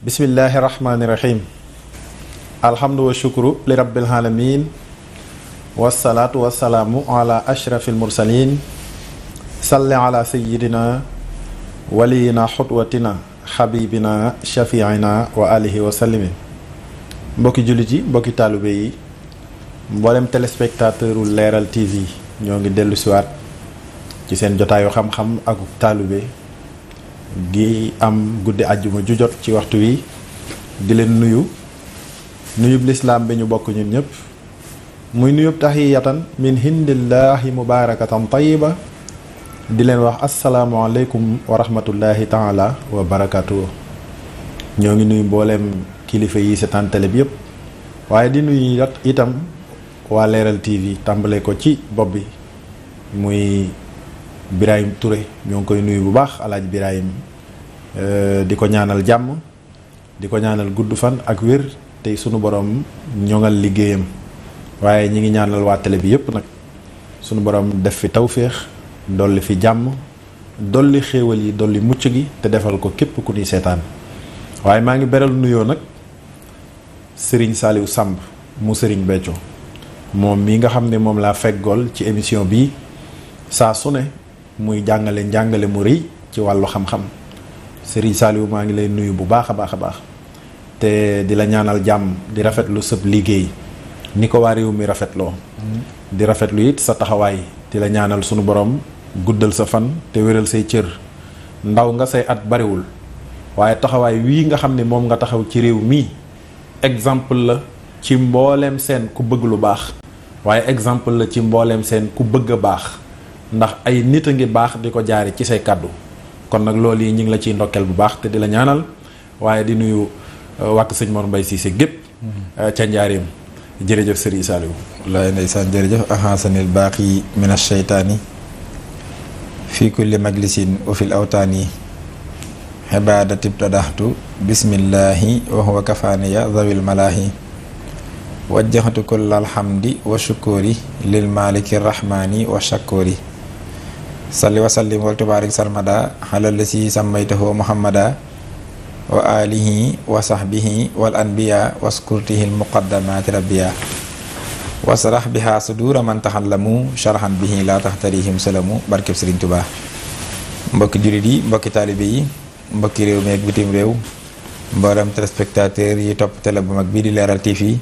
bismillahi rahmaani rahim alhamdu wa shukru li rabbil alamin wassalaatu wassalaamu ala ashrafil mursalin salli ala sayyidina waliyina xutwatina xabibina shafiina wa alihi wa sallimi mbokki jullit yi mbokki taalibe yi mboolem téléspectateur u leeral tv ñoo ngi dellu siwaat ci seen jotaayu xam-xam ak taalibe di am guddi àjjuma ju jot ci waxtu wi di leen nuyub lislaam bi ñu bokk ñun ñëpp muy nuyub tahiyatan min hindillahi mubarakatan tayiba di leen wax asalaamualeykum wa rahmatullahi taala wa barakatuh. ñoo ngi nuyu mbooleem kilifa yi seetaan télé bi yëpp waaye di nuyu itam waa leeral tv tàmbale ko ci bopp bi muy Birahim Touré ñoo ngi koy nuyu bu baax alaaj Birahim di ko ñaanal jàmm di ko ñaanal gudd fan ak wér tey sunu borom ñoŋal liggéeyam waaye ñi ngi ñaanal waa télé bi yépp nag sunu borom def fi tawféex dolli fi jàmm dolli xéewal yi dolli mucc gi te defal ko képp ku ñuy seetaan waaye maa ngi beral nuyoo nag Serigne Saliou Samb mu Serigne Béthio moom mi nga xam ne moom laa feggool ci émission bi saa su ne muy njàngale mu rëy ci wàllu xam-xam Serigne Saliou maa ngi lay nuyu bu baax a baax a baax te di la ñaanal jàmm di rafetlu sëb liggéey ni ko waa réew mi rafetloo di rafetlu it sa taxawaay di la ñaanal sunu borom guddal sa fan te wéral say cër ndaw nga say at bariwul waaye taxawaay wii nga xam ne moom nga taxaw ci réew mi exemple la ci mbooleem seen ku bëgg lu baax waaye exemple la ci mbooleem seen ku bëgg a baax ndax ay nit a ngi baax di ko jaare ci say kàddu kon nag loolu yi ñu ngi la ciy ndokkeel bu baax te di la ñaanal waaye di nuyu wàkk sëñ Mor Mbaye Cissé gépp ca njaareem jërëjëf Serigne Saliou. wallaay ndeysaan jërëjëf ahasanil baaqi min asheytaani fi kulli majlisin wa fil awtaani xibaadati ibtadaxtu bismillahi wa huwa kafaaniya zawil malaahi wajjaxatu kulla alhamdi wa shukuri lil maliki rahmani wa shakuri salli wa sallim wal tubaarik sarmada ala lasi sammaytahu muhammada wa alihi wa sahbihi wal anbiya waskurtihi al muqaddamati rabbiya wasrah biha sudura man taxallamu sharhan bihi la taxtarihim salamu barkeb Sëriñ Tuubaa. mbokki jullit yi mbokki taalibe yi mbokki réew mi ak bitim réew mboolem téléspectateur yi topp télé bu mag bii di leeral TV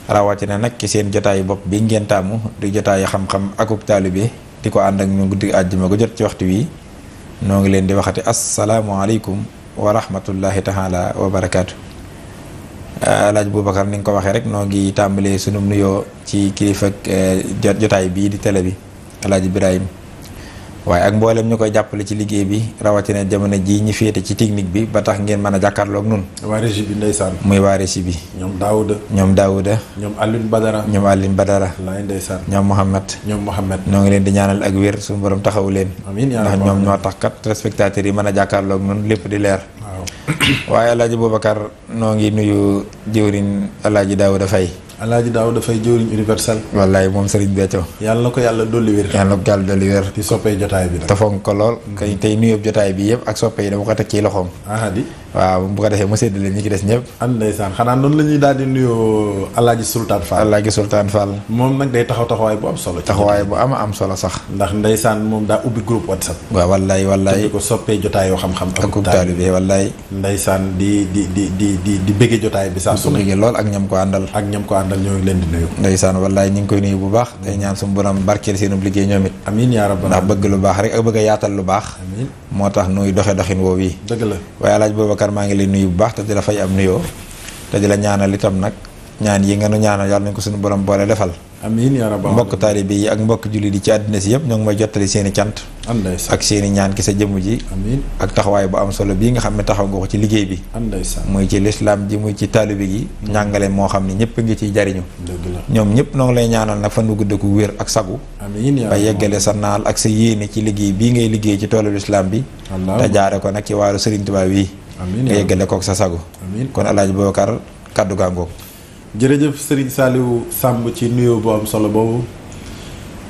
rawatina nag ci seen jotaayu bopp bi ngeen taamu di jotaayu xam-xam akub taalibe di ko ànd ak ñu guddi àjjuma ko jot ci waxtu wi noo ngi leen di waxati asalaamualeykum wa rahmatullahi taala wa barakaatu. alaaj Boubacar ni nga ko waxee rek noo ngi tàmbalee sunum nuyoo ci kilifa jotaay bii di télé bi alaaj Birahim waaye ak mboolem ñu koy jàppale ci liggéey bi rawatina jamono ji ñi féete ci technique bi ba tax ngeen mën a jàkkaarloog nun waa régie bi ndeysaan muy waa régie bi ñoom Daouda ñoom Alioune Badara laay ndeysaan ñoom Mohamed noo ngi leen di ñaanal ak wér suñu borom taxawu leen amiin ndax ñoom ñoo tax kat téléspectateurs yi mën a jàkkaarloog nun lépp di leer waaw waaye alaaji Boubacar noo ngi nuyu jëwriñ alaaji Daouda Faye alaaji Daouda Faye jëwriñ universel wallaay moom Serigne Béthio yàlla na ko yàlla dolli wér di soppee jotaay bi nag te fonk ko lool kay tey nuyób jotaay bi yëpp ak soppe yi dama ko teg ci loxoom di waaw bu ko defee mu séddale ñi ci des ñëpp am ndeysaan xanaa noonu la ñuy daal di nuyoo alaaji Sultaan Fall moom nag day taxawaay bu am solo am solo sax ndax ndeysaan moom daa ubbi groupe WhatsApp waaw wallaay di ko soppee jotaayoo xam-xam ak taalibe wallaay ndeysaan di bëgge jotaay bi saa su ne lool ak ñam ko àndal ñoo ngi leen di nuyu ndeysaan wallaay ñu ngi koy nuyu bu baax tey ñaan suñu borom barkeel seenub liggéey ñoom it amiin yaa rabbal ndax bëgg lu baax rek ak bëgg a yaatal lu baax amiin moo tax nuy doxin woowu yi dëgg la waaye alaaj Boubacar maa ngi lay nuyu bu baax te di la fay am nuyoo te di la ñaanal itam nag ñaan yi nga nu ñaanal yàlla nañ ko suñu borom boole defal. amiin yaa rabbal mbokk taalibe yi ak mbokk jullit yi ci àddina si yëpp ñoo ngi may jottali seen i cant ak seen i ñaan ki sa jëmm ji. amiin ak taxawaay bu am solo bii nga xam ne taxaw nga ko ci liggéey bi. muy ci lislaam ji muy ci taalibe gi. njàngale moo xam ne ñëpp ngi ciy jariñu. dëgg la ñoom ñëpp noo ngi lay ñaanal nag fan wu gudd ko wér ak sagu. amiin ba yeggale sa naal ak sa yéene ci liggéey bii ngay liggéey ci toolu lislaam bi. te jaare ko nag ci waaru Sëriñ Tuubaa wi. nga yeggale kook sa sagu. kon Alaaji Boubacar kaddu gaangoog. jërëjëf Serigne Saliou Samb ci nuyoo bu am solo boobu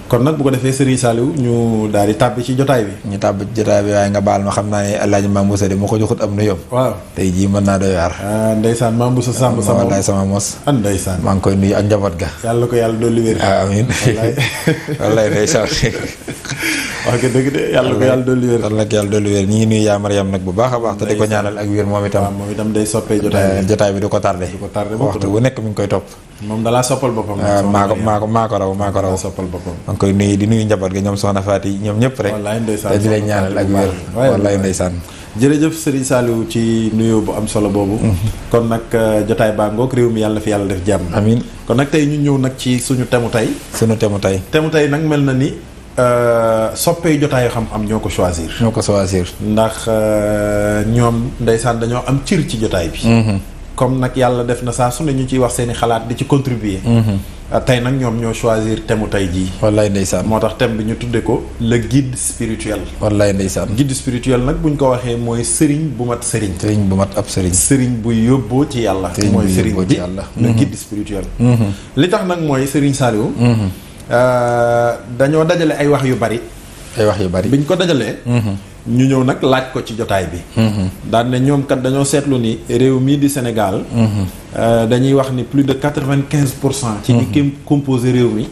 kon nag bu ko defee Serigne Saliou ñu daal di tàbbi ci jotaay bi. ñu tàbbi ci jotaay bi waaye nga baal ma xam naa ne El Hadj Mame Moussa de moo ko joxut am nuyoom. waaw tey jii mën naa doy waar. ndeysaan Mame Moussa Samb sama wallaay sama mos. ndeysaan maa ngi koy nuyu ak njaboot ga. yàlla ko yàlla dolli wér. amiin wallaay ndeysaan. wax nga dëgg de yàlla ko yàlla dolli wér. yàlla ko yàlla dolli wér ñu ngi nuyu yaa Mariam nag bu baax a baax te di ko ñaanal ak wér moom itam. waaw moom itam day soppee jotaay bi du ko tardé. waxtu bu nekk mi ngi koy topp. moom dalaa soppal boppam. maa ko raw. soppal boppam. maa ngi koy nuyu di nuyu njaboot ga ñoom soxna Faati ñoom ñëpp rek. wallaay ndeysaan te di leen ñaanal ak wér. wallaay ndeysaan. jërëjëf Serigne Saliou ci nuyoo bu am solo boobu. kon nag jotaay baa ngoog réew mi yàlla na fi yàlla def jàmm. amiin kon nag tey ñu ñëw nag ci suñu temu tey. temu tey nag mel na ni soppee jotaayu xam-xam ñoo ko choisir. ndax ñoom ndeysaan dañoo am cër ci jotaay bi. comme nag yàlla def na saa su ne ñu ciy wax seeni xalaat di ci contribuer. tey nag ñoom ñoo choisir thème tey jii. wallaay ndeysaan moo tax thème bi ñu tudde ko le guide spirituel. wallaay ndeysaan. guide spirituel nag buñ ko waxee mooy sëriñ bu mat sëriñ. sëriñ bu mat ab sëriñ. sëriñ bu yóbboo ci yàlla. mooy sëriñ bi le guide spirituel. li tax nag mooy Serigne Saliou. dañoo dajale ay wax yu bari. biñ ko dajalee. ñu ñëw nag laaj ko ci jotaay bi. daan ne ñoom kat dañoo seetlu ni réew mii di Sénégal. dañuy wax ni plus de 95%. ci ñi composé réew mi.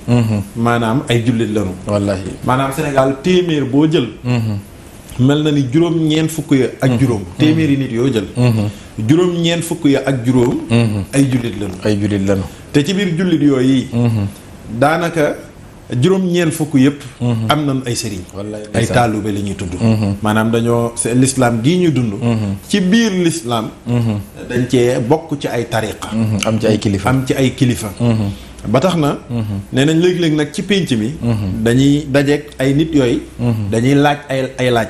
maanaam ay jullit lañu. wallaahi maanaam Sénégal téeméer boo jël. mel na ni juróom-ñeent fukk ya ak juróom. téeméeri nit yoo jël. juróom-ñeent fukk ya ak juróom. ay jullit lañu. te ci biir jullit yooyu. daanaka. juróom-ñeent fukk yëpp. am nañu ay sëriñ. ay taalube la ñuy tudd. maanaam dañoo l'islam gii ñuy dund. ci biir l'islam. dañ cee bokk ci ay tariqa. am ci ay kilifa. ba tax na. nee nañ léegi-léegi nag ci pénc mi. dañuy dajeek ay nit yooyu. dañuy laaj ay laaj.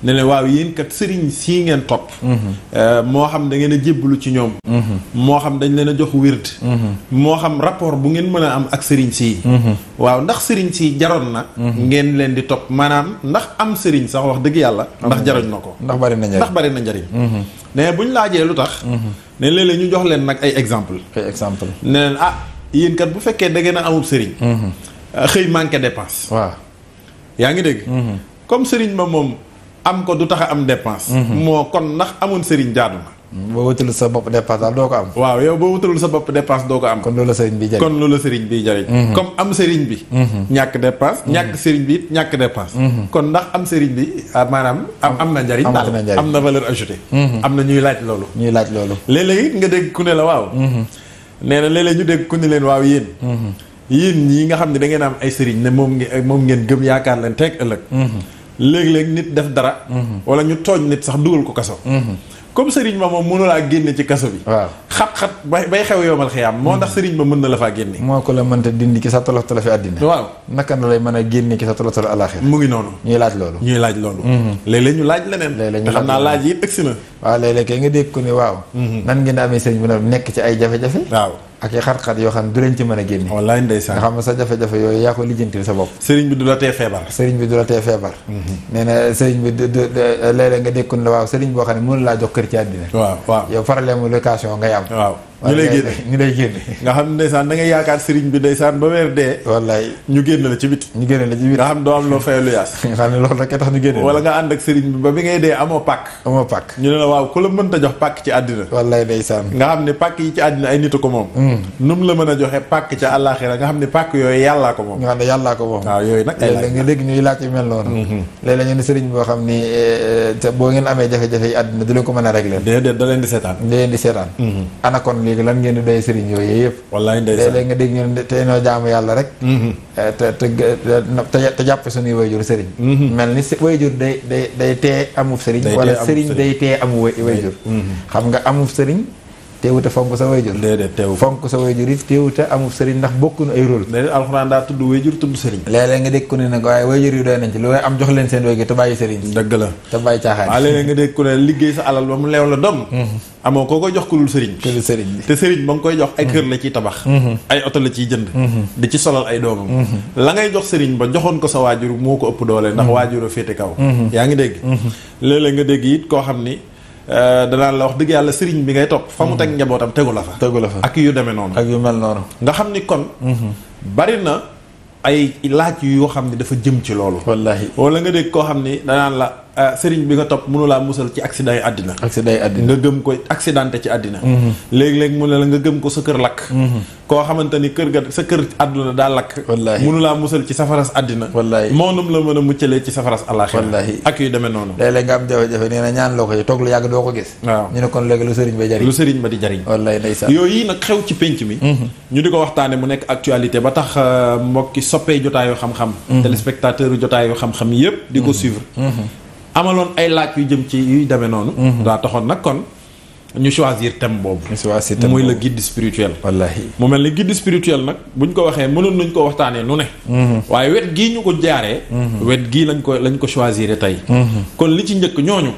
ne leen waaw yéen kat sëriñ sii ngeen topp. moo xam da ngeen a jébbalu ci ñoom. moo xam dañ leen a jox wird. moo xam rapport bu ngeen mën a am ak sëriñ sii. waaw ndax sëriñ sii jaroon na. ngeen leen di topp maanaam ndax am sëriñ sax wax dëgg yàlla. ndax jaroñ na ko. ndax bari na njariñ. ne buñ laajee lu tax. ne léeg-léeg ñu jox leen nag ay exemple. ne leen yéen kat bu fekkee da ngeen a amul sëriñ. xëy manqué dépense. waaw yaa ngi dégg. comme sëriñ ma moom. am ko du tax a am dépense. moo kon ndax amoon sëriñ jaadu na. boo wutalul sa bopp dépense daal doo ko am. waaw yow boo wutalul sa bopp dépense doo ko am. kon loolu la sëriñ bi jariñ. comme am sëriñ bi. ñàkk dépense. ñàkk sëriñ bi it ñàkk dépense. kon ndax am sëriñ bi maanaam am na njariñ. am na valeur ajoutée. am na ñuy laaj loolu. léeg-léeg it nga dégg ku ne la waaw. nee na léeg-léeg ñu dégg ku ne leen waaw yéen. yéen ñii nga xam ne da ngeen am ay sëriñ ne moom ngeen gëm yaakaar leen teg ëllëg. léeg-léeg nit def dara. wala ñu tooñ nit sax dugal ko kaso. comme sëriñ ma moom mënulaa génne ci kaso bi. waaw xat-xat bay xew yoomal xiyaam. moo ndax sëriñ ma mën na la faa génne. moo ko la mënta dindi ki sa tolof tolofi àddina. waaw naka na lay mën a génne ki sa tolof tolofi àllaaxira. mu ngi noonu. ñuy laaj loolu. léeg-léeg ñu laaj leneen. te xam naa laaj yi ëgsi na. waaw léeg-léeg kay nga dégg ko ni waaw. nan ngeen amee sëriñ bi nag nekk ci ay jafe-jafe. waaw ak i xat-xat yoo xam ne du leen ci mën a génne. wallaay ndeysaan nga xam ne sa jafe-jafe yooyu yaa ko lijjantil sa bopp. sëriñ bi du la tee feebar. nee na sëriñ bi léeg-léeg nga dégg ko ne waaw sëriñ boo xam ne mënu laa jox kër ci àddina. waaw yow problème mu location ngay am. waaw ñu lay génne nga xam ne ndeysaan da ngay yaakaar sëriñ bi ndeysaan ba weer dee. wallaay ñu génn la ci bit. nga xam doo am loo fayal lu yaas. nga xam ne loolu rek tax ñu génne. wala nga ànd ak sëriñ bi ba bi ngay dee amoo pàkk. ñu ne la waaw ku la mënta jox pàkk ci àddina. wallaay ndeysaan nga xam ne pàkk yi ci àddina ay nit ko moom. nu mu la mën a joxe pàkk ca àllaaxira nga xam ne pàkk yooyu yàllaa ko moom. nga xam ne yàllaa ko moom. waaw yooyu nag ay laaj nga dégg ñuy laaj yu mel noonu. léeg-léeg ñu ne sëriñ boo xam ni boo ngeen amee jafe-jafe yi àddina du leen ko mën a régler. déedéet da leen di seetaan. ana kon léegi lan ngeen di doy sëriñ yooyu yëpp. wallaay ndeysaan léeg-léeg nga dégg ñu ne te noo jaamu yàlla rek. te jàppe suñuy wayjur sëriñ. mel ni wayjur day tee amuf sëriñ. wala sëriñ day tee amu wayjur. xam nga amuf sëriñ teewute fonk sa wayjur. déedéet teewu fonk sa wayjur it teewute amul sëriñ ndax bokkuñu ay rôle. déedéet alxuraan daa tudd wayjur tudd sëriñ. léeg-léeg nga dégg ku ne nag waaye wayjur yi doy nañ ci lu am jox leen seen wayjur te bàyyi sëriñ. dëgg la te bàyyi caaxaan. waaw léeg-léeg nga dégg ku ne liggéey sa alal ba mu leew la doom. amoo koo koy jox ku dul sëriñ. ku dul sëriñ bi te sëriñ ba nga koy jox ay kër la ciy tabax. ay oto la ciy jënd. di ci solal ay doomam. la ngay jox sëriñ ba joxoon ko sa waajur moo ko ëpp doole ndax waajur a féete kaw. yaa ngi dégg. léeg-léeg nga dégg it koo xam ni danaan la wax dëgg yàlla sëriñ bi ngay topp fa mu teg njabootam tegu la fa. ak yu demee noonu. ak yu mel noonu. nga xam ni kon. bari na ay laaj yoo xam ni dafa jëm ci loolu. wallaahi. wala nga dégg koo xam ni danaan la sëriñ bi nga topp mënu laa musal ci accident yi àddina. accident yi àddina nga gëm ko accidenté ci àddina. léegi-léegi mu ne la nga gëm ko sa kër lakk. koo xamante ni kër ga sa kër àdduna daa lakk. wallaahi mënu laa musal ci safaras àddina. wallaahi moonum la mën a muccalee ci safaras àllaaxira. wallaahi ak yu demee noonu. léeg-léeg nga am jafe-jafe nee na ñaan loo ko ci toog lu yàgg doo ko gis. waaw ñu ne kon léegi lu sëriñ ba jariñ. lu sëriñ ba di jariñ. wallaahi ndeysaan. yooyu nag xew ci pénc mi. ñu di ko waxtaane mu nekk actualité ba tax mbokki soppee jotaayu xam-xam. téléspectateur jotaayu xam-xam yépp di ko suivre. amaloon ay laaj yu jëm ci yuy demee noonu. daa taxoon nag kon ñu choisir thème boobu. muy le guide spirituel. wallaahi. mu mel ni guide spirituel nag buñ ko waxee mënoon nañ ko waxtaanee nu ne. waaye wet gii ñu ko jaaree. wet gii lañ ko choisir tey. kon li ci njëkk ñooñu.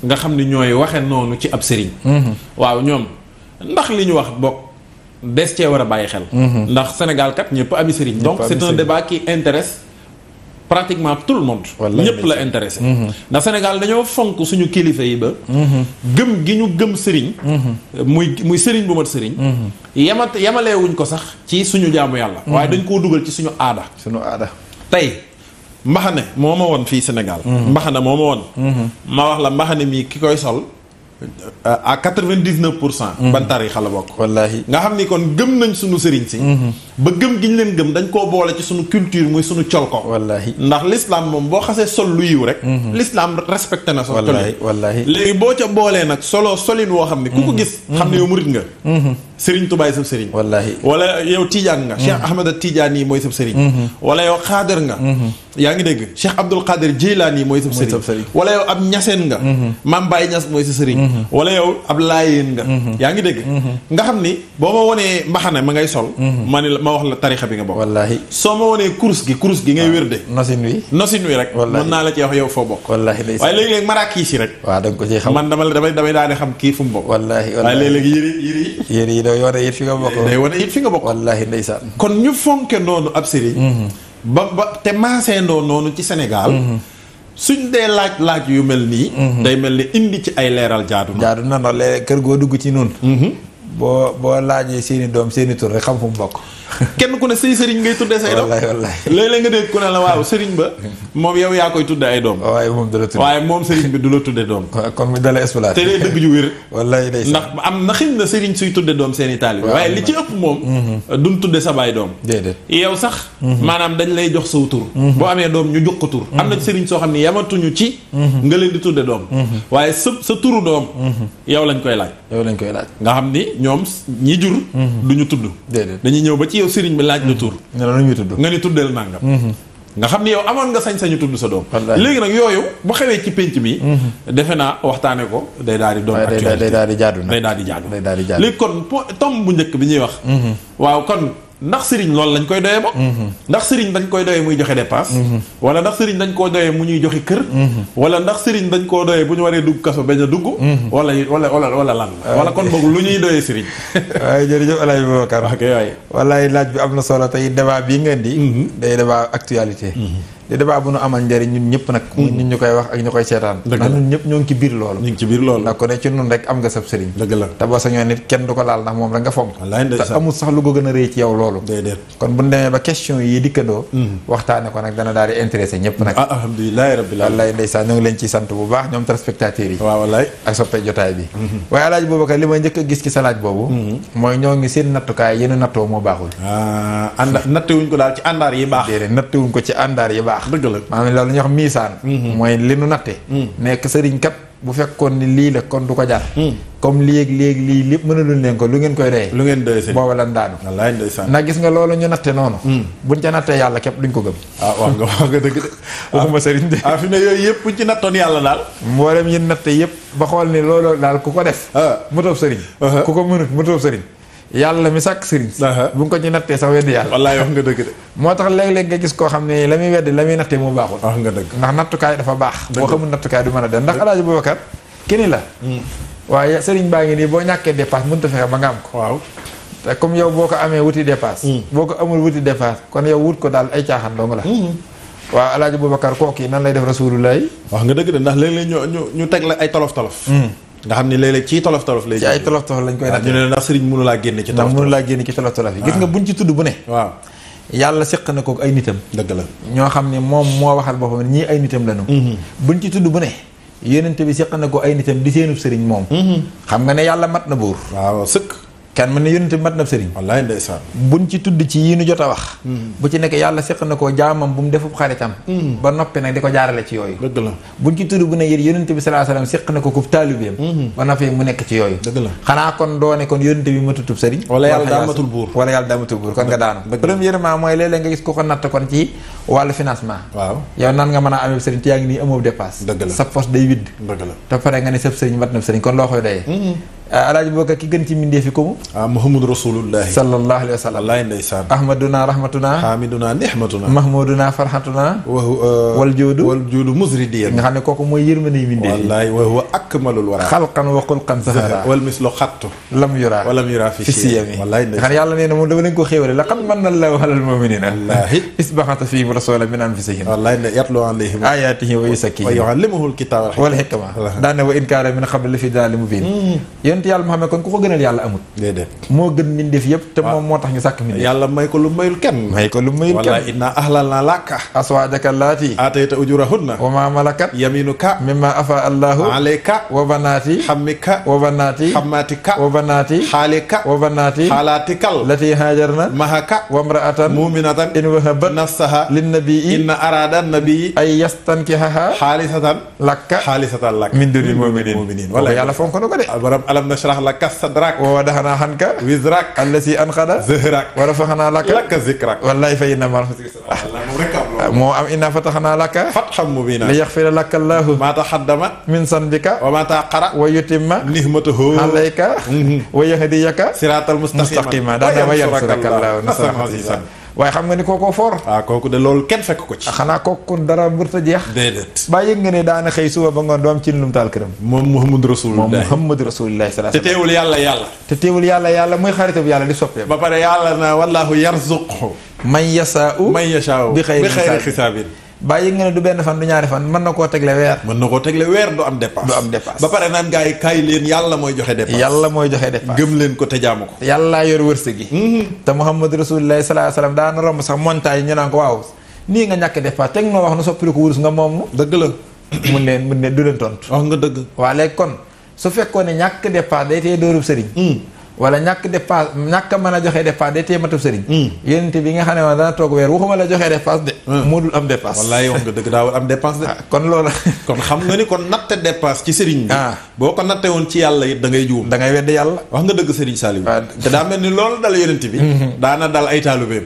nga xam ni ñooy waxe noonu ci ab sëriñ. waaw ñoom ndax li ñu wax bokk des cee war a bàyyi xel. ndax Sénégal kat ñëpp ami sëriñ. donc c'est un débat qui intéresse pratiquement tout le monde. ñëpp la intéressé. ndax Sénégal dañoo fonk suñu kilifa yi ba. gëm gi ñu gëm sëriñ. muy sëriñ bu mat sëriñ. yemaleewuñ ko sax ci suñu jaamu yàlla. waaye dañ koo dugal ci suñu aada. suñu aada. tey mbaxane moo ma woon fii Sénégal. mbaxane moo ma woon. ma wax la mbaxane mii ki koy sol. à 99%. ban tariixa la bokk. wallaahi. nga xam ni kon gëm nañ suñu sëriñ si. ba gëm gi ñu leen gëm dañ koo boole ci suñu culture muy suñu col ko. wallaahi. ndax l'islam moom boo xasee sol lu yiw rek. l'islam respecté na. wallaahi wallaahi. léegi boo ca boolee nag solin woo xam ni ku ko gis. xam ne yow murit nga. sëriñ tubaay sab sëriñ. wallaahi. wala yow Tidiane nga. Cheikh Ahmed Tidiane yi mooy sab sëriñ. wala yow Xaadir nga. yaa ngi dégg Cheikh Abdul Qadir Jilani yi mooy sab sëriñ. wala yow ab ñaseen nga. Maam Baye Ñas mooy sa sëriñ. wala yow ab laayeen nga. yaa ngi dégg. nga xam ni boo ma wonee mbaxane ma ngay sol. ma wax la tarixa bi nga bokk. wallaahi. soo ma wonee kurus gi ngay wérde. nosin wi rek. mën naa la ci wax yow foo bokk. wallaahi ndeysaan. waaye léegi-léegi maraakis yi rek. waaw da nga ko ciy xam. man damay daal di xam kii fu mu bokk. wallaahi waaye léegi-léegi yëri yi day wane it fi nga bokk. day wane it fi nga bokk. wallaahi ndeysaan. kon ñu fonke noonu ab sëriñ. ba te maaseendoo noonu ci Sénégal. suñ dee laaj yu mel nii. day mel ni indi ci ay leeral jaadu na ndax léeg kër goo dugg ci noonu. boo laajee seeni doom seeni tur rek xam fu mu bokk. kenn ku ne say sëriñ ngay tuddee say doom. wallaahi. léeg-léeg nga dégg ku ne la waaw sëriñ ba moom yow yaa koy tudde ay doom. waaye moom du la tudde. waaye moom sëriñ bi du la tudde doom. kon mi dala exploité. te dee dëgg ju wér. wallaahi day ndax am na xëy na sëriñ suy tudde doom seeni taalibe. waaye li ci ëpp moom. duñ tudde sa baay doom. déedéet. yow sax. maanaam dañ lay jox saw tur. boo amee doom ñu jox ko tur. am na sëriñ soo xam ne yamatuñu ci. nga leen di tudde doom. waaye sa turu doom. yow lañ koy laaj. nga xam ni ñoom ñi jur. duñu tudd. déedéet dañuy ñëw ba ci yow sëriñ bi laaj la tur. nga ni tuddeel nangam. nga xam ni yow amoon nga sañ-sañu tudd sa doom. léegi nag yooyu bu xewee ci pénc mi. defe naa waxtaane ko day daal di doon actualité day daal di jaadu nag. day daal di jaadu léegi kon tomb bu njëkk bi ñuy wax. waaw kon ndax sëriñ loolu lañ koy doyee ba. ndax sëriñ dañ koy doyee muy joxe dépense. wala ndax sëriñ dañ koo doyee mu ñuy joxe kër. wala ndax sëriñ dañ koo doyee bu ñu waree dugg kaso bañ a dugg. wala lan wala kon boog lu ñuy doyee sëriñ. waaye jërëjëf El Hadj Boubacar. ok waaye. wallaay laaj bi am na solo tey débat bii ngeen di. day débat actualité. di débat bu nu amal njëriñ ñun ñëpp nag. ñun ñu koy wax ak ñu koy seetaan. ndax ñun ñëpp ñoo ngi ci biir loolu. ndax ko ne ci nun rek am nga sab sëriñ. dëgg la te boo sañoon nit kenn du ko laal ndax moom rek nga fonk. te amul sax lu ko gën a rëy ci yow loolu. kon bu ñu demee ba question yi dikkandoo. waxtaane ko nag dana daal di intéressé ñëpp nag. alhamdulilah rabbil alamin. wallaay ndeysaan ñu ngi leen ciy sant bu baax ñoom téléspectateurs yi. waaw wallaay ak soppee jotaay bi. waaye alaaj Boubacar li ma njëkk a gis ci sa laaj boobu. mooy ñoo ngi seen nattukaay yéen nattoo moo baaxul. nattewuñ ko daal ci àndaar yi baax. déedéet nattewuñ ko ci àndaar yi baax. dëgg la maanaam loolu ñuy wax miisaan. mooy li nu natte. nekk sëriñ kat bu fekkoon ni lii la kon du ko jar comme léegi lii lépp mënaluñ leen ko lu ngeen koy reye lu ngeen doy seen booba lan daanu wallaay ndeysaan ndax gis nga loolu ñu natte noonu buñ ca nattee yàlla képp duñ ko gëm wax nga dëgg de waxuma sëriñ de fi ne yooyu yëpp buñ ci nattoon yàlla daal mboolem yi natte yëpp ba xool ni loolu daal ku ko def mu toob sëriñ ku ko mënut mu toob sëriñ yàlla mi sàkk sëriñ bu nga ko ci nattee sax weddi yàlla wallaay wax nga dëgg de moo tax léeg-léeg nga gis koo xam ne la muy weddi la muy nattee mu baaxul wax nga dëgg ndax nattukaay dafa baax boo xamul nattukaay du mën a dem ndax Alaaji Boubacar keni la waaye sëriñ baa ngi nii boo ñàkkee dépasse mënut a fexe ba nga am ko waaw te comme yow boo ko amee wuti dépasse boo ko amul wuti dépasse kon yow wut ko daal ay caaxaan dong la waaw Alaaji Boubacar kooku nan lay def rasulullah wax nga dëgg de ndax léeg-léeg ñu teg la ay tolof nga xam ni léeg-léeg ci tolof lay ci ay tolof lañ koy natt ñu ne ndax sëriñ mënu laa génne ci tolof mënu laa génne ci tolof yi gis nga buñ ci tudd bu ne waaw yàlla séq na ko ay nitam dëgg la ñoo xam ne moom moo waxal boppam ñii ay nitam lañu buñ ci tudd bu ne yonente bi séq na ko ay nitam di seenub sëriñ moom xam nga ne yàlla mat na buur waaw sëkk kan man ne yonente bi mat na sëriñ wallaay ndeysaan buñ ci tudd ci yi nu jot a wax bu ci nekk yàlla séq na ko jaamam bu mu defub xaritam ba noppi nag di ko jaarale ci yooyu dëgg la buñ ci tudd bu ne yéen yonente bi sallallahu alayhi wasallam séq na ko ku taalibeem ba noppi mu nekk ci yooyu dëgg la xanaa kon doone kon yonente bi matutub sëriñ wala yàlla daa matul buur kon nga daanu premièrement mooy léeg-léeg nga gis ku ko natt kon ci wàllu financement waaw yow nan nga mën a amee sëriñ te yaa ngi nii amoo dépasse dëgg la sa poche day widd dëgg la te pare nga ne sab sëriñ mat na sëriñ kon loo koy doyee Alaaji Boubacar ki gën ci mbindee fi ko mu Muhammadu Rasulullahi sallallahu alayhi wa sallam wallaay ndeysaan ahmaduna rahmatuna hamiduna nihmatuna mahmuduna farhatuna wal joodu musridiyan nga xam ne kooku mooy yërmande yi mbindee wallaay wa huwa akmalul wara xalqan wa xulqan sahara wal mislu xattu lam yura fi siyami wallaay nga xam ne yàlla nee na moom dama leen ko xéewale laqad manna Allahu alal mu'minina wallaahi isbaxata fihim rasulan min anfusihim wallaay ne yatlu alayhim ayatihi wa yusakkihim wa yuallimuhul kitaba wal hikma daane wa in kaana min qabli fi daalin mubiin yonent yàlla Muhammad kon ku ko gënal yàlla amul déedéet moo gën mbindeef yëpp te moom moo tax ñu sàkk mbindeef yàlla may ko lu mayul kenn wallaay inna ahlalna laka aswaajaka allaati aatayta ujurahunna wa ma malakat yaminuka mimma afa allahu alayka wa banaati hammika wa banaati hammatika wa banaati xaalika wa banaati xaalaatikal lati haajarna mahaka wa mraatan muminatan in wahabat nafsaha linnabii inna arada nabii ay yastankihaha xaalisatan lakka min dunil mu'minin wala yàlla fonk na ko de borom alam nashrah laka sadrak wa wadaxanaa xanka wizrak allasi anqada zahrak wa rafaxanaa laka zikrak wallahi fa inna ma'al usri moo am inna fataxanaa laka fathan mubina li yaxfira laka allahu ma taxaddama min sanbika wa ma taqara wa yutimma nihmatahu alayka wa yahdiyaka siratal mustaqima daana wa yansuraka allahu nasran aziizan waaye xam nga ni kookoo foor kooku de loolu kenn fekk ko ci xanaa kooku dara mbërta jeex déedéet baa yëg nga ne daana xëy suba ba ngoon doom ci lum taal këram moom Muhammadu Rasulullah sallallahu te teewul yàlla mooy xaritab yàlla di soppeem ba pare yàlla na wallahu yarzuqhu man yashaa'u bi xayri xisaabin baa yëg nga ne du benn fan du ñaari fan mën na koo tegle weer du am dépasse ba pare naan gaa yi kaay leen yàlla mooy joxe dépasse gëm leen ko te jaamu ko yàllaa yor wërsëg gi te Muhammadu Rasulullah sallallahu alayhi wasallam daana romb sax montagne ñu naan ko waaw nii nga ñàkk dépasse teg noo wax na soppali ko wurus nga moom dëgg la mun leen du leen tontu wax nga dëgg waa léegi kon su fekkoon ne ñàkk dépasse day tee dóorub sëriñ wala ñàkk a mën a joxe dépasse day tee matub sëriñ yonent bi nga xam ne woon dana toog weer waxuma la joxe dépasse de moo dul am dépasse wallaay wax nga dëgg daawul am dépasse de kon loola kon xam nga ni kon natte dépasse ci sëriñ bi boo ko natte woon ci yàlla it da ngay juum da ngay weddi yàlla wax nga dëgg sëriñ Saliou te daa mel ni loolu dal yonent bi daana dal ay taalibeem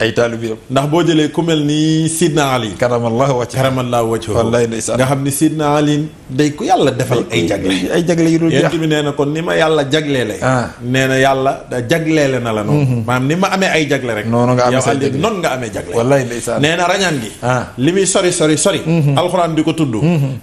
ndax boo jëlee ku mel ni Sidna Ali karamallahu wajhahu wallaay ndeysaan nga xam ni Sidna Ali day ku yàlla defal ay jagle yu dul jeex yonent bi nee na kon ni ma yàlla jagleele nee na yàlla da jagleele na la noonu maanaam ni ma amee ay jagle rek noonu nga amee jagle wallaay ndeysaan nee na rañaan gi li muy sori alxuraan di ko tudd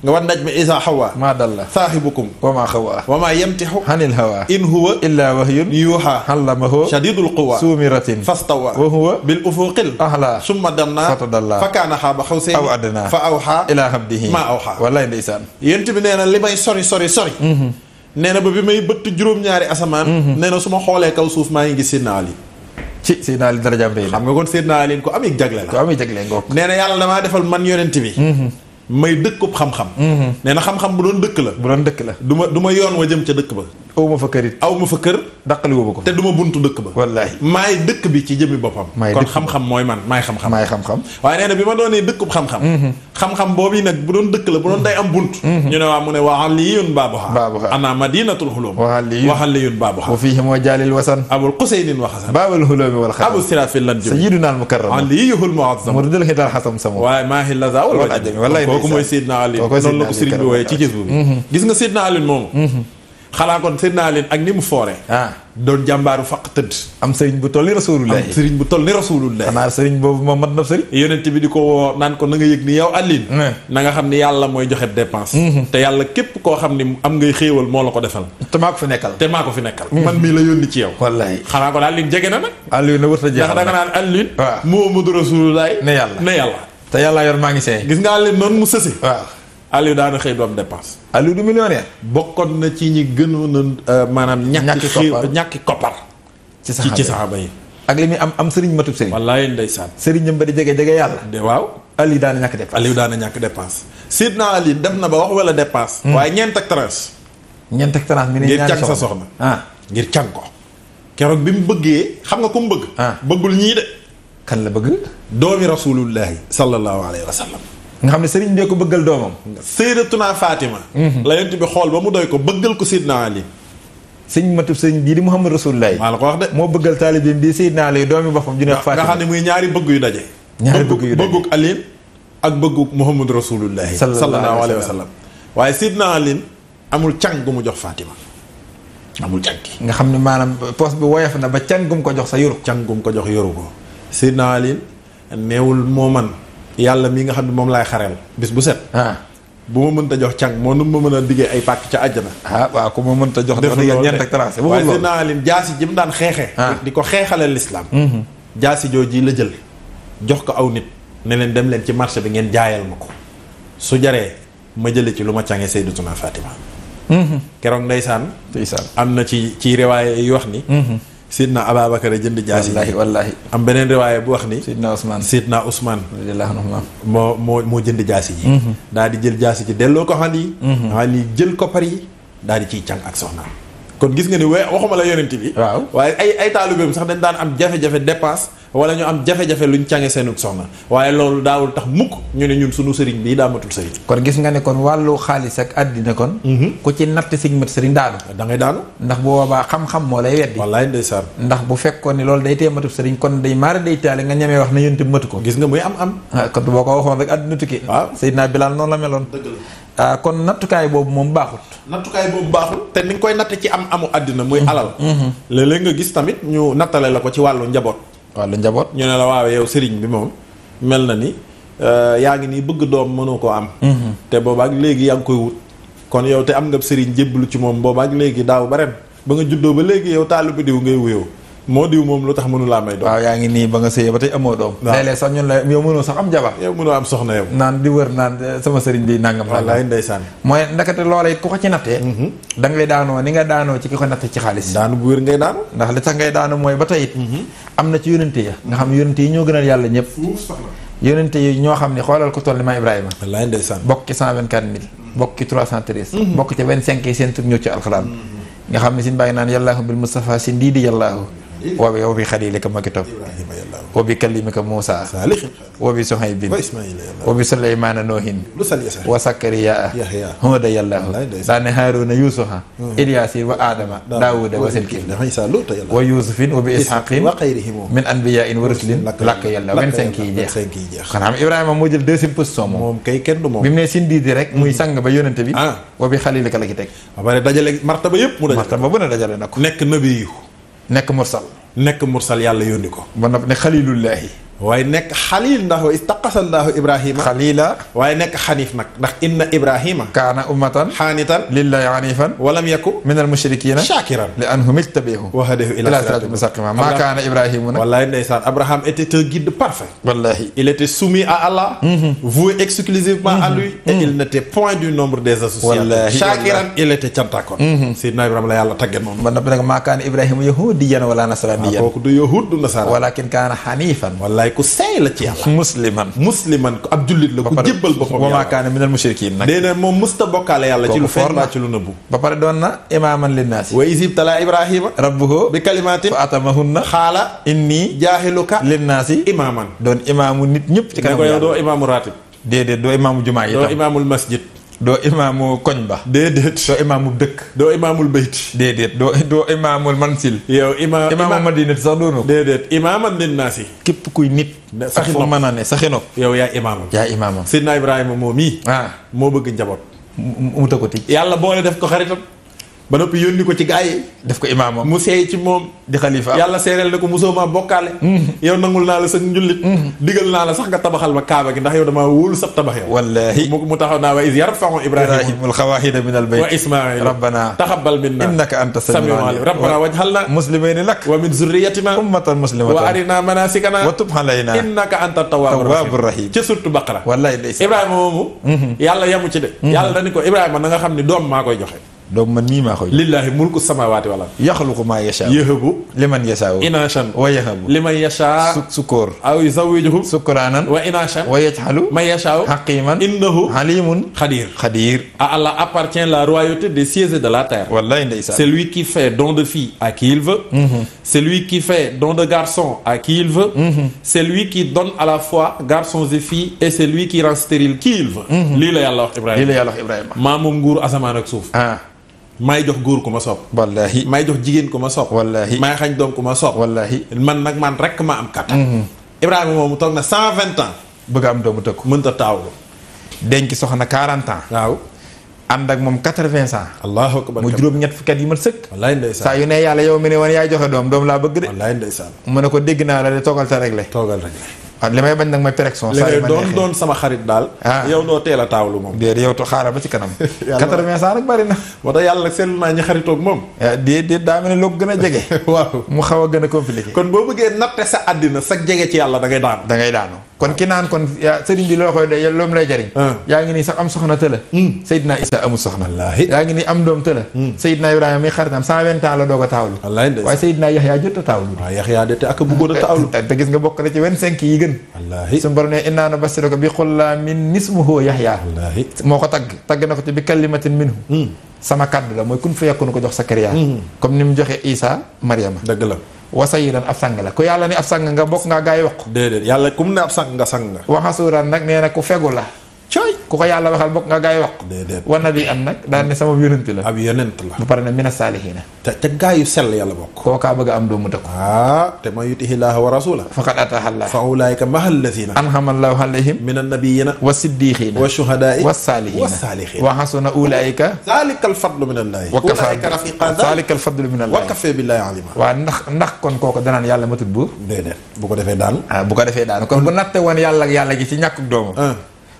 nga war naj mi isa hawa maa dalla saahibukum wa maa xawa wa maa yamtixu hanil hawa in huwa illaa wahyun yuuha allamahu shadidul quwa suumiratin fastawa wa huwa bil ufuqil ahla summa danna fatadalla fa kaana xaaba xawsayni aw adna fa awha ilaa abdihi maa awha wallaay ndeysaan yent bi nee na li may sori nee na ba bi may bëtt juróom-ñaari asamaan nee na su ma xoolee kaw suuf maa ngi gis Seydina Ali Seydina Ali darajaam rëy xam nga kon Seydina Ali ko amee jagle la ngoog nee na yàlla damaa defal man yonent bi may dëkkub xam-xam nee na xam-xam bu doon dëkk la du ma du ma yoon wa jëm ca dëkk ba aw ma fa kërit aw ma fa kër daqali woo ko te duma buntu dëkk ba wallaahi maay dëkk bi ci jëmi boppam kon xam-xam mooy man maay xam-xam waaye nee na bi ma doonee dëkkub xam-xam xam-xam boobu nag bu doon dëkk la bu doon day am bunt ñu ne waa mu ne wa aliyun baabuha ana madinatul hulum wa aliyun baabuha wa fiihi moo jaalil wasan abul qusaynin wa hasan baabul hulumi wal xatam abu sirafil lan jëm sayyiduna al mukarram aliyuhul muazzam murdul xital xasam sama waaye maa hi laza wal wajami wallahi kooku mooy Seydina Ali noonu la ko sëriñ bi wooyee ci gis bu gis nga Seydina Ali moomu xalaa kon Seydina Ali ak ni mu foore doon jàmbaaru faq tëdd am sëriñ bu toll ni rasulullah am sëriñ bu toll ni rasulullah xanaa sëriñ boobu moom mat na sëriñ yonent bi di ko woo naan ko na nga yëg ni yow Alioune na nga xam ni yàlla mooy joxe dépense te yàlla képp koo xam ni am ngay xéewal moo la ko defal te maa ko fi nekkal man mii la yónni ci yow wallahi xanaa kon Alioune jege na nag Alioune wërta jeex ndax da nga naan Alioune Muhammadu rasulullah ne yàlla te yàlla yor maa ngi seen gis nga Alioune noonu mu sësi waaw Aliou daana xëy doom dépense Aliou du millionnaire bokkoon na ci ñi gënoon a maanaam ñàkki koppar ci saxaaba yi ak li muy am sëriñ matub sëriñ wallaay ndeysaan sëriñam ba di jege yàlla de waaw Aliou daana ñàkk dépense Sidna Ali def na ba wax wala dépense waaye ñeent ak tranche mi ne ngir càng sa soxna ngir càng ko keroog bi mu bëggee xam nga ku mu bëgg bëggul ñii de kan la bëgg doomi rasulullahi sallallahu alayhi wa sallam nga xam ne sëriñ bee ko bëggal doomam Sayyidatuna Fatima la yonent bi xool ba mu doy ko bëggal ko Sidna Ali sëñ matub sëriñ bii di Muhammad Rasulullah maa la ko wax de moo bëggal taalibeem bii Sidna Ali doomi boppam ju ne Fatima nga xam ne muy ñaari bëgg yu daje bëgguk Ali ak bëgguk Muhammad Rasulullah sallallahu alayhi wa sallam waaye Sidna Ali amul càng gu mu jox Fatima amul càng nga xam ne maanaam poste bi woyof na ba càng gu mu ko jox sa yoru càng gu mu ko jox yoru ko Sidna Ali neewul moo man yàlla mi nga xam ne moom laay xareel bis bu set bu ma mënta jox càng moo nu ma mën a diggee ay pàkk ca àjjana waaw ku ma mënta jox dafa diggee ñeent ak tracé waaye Seydina Ali jaasi ji mu daan xeexee di ko xeexale lislaam jaasi jooji la jël jox ko aw nit ne leen dem leen ci marché bi ngeen jaayal ma ko su jaree ma jële ci lu ma càngee Sayyidatuna Fatima keroog ndeysaan am na ci riwaaye yu wax ni Sidna Ababakar a jënd jaasi wallaahi am beneen riwaaye bu wax ni Sidna Ousmane moo jënd jaasi ji daal di jël jaasi ji delloo ko Ali Ali jël koppar yi daal di ciy càng ak soxnaam kon gis nga ni waxuma la yonent bi waaw waaye ay taalibeem sax dañ daan am jafe-jafe dépense wala ñu am jafe-jafe luñ cànge seenug soxna waaye loolu daawul tax mukk ñu ne ñun sunu sëriñ bii daa matul sëriñ kon gis nga ne kon wàllu xaalis ak àddina kon ku ci natt siñ mat sëriñ daanu da ngay daanu ndax bu boobaa xam-xam moo lay weddi wallaay ndeysaan ndax bu fekkoon ni loolu day tee matub sëriñ kon day maara day taale nga ñemee wax na yonent bi matu ko gis nga muy am kon boo ko waxoon rek àddina tukki waaw Seydina Bilaal noonu la meloon kon nattukaay boobu moom baaxul te ni nga koy natt ci amu àddina muy alal léeg-léeg nga gis tamit ñu nattale la ko ci wàllu njaboot ñu ne la waaw yow sëriñ bi moom mel na ni yaa ngi nii bëgg doom mënoo koo am te boobaak léegi yaa ngi koy wut kon yow te am nga sëriñ jébbalu ci moom boobaak léegi daaw ba ren ba nga juddoo ba léegi yow taalibe diw ngay wuyoo moo diw moom lu tax mënu laa may doom waaw yaa ngi nii ba nga sëyee ba tey amoo doom léeg-léeg sax ñun la yow mënoo sax am jabar yow mënoo am soxna yow naan di wër naan sama sëriñ bi nangam wallaay ndeysaan mooy ndakate loola it ku ko ci nattee da ngay daanoo ni nga daanoo ci ki ko natte ci xaalis daanu bu wér ngay daanu ndax li tax ngay daanu mooy ba tey it am na ci yónente ya nga xam yónente yi ñoo gënal yàlla ñëpp yónente yi ñoo xam ne xoolal ko toll ni ma Ibrahima wallaay ndeysaan bokk ci 124 000 bokk ci 313 bokk ci 25 yi seen tur ñëw ci alxuraan nga xam ne sin bàyyi naan yàllaahu bil Mustafa si ndii di yàllaahu wa bi xalilika ma ki topp wa bi kalimika Muusa wa bi Suhaybin wa bi Suleymaana Noohin wa Sakariya Huuda yàllaahu daane Haaruna Yuusufa Ilyaasiin wa Aadama Daawuda wa Silkin wa Yuusufin wa bi Isxaaqin min anbiyaa'in wa rusulin làkk yàllaahu 25 yi jeex xanaa Ibrahima moo jël deuxième position moom kay kenn du moom bi mu ne sin diidi rek muy sang ba yónente bi wa bi xalilika la ki teg ba pare dajale martaba yëpp mu dajale martaba bu ne dajale na ko nekk nabiyu nekk mursal yàlla yónni ko ba noppi ne xalilullaahi waaye nekk xalil ndax wa istaqasallaahu Ibrahima xalila waaye nekk xaniif nag ndax inna Ibrahima kaana ummatan xaanitan lillahi hanifan walam yaku min al mushrikiina shakiran li anhu ijtabahu wa hadahu ila siraatin mustaqima maa kaana Ibrahima nag wallahi ndeysaan Abraham était un guide parfait wallahi il était soumis à Allah voué exclusivement à lui et il n'était point du nombre des associés shakiran il était cantakon Seydina Ibrahima la yàlla tagge noonu ba noppi nag maa kaana Ibrahima yahudiyan wala nasraniyan kooku du yahud du nasara walakin kaana hanifan wallaay ku seey la ci yàlla. musliman ko ab jullit la ku jébbal boppam yàlla. wa maa kaana minal mushrikiin nag. nee na moom musta bokkaale yàlla ci lu feeñ ba ci lu nëbbu. ba pare doon na imaaman linnaasi. wa iz ibtalaa Ibrahima rabbuhu bi kalimaatin fa atamahunna xaala inni jaahiluka linnaasi imaaman. doon imaamu nit ñëpp ci kanam ne ko yow yàlla. doo imaamu ratib. déedéet doo imaamu jumaa yi doo imaamul masjid. doo imaamu koñ ba. déedéet. doo imaamu dëkk. doo imaamul bayt. déedéet doo imaamul mansil. yow imaamu madinati sax doonoo ko. déedéet imaaman linnaasi. képp kuy nit. saxi fu mën a ne saxi nopp. yow yaa imaamam. yaa imaamam. Seydina Ibrahima moom mii. moo bëgg njaboot. mu ta ko tij. yàlla boole def ko xaritam. ba noppi yónni ko ci gaa yi. def ko imaamam. mu seey ci moom. di xalifa. yàlla seereel na ko mosoo maa bokkaale. yow nangul naa la sa njullit. digal naa la sax nga tabaxal ma kaaba gi ndax yow damaa wóolu sab tabax yow. wallaahi mu taxaw naa wa iz yarfa'u Ibrahimul xawaahida minal bayt wa Ismaa'iil rabbana taqabbal minna innaka anta samiul alim rabbana waj'alna muslimayni lak wa min zurriyyatina ummatan muslimatan wa arinaa manaasikana wa tub alayna innaka anta tawwaabur rahiim ci surtu Baqara. wallaahi ndeysaan Ibrahima moomu. yàlla yamu ci de. yàlla dañu ko Ibrahima na nga xam ni doom maa koy joxe. donc man mii maa koy. lillaahi mulku samaawaati wal ard. yaxluqu maa yashaa. yahabu liman yashaa. inaashan. wa yahabu liman yashaa. sukkoor. aw yuzawwijuhum sukraanan. wa inaashan. wa yaj'alu man yashaa. hakiiman. innahu alimun. Khadir. À Allah appartient la royauté des cieux et de la terre. wallaay ndeysaan. C'est lui qui fait don de filles à qui il veut. C'est lui qui fait don de garçons à qui il veut. C'est lui qui donne à la fois garçons et filles et c'est lui qui rend stérile qui il veut. lii la yàlla wax Ibrahima. lii la yàlla wax Ibrahima. maa moom nguur asamaan ak suuf. maay jox góor ku ma soob. wallaahi. maay jox jigéen ku ma soob. wallaahi. maay xañ doom ku ma soob. wallaahi. man rek ma am kattan. Ibrahima moomu toog na 120 ans. bëgg am doomu tëkku. mënta taawlu. denc soxna 40 ans. waaw. ànd ak moom 80 ans. allahu akbar. mu juróom-ñett fukki at yi mat sëkk. wallaay ndeysaan. saa yu ne yàlla yow mi ne woon yaay joxe doom laa bëgg de. wallaay ndeysaan. mu ne ko dégg naa la de toogal te réglé. waaw li may bañ nag mooy péréction. saa yu ma neexee doon sama xarit daal. yow doo teel a taawlu moom. déedéet yow to xaaral ba ci kanam. 80 ans nag bari na. moo tax yàlla nag seetlu naa ñi xaritoog moom. déedéet daa mel ne loo gën a jege. waaw mu xaw a gën a compliqué. kon boo bëggee natte sa àddina sa jege ci yàlla da ngay daanu. da ngay daanu kon ki naan kon sëriñ bi loo koy de loolu mu lay jariñ. yaa ngi nii sax am soxna tëla. Seydina Isa amul soxna. wallaahi. yaa ngi nii am doom tëla. Seydina Ibrahima mi xaritam 120 ans la doog a taawlu. wallaahi ndeysaan. waaye Seydina Yaxya jot a taawlu. waaw Yaxya de te ak a bëggoon a taawlu. te gis nga bokk na ci 25 yi gën. wallaahi. suñu borom ne innaa nubashshiruka bi ghulaamin ismuhu Yaxya. wallaahi. moo ko tagg na ko ci bi kalimatin minhu. sama kaddu la mooy kun fa yakunu ko jox Sakariya. comme ni mu joxe Isa Mariama. dëgg la. wasayiran ab sang la ku yàlla ni ab sang nga bokk nga gaa yi wax. déedéet yàlla ku mu ne ab sang nga sang nga. waxasuuran nag nee na ku fegu la. cooy ku ko yàlla waxal bokk nga gaa yi wax. déedéet war na bi am nag daal ne sama yonent la. ab yonent la. bu pare ne mina saalihiina. te gaa yu sell yàlla bokk. kookaa bëgg a am doomu tëkku. te man yutihi llaaha wa rasuulahu faqad ataaha llaah. fa ulaa'ika ma'a llaziina an'ama llaahu alayhim mina nabiyyiina wa siddiqiina wa shuhadaa'i wa saalihiina wa hasuna ulaa'ika zaalikal fadlu mina llaahi wa kafaa ulaa'ika rafiiqan zaalikal fadlu mina llaahi wa kafaa billaahi aliimaa. waaw ndax kon kooku danaan yàlla matul buur. déedéet bu ko defee daanu. bu ko defee daanu kon bu natte woon yàlla gi ci ñàkkug doomu.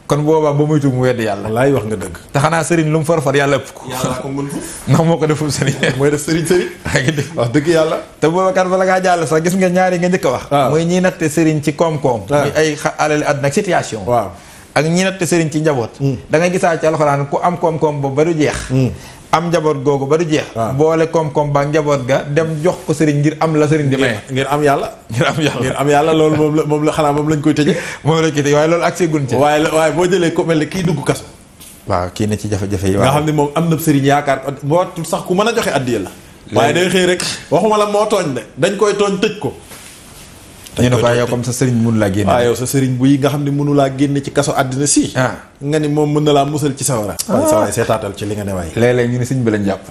kon boobaa ba muytu mu wedd yàlla. wallaay wax nga dëgg. te xanaa sëriñ lu mu farfar yàlla ëpp ko. yàlla ko mën ndax moo ko deful sëriñ. mooy def sëriñ. yaa ngi dégg wax dëgg yàlla. te boobakat bala ngaa jàll sax gis nga ñaari nga njëkk a wax. muy ñi natte sëriñ ci koom-koom. muy ay alali àdduna ak situation. waaw ak ñi natte sëriñ ci njaboot. da nga gisaa ci alxuraan ku am koom-koom boobu ba du jeex. am njaboot googu ba du jeex. boole koom-koom ba njaboot ga dem jox ko sëriñ ngir am la sëriñ di maye. ngir am yàlla. ngir am yàlla loolu moom la xanaa moom lañ koy tëjee. moom lañ koy tëjee waaye loolu ak seegun ci. waaye boo jëlee ko mel ne kii dugg kaso. waaw kii ne ci jafe-jafe yi. nga xam ne moom am na sëriñ yaakaar moo sax ku mën a joxe addiya la. waaye day xëy rek waxuma la moo tooñ de dañ koy tooñ tëj ko. ñu ne ko yow comme sa sëriñ mënu laa génne. yow sa sëriñ bu yi nga xam ne mënu laa génne ci kaso àddina si. nga ni moom mën na laa musal ci sawara. waaye sa waay seetaatal ci li nga ne waay. léeg-léeg ñu ne sëñ bi lañ jàpp.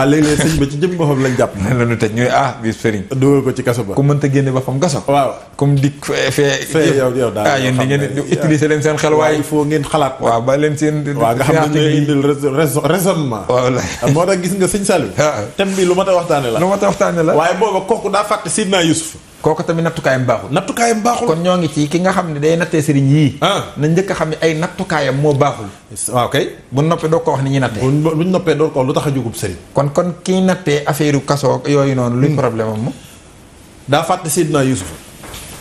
léeg-léeg sëñ bi ci jëm boppam lañ jàpp. la ñu tëj ñu ne bi sëriñ. dugal ko ci kaso ba. ku mënta génne boppam kaso. waaw comme dik fee yow daal yéen di ngeen utiliser leen seen xel waaye. il faut ngeen xalaat. waaw ba leen seen. waaw nga xam ne indil raisonnement. moo tax gis nga sëñ Saliou. thème bi lu ma ta waxtaane la. waaye booba kooku daa fàtte Sidna Yusuf. kooku tamit nattukaayam baaxul. kon ñoo ngi ci ki nga xam ne day nattee sëriñ yii. na njëkk a xam ne ay nattukaayam moo baaxul. waaw kay. bu noppee doo ko wax ni ñuy nattee. buñ noppee doo ko wax lu tax a jugub sëriñ. kon kiy nattee affaire yu kasoo yooyu noonu. luy problème am. daa fàtte Sidna Yusuf.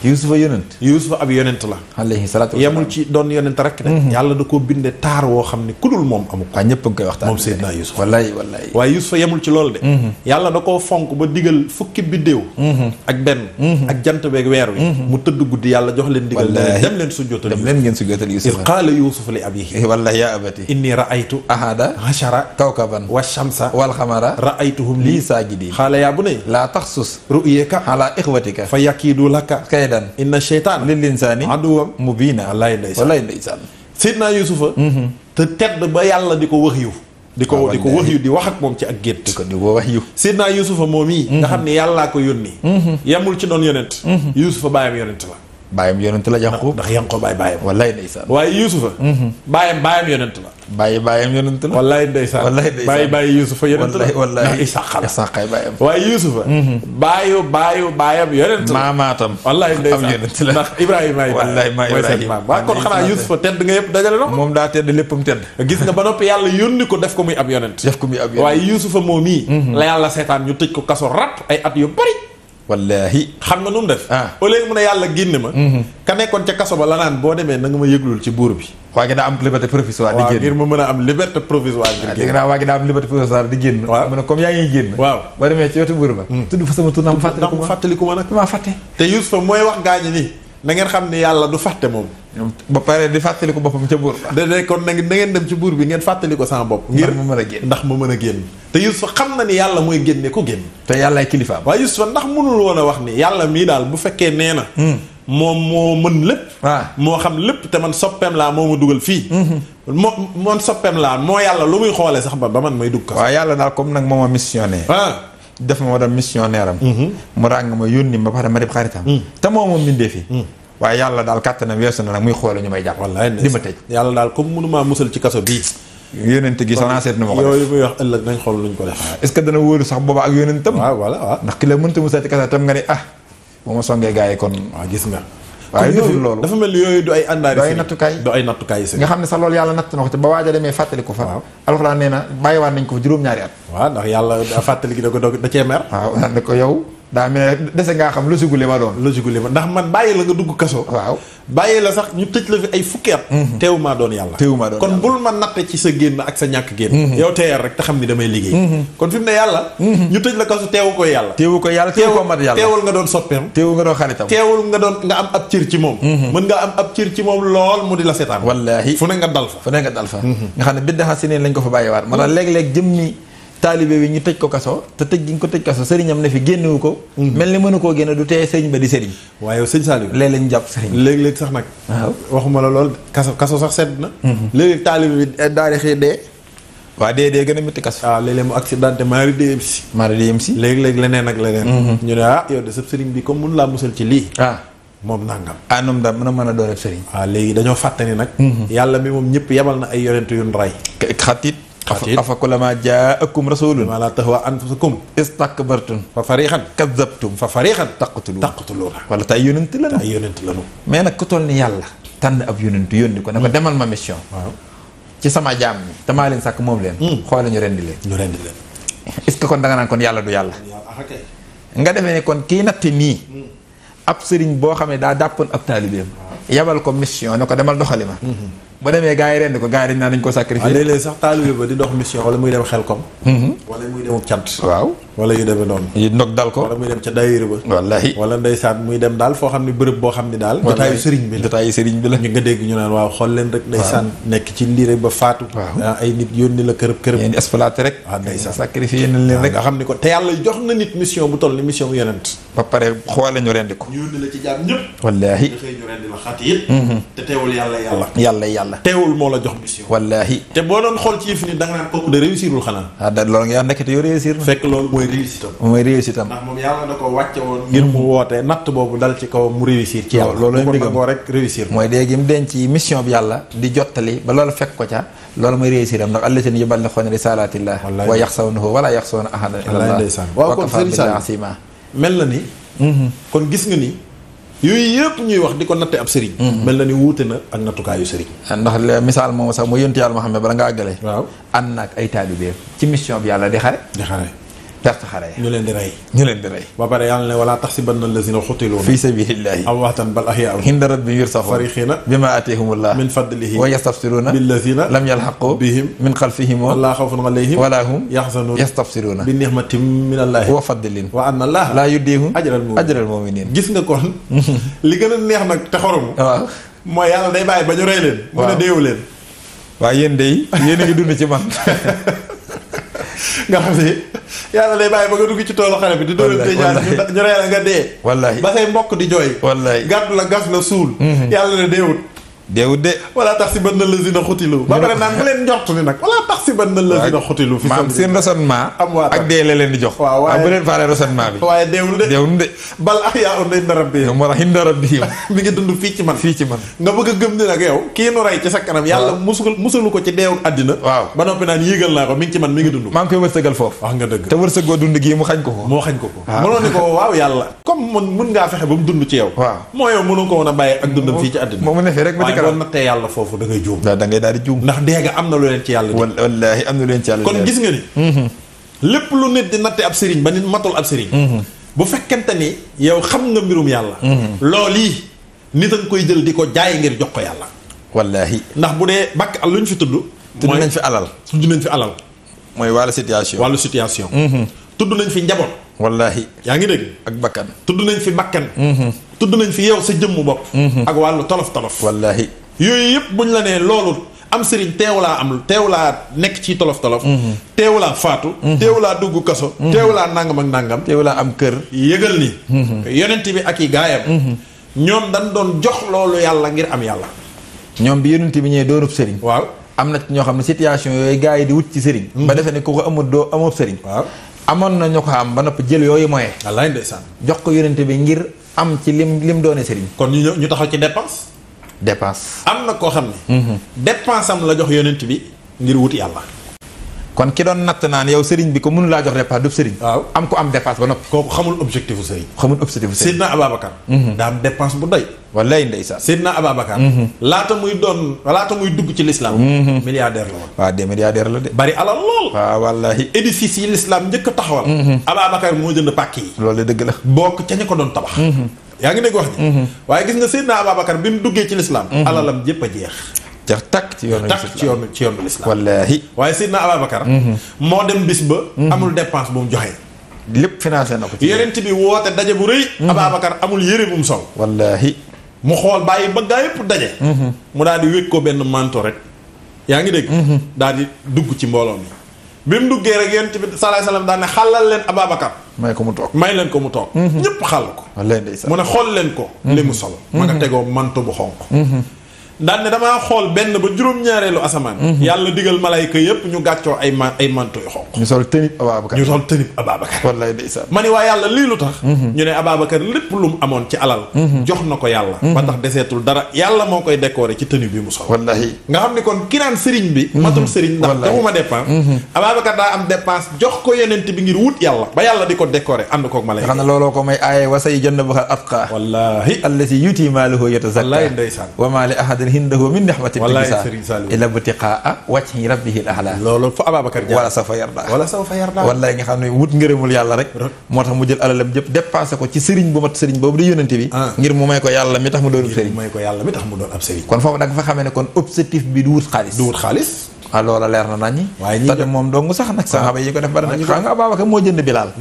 Yuusufa yonent. Yuusufa ab yonent la. alayhi salaatu wa yemul ci doon yonent rek de. yàlla da koo binde taar woo xam ne ku dul moom amu ko. waaw ñëpp a ngi koy waxtaan moom Seydina Yuusufa. wallaay. waaye Yuusufa yemul ci loolu de. yàlla da koo fonk ba digal fukki biddéew. ak benn. ak jant beeg weer wi. mu tëdd guddi yàlla jox leen digal. dem leen sujjootal dem leen ngeen sujjootal Yuusufa. iz qaala Yuusufu li abiihi. wallahi yaa abati. inni ra'aytu ahada ashara kawkaban wa shamsa wal xamara ra'aytuhum lii saajidiin. qaala yaa bunayya laa taxsus ru'yaka ala ixwatika fa yakiidu laka kaydan inna sheytaana lil insaani aduwwan mubiina. wallaay ndeysaan Seydina Yuusufa te tedd ba yàlla di ko wax yu di ko wax yu di wax ak moom ci ak gétt di ko wax yu Seydina Yuusufa moom yi nga xam ne yàllaa ko yónni yemul ci doon yonent Yuusufa baayam yonent la baayam yonent la Yaqub ndax Yaqub baayam wallaay ndeysaan waaye Yuusufa baayam yonent la baayam yonent la wallaay ndeysaan bàyyi Yuusufa yonent la wallaay ndax Isaaqa baayam waaye Yuusufa baayam yonent la maamaatam wallaay ndeysaan yonent la ndax Ibrahima wallaay mooy seen maam waaw kon xanaa Yuusufa tedd nga yëpp dajale na moom daa tedd léppam tedd gis nga ba noppi yàlla yónni ko def ko muy ab yonent waaye Yuusufa moom yi la yàlla seetaan ñu tëj ko kaso rap ay at yu bari wallaahi xam nga nu mu def au lieu mu ne yàlla génne ma ka nekkoon ca kaso ba la naan boo demee na nga ma yëglul ci buur bi waa gi daa am liberté provisoire di génn ngir ma mën a am liberté provisoire dégg naa waa gi daa am liberté provisoire di génn mu ne comme yaa ngi génn waaw boo demee ci wetu buur ba tudd fa sama tur na mu fàttaliku ma nag maa fàtte te Yuusufa mooy wax gaañi nii na ngeen xam ne yàlla du fàtte moom ba pare di fàttaliku boppam ca buur ba da kon na ngeen dem ci buur bi ngeen fàttali ko sama bopp ngir ma mën a génn ndax ma mën a génn te Yuusufa xam na ni yàlla mooy génne ko génn te yàllaay kilifaam waaye Yuusufa ndax mënul woon a wax ni yàlla mii daal bu fekkee nee na moom moo mën lépp moo xam lépp te man soppeem laa moo ma dugal fii moom soppeem laa moo yàlla lu muy xoolee sax ba man may dugg ko waaw yàlla daal comme nag moo ma missionnaire def ma doon missionnaire am mu ràng ma yónni ma pare ma def xaritam te moo moom mbindee fi waaye yàlla daal kàttanam weesu na nag muy xoole ñu may jàpp wallaay di ma tëj yàlla daal comme mënumaa musal ci kaso bii yónent gi sax naa seet na ma ko yooyu muy wax ëllëg nañ xool luñ ko def est-ce que dana wóoru sax booba ak yónentam waaw ndax ki la mënta musal ci kaso tam nga ni bu ma songee gars yi kon waaw gis nga waaye deful loolu dafa mel ni yooyu du ay àndaari du ay nattukaay yi nga xam ne sax loolu yàlla natt na ko te ba waaja demee fàttali ko fa alxuraan nee na bàyyiwaat nañ ko fa juróom-ñaari at waaw ndax yàlla fàttali gi da cee mer waaw naan ko yow daa mel ne dese ngaa xam logique li ma doon ndax man bàyyi la nga dugg kaso waaw bàyyi la sax ñu tëj la fi ay fukki at teewumaa doon yàlla kon bul ma natte ci sa génn ak sa ñàkk génn yow teeyal rek te xam ni damay liggéey kon fi mu ne yàlla ñu tëj la kaso teewu ko yàlla teewu ko mat yàlla teewul nga doon soppeem teewul nga doon xaritam teewul nga am ab cër ci moom mën nga am ab cër ci moom lool mu di la seetaan wallaahi fu ne nga dal fa nga xam ne biddaxa si neen lañ ko fa bàyyiwaat ma tax léeg-léeg jëmmi taalibe bi ñu tëj ko kaso te tëj gi ñu ko tëj kaso sëriñam ne fi génnewu ko mel ni mënu koo génne du teye sëriñ ba di sëriñ waaye sëñ Saliou léeg-léeg ñu jàpp sëriñ léeg-léeg sax nag waaw waxuma la lool kaso sax sedd na léeg-léeg taalibe bi daal di xëy dee waaw dee gën a métti kaso waaw léeg-léeg mu accidenté maari déyem si léeg-léeg leneen ak leneen ñu ne yow de sa sëriñ bi comme mun laa musal ci lii moom nangam noom da mën a doon ak sëriñ waaw léegi dañoo fàtte ni nag yàlla mi moom ñëpp yebal na ay yonent yu ray xatit afa kullamaa jaa'akum rasuulun maa laa tahwaa anfusukum istakbartum fa fariixan kazzabtum fa fariixan taqtuluuna wala tay yonent lanu mais nag ku toll ni yàlla tànn ab yonent yónni ko ne ko demal ma mission waaw ci sama jaam ñi te maa leen sàkk moom leen xoole ñu rendi leen est-ce que kon da nga naan kon yàlla du yàlla nga defee ne kon kii natte nii ab sëriñ boo xam ne daa dàppoon ab taalibeem yabal ko mission ne ko demal doxali ma ba demee gars yi rendi ko gars yi dañ naan dañ ko sacrifier léeg-léeg sax taalibe ba di dox mission wala muy dem xel kom wala muy dem cant waaw wala yu demee noonu yi ndog dal ko wala muy dem ca daayira ba wallaahi wala ndeysaan muy dem daal foo xam ne bërëb boo xam ne daal jotaayu sëriñ bi la ñu nga dégg ñu naan waaw xool leen rek ndeysaan nekk ci lii rek ba faatu ay nit yónni la kërëb yéen exploité rek waaw ndeysaan sacrifier nañ leen rek nga xam ni ko te yàlla jox na nit mission bu toll ni mission bu yonent ba pare xoole ñu rendi ko ñu yónni la ci jaam ñëpp wallaahi nga xëy ñu rendi la xat it te teewul yàlla teewul moo la jox mission wallaahi te boo doon xool ci yëf ni da nga naan kooku de réussirul xanaa loolu nga nekk te yow réussir na fekk loolu mooy réussite am ndax moom yàlla da ko wàcce woon ngir mu wootee natt boobu dal ci kaw mu réussir ci yàlla loolu mbigam boo rek réussir mooy léegi mu denc mission bi yàlla di jottali ba loolu fekk ko ca loolu mooy réussir am ndax allaziina yuballighuuna risaalaatillaah wa yaxshawnahu wa laa yaxshawna ahadan illallaah waaw kon sëriñ Saliou mel na ni kon gis nga ni yooyu yëpp ñuy wax di ko natte ab sëriñ mel na ni wuute na ak nattukaayu sëriñ ndax misaal moom sax mu yonti yàlla Muhammad bala nga àggale waaw ànd na ak ay taalibeem ci mission bi yàlla di xare perte xare ñu leen di rey. ñu leen di rey. ba pare yàlla ne wala taxsibanna allazina xutiluuna fii sabilillahi amwaatan bal ahyaa'un inda rabbihim yurzaquun farihiina bimaa aataahumullah min fadlihi wa yastabsiruuna billazina lam yalhaqu bihim min xalfihim wala xawfun alayhim wala hum yaxzanuun yastabsiruuna bi nihmatin min allahi wa fadlin wa anna allaha laa yudiihu ajral mu'miniin. gis nga kon li gën a neex nag te xoromu waaw mooy yàlla day bàyyi ba ñu rey leen. mu ne deewu leen. waaw yéen de yéen a ngi dund ci man. nga xam ne yàlla day bàyyi ba nga dugg ci toolu xare bi. di dóorante ñaar ñu rey la nga dee. wallaahi ba say mbokk di jooy. wallaahi gàddu la gas la suul. yàlla ne deewut. deewut de. wala taxsibanna allazina xutilu. ba pare naan bu leen njort ni nag. wala taxsibanna allazina xutilu. fi maam seen raisonnement. ak dee la leen di jox. waaw waaye bu leen faale raisonnement bi. waaye deewul de. deewul de. bal ahyaa'un inda rabbihim. moo tax inda rabbihim. mi ngi dund fii ci man. fii ci man. nga bëgg a gëm ni nag yow. kii nu rey ci sa kanam. yàlla musalu ko ci deewu àddina. waaw ba noppi naan yéegal naa ko mi ngi ci man mi ngi dund. maa ngi koy wërsëgal foofu. wax nga dëgg te wërsëgoo dund gii mu xañ ko ko. moo xañ ko ko. mënoon ni ko waaw yàlla. comme mun ngaa fexe ba mu dund ci yow. waaw moo yow mënu ko woon a bàyyi ak dundam fii ci àddina. moo mu ne fii rek ba ci kanam waaye boo nattee yàlla foofu da ngay juum. da ngay daal di juum. ndax deega am na lu leen ci yàlla. wallaahi am na lu leen ci yàlla. kon gis nga ni. lépp lu nit di natte ab sëriñ ba nit matul ab sëriñ. bu fekkente ni yow xam nga mbirum yàlla. loolu yi nit a nga koy jël di ko jaay ngir jox ko yàlla. wallaahi. ndax bu dee bakk lu ñu fi tudd. tudd nañ fi alal. tudd nañ fi alal. mooy wàllu situation. wàllu situation. tudd nañ fi njaboot. wallaahi. yaa ngi dégg. ak bakkan. tudd nañ fi bakkan. tudd nañ fi yow sa jëmmu bopp. ak wàllu tolof tolof. wallaahi. yooyu yëpp buñ la nee loolu am sëriñ teewulaa nekk ci tolof tolof. teewulaa faatu. teewulaa dugg kaso. teewulaa nangam ak nangam. teewulaa am kër. yëgal ni. yonent bi ak i gaayam. ñoom dañ doon jox loolu yàlla ngir am yàlla. ñoom bi yonent bi ñëwee doonub sëriñ. waaw am na ñoo xam ne situation yooyu gars yi di wut ci sëriñ. ba defee ne ku ko amul doo amoo sëriñ. waaw amoon na ñu ko am ba noppi jël yooyu moyen. wallaay ndeysaan. jox ko yonent bi ngir am ci lim doone sëriñ. kon ñu taxaw ci dépense. dépense. am na koo xam ne. dépense am la jox yonent bi ngir wut yàlla. kon ki doon natt naan yow sëriñ bi ko mënu laa jox dépense du sëriñ. waaw am ko am dépense ba noppi. kooku xamul objectif u sëriñ. xamul objectif sëriñ. Seydina Ababacar. daa am dépense bu doy. wallaay ndeysaan. Seydina Ababacar. laata muy dugg ci l'islam. milliardaire la woon. waaw des milliardaires la de. bari alal lool. waaw wallaahi. édifice yi l'islam njëkk a taxawal. Ababacar moo jënd pàkk yi. loolu dëgg la. bokk ca ña ko doon tabax. yaa ngi dégg wax ji. waaye gis nga Seydina Ababacar bi mu duggee ci l'islam. alalam jépp a jeex. jeex takk ci yoonu l'islam. wallaahi. waaye Seydina Ababacar. moo dem bis ba. amul dépense bu mu joxe. lépp financé na ko ci. yeneen bi woote daje bu rëy. Ababacar amul yére bu mu sol. wallaahi. mu xool bàyyi ba gaa yëpp daje. mu daal di wékk ko benn manto rek. yaa ngi dégg. daal di dugg ci mbooloo mi. bi mu duggee rek yonent bi salaay salaam daal ne xàllal leen Ababacar. may ko mu toog. may leen ko mu toog. ñëpp xàll ko. wallaahi ndeysaan. mu ne xool leen ko. li mu solo. ma nga tegoo manto bu xonq. daan ne damaa xool benn ba juróom-ñaareelu asamaan. yàlla digal malayka yëpp ñu gàccoo ay manto yu xonq. ñu sol tënib Ababacar. wallaahi ndeysaan. ma ni waa yàlla lii lu tax. ñu ne Ababacar lépp lu mu amoon ci alal. jox na ko yàlla. ba tax deseetul dara yàlla moo koy décorer ci tenue bi mu sol. wallaahi. nga xam ni kon ki naan sëriñ bi. matul sëriñ ndax joxuma dépense. Ababacar daa am dépense jox ko yenent bi ngir wut yàlla. ba yàlla di ko décorer ànd koog malayka. xam na looloo ko may aaye wasay jënd ba atqa. wallaahi. allati yuti maalahu yatazakka. wallaahi ndeysaan. wa maa li ahadin hindahu min nihmatin wallaahi Sëriñ Saliou illa btiqaa wajhi rabbihil a'laa. loolu fa Ababacar jaar. wala sawfa yardaa. wallaahi nga xam ne wut ngërëmul yàlla rek. moo tax mu jël alalam jëpp dépassé ko ci sëriñ bu mat sëriñ boobu di yónnante bi. ngir mu may ko yàlla mi tax mu doon ab sëriñ. kon foofu da nga fa xamee ne kon objectif bi du wut xaalis. loola leer na naññi. waaye ñi moom dong sax nag saxaaba yi ko def bari na. xam nga Ababacar moo jënd Bilaal.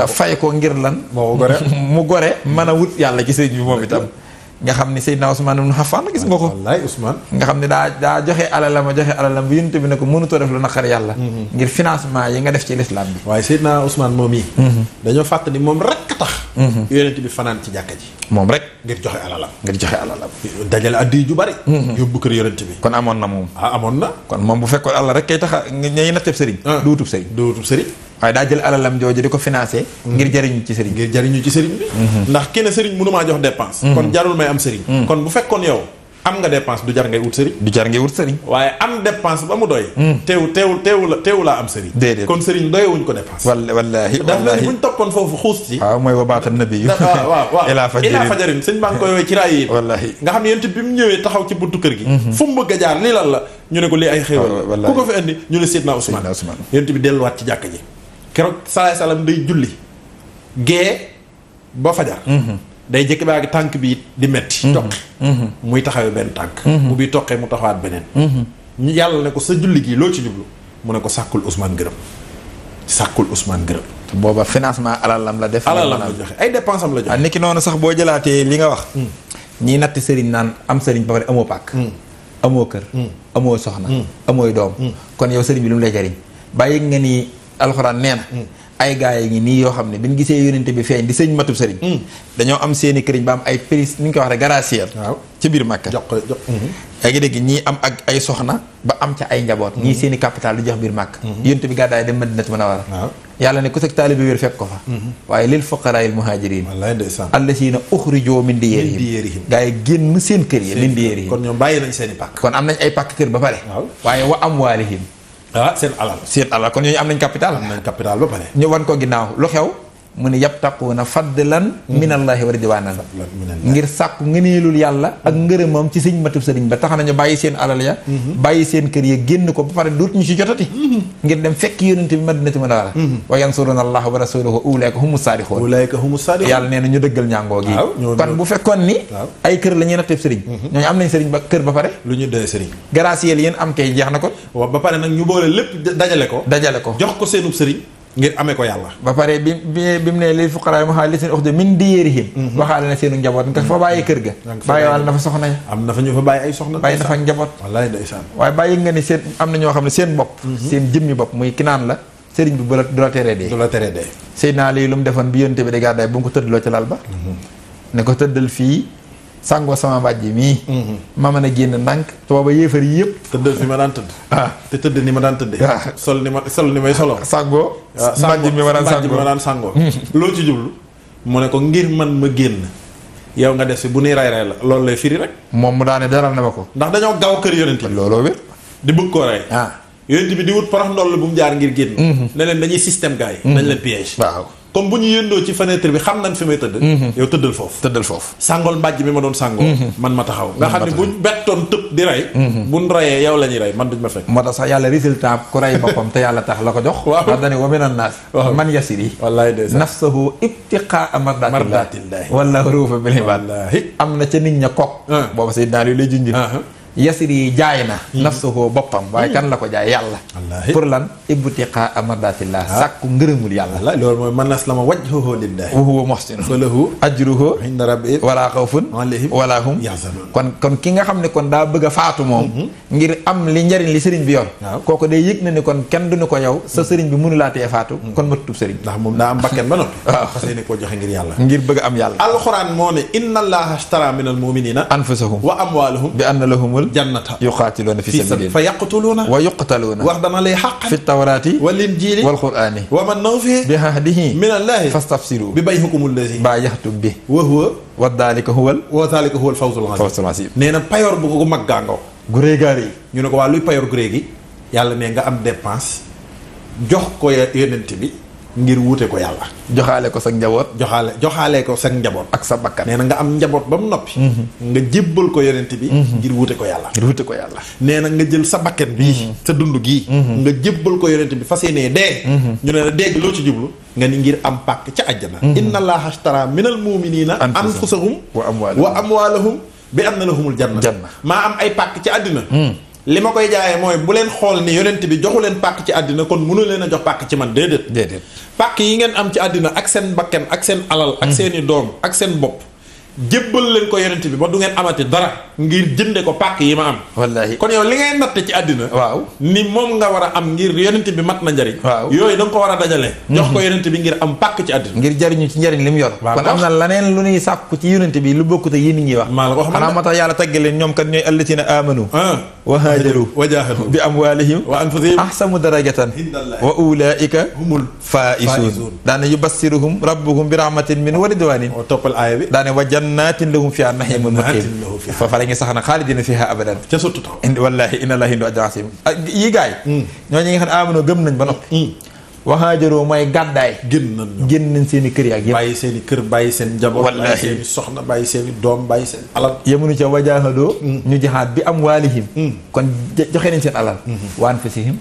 fay ko ngir lan. mu gore mën a wut yàlla ci sëriñ bi moom itam. nga xam ni Seydina Ousmane ibn Affan gis nga ko. wallaay Ousmane. nga xam ne daa joxe alalam bi yonent bi ne ko mënutoo def lu naqari yàlla. ngir financement yi nga def ci l'islam bi. waaye Seydina Ousmane moom yi. dañoo fàtt ni moom rek a tax. yonent bi fanaan ci jàkka ji. moom rek. ngir joxe alalam. dajale addi ju bari. yóbbu kër yonent bi. kon amoon na moom. amoon na. kon moom bu fekkoon Allah rek kay tax ñay natteb sëriñ. du wutub sëriñ. waaye daa jël alalam jooju di ko financé. ngir jariñu ci sëriñ bi. ndax kenn sëriñ mënumaa jox dépense. kon jarul may am sëriñ. kon bu fekkoon yow am nga dépense du jar ngay wut sëriñ. waaye am dépense ba mu doy. teewu laa am sëriñ. déedéet kon sëriñ doyewuñ ko dépense. wallaahi daf mel ni buñ toppoon foofu xuus ci. waaw mooy wabaata nabi yu. waaw ilaa fajarin sëñ baa ngi koy woowee ci raay yi. wallaahi nga xam ne yéen bi mu ñëwee taxaw ci buntu kër gi. fu mu bëgg a jaar lii lan la ñu ne ko lii ay xéewal ku ko fi indi ñu ne Seydina Ousmane. yéen bi delluwaat ci jàkka ji keroog salaay salaam day julli gee ba fajar day jëkk baa ngi tànk bi di metti toq muy taxawee benn tànk bu bii toqee mu taxawaat beneen yàlla ne ko sa julli gi loo ci jublu mu ne ko sàkkul Ousmane gërëm sàkkul Ousmane gërëm booba financement alalam la def alalam la joxe ay dépense am la joxe niki noonu sax boo jëlaatee li nga wax ñii natti sëriñ naan am sëriñ ba pare amoo pàkk amoo kër amoo soxna amooy doom kon yow sëriñ bi lu mu lay jariñ bàyyi nga ni alxuraan nee na ay gaay yi ngi nii yoo xam ne bi ñu gisee yónente bi feeñ di sëñ matub sëriñ dañoo am seeni këriñ ba am ay pris ni ñu ko waxee gracier ci biir Màkka jox ko jox yaa ngi dégg ñii am ak ay soxna ba am ca ay njaboot ñii seeni capital di jox biir Màkka yónente bi gàddaay dem Madinatu Munawwara yàlla ne ku sag taalibe wér fekk ko fa waaye lil fuqaraa'il muhaajiriin allasiina uxrijoo min diyaarihim gaa yi génn seen kër yi min diyaarihim kon ñoom bàyyi nañ seeni pàkk kon am nañ ay pàkk kër ba pare waaye wa amwaalihim seen alal kon ñooñu am nañ capital ba pare ñu wan ko ginnaaw lu xew mu ne yabtaquuna fadlan minallaahi wa ridwaanan ngir sàkku ngëneelul yàlla ak ngërëmam ci sëñ matub sëriñ ba tax nañu bàyyi seen alal ya bàyyi seen kër ya génn ko ba pare dootuñu ci jotati ngir dem fekk yonent bi Madinatu Munawwara wa yansuruuna allaaha wa rasuulahu ulaa'ika humu saadiquun yàlla nee na ñu dëggal ñàngoo gi kon bu fekkoon ni ay kër la ñuy natteb sëriñ ñooñu am nañ sëriñ ba kër ba pare lu ñu doy sëriñ gracier yéen am kay jeex na ko ba pare nag ñu boole lépp dajale ko jox ko seenub sëriñ ngir amee ko yàlla ba pare bi mu ne lil fuqaraa muhaajiriin uxrijuu min diyaarihim waxaale na seenu njaboot nga fa bàyyi kër ga bàyyi wàll na fa soxna ya am na fa ñu fa bàyyi ay soxna bàyyi na fa njaboot wallaay ndeysaan waaye bàyyi nga ni seen am na ñoo xam ne seen bopp seen jëmmi bopp muy ki naan la sëriñ bi du la teree dee Seydina Ali lu mu defoon bi yónte bi de gàddaay bu mu ko tëddloo ci lal ba ne ko tëddal fii sàngoo sama mbàjj mii ma mën a génn ndànk booba yéefar yi yëpp tëddal fi ma daan tëdd te tëdd ni ma daan tëddee sol ni may solo sàngoo mbàjj mi ma daan sàngoo loo ci jublu mu ne ko ngir man ma génn yow nga def si bu nuy ray la loolu lay firi rek moom mu daane daral na ma ko ndax dañoo gaaw kër yonent bi looloo wér di bëgg koo rey yonent bi di wut porox ndoll bu mu jaar ngir génn ne leen dañuy système gars yi nañ leen piège waaw comme bu ñu yëndoo ci fenêtre bi xam nañ fi may tëdd yow tëddal foofu sàngool mbàjj mi ma doon sàngoo man ma taxaw nga xam ne buñ bettoon tëb di rey buñ reyee yow la ñuy rey man duñ ma fekk moo tax sax yàlla résultat ku rey boppam te yàlla tax la ko jox wax dane wa minan naas man yasiri wallaay de nafsahu ibtiqaa mardatillahi wallahu ruufa bil ibaad am na ca nit ña kook booba say daal lay junj yasiri jaay na nafsuhu boppam waaye kan la ko jaay yàlla pour lan ibtiqaa mardatillah sàkku ngërëmul yàlla loolu mooy man aslama wajhahu lillahi wa huwa muhsin falahu ajruhu inda rabbi wala xawfun wala hum yahzanun kon ki nga xam ne kon daa bëgg a faatu moom ngir am li njariñ li sëriñ bi yor kooku day yëg na ni kon kenn duñu ko yow sa sëriñ bi mënu laa tee faatu kon ma tutub sëriñ ndax moom daa am bakken ba noppi waaw xasee ne koo joxe ngir yàlla ngir bëgg am yàlla alxuraan moo ne inna allaha ashtara min almuminina anfusahum wa amwalahum bi anna lahumul jannata yuqaatiluuna fi sabilillah fa yaqtuluuna wa yuqtaluuna wax dana lay xaq fi tawraati wal injiili wal qur'aani wa man nawfi bi ahdihi min allahi fastafsiru bi bayhikumul lazi baayaxtum bi wa huwa wa daalika huwal fawzul aziim nee na payoor bu ko mag gàngoo gu réegaar yi ñu ne ko waa luy payoor gu réeg gi yàlla ne nga am dépense jox ko yonent bi ngir wuute ko yàlla joxaale ko sa njaboot joxaale ko sa njaboot ak sa bakkan nee na nga am njaboot ba mu noppi nga jébbal ko yonent bi ngir wuute ko yàlla nee na nga jël sa bakkan bii sa dund gii nga jébbal ko yonent bi fas yéenee dee ñu ne la dégg loo ci jublu nga ni ngir am pàkk ca àjjana inna allaha ashtara minal mu'minina anfusahum wa amwalahum bi anna lahumul janna maa am ay pàkk ci àddina li ma koy jaayee mooy bu leen xool ni yonent bi joxu leen pàkk ci àddina kon mënu leen a jox pàkk ci man déedéet pàkk yi ngeen am ci àddina ak seen bakken ak seen alal ak seeni doom ak seen bopp jébbal leen ko yonent bi ba du ngeen amati dara ngir jënde ko pàkk yi ma am wallaahi kon yow li ngay natte ci àddina waaw ni moom nga war a am ngir yonent bi mat na njariñ waaw yooyu da nga ko war a dajale jox ko yonent bi ngir am pàkk ci àddina ngir jariñu ci njariñ li mu yor kon am na laneen lu ñuy sàkku ci yonent bi lu bokkut ak yi nit ñi wax maa la ko xam xanaa moo tax yàlla tagge leen ñoom kat ñooy allatina amanu wa haajaru wa jaahadu bi amwaalihim wa anfusihim ahsanu darajatan wa ulaika humul faa'isuun daane yubassiruhum rabbuhum bi rahmatin min wa ridwanin toppal aaya bi daane wa jannatin lahum fiha nahimun muqiim fa fa la ngi sax na xaalidina fiha abadan ca surtout taw indi wallaahi inna allaha indu ajran aziim yi gaay ñoo ñi nga xam ne amano gëm nañ ba noppi waxaajaroo mooy gàddaay génn nañ seen i kër yi ak yëpp bàyyi seen i kër bàyyi seen njaboot bàyyi seen i soxna bàyyi seen i doom bàyyi seen alal yemunu ca wajaahadoo ñu jihaad bi am waalihim kon joxe nañ seen alal waan fasihim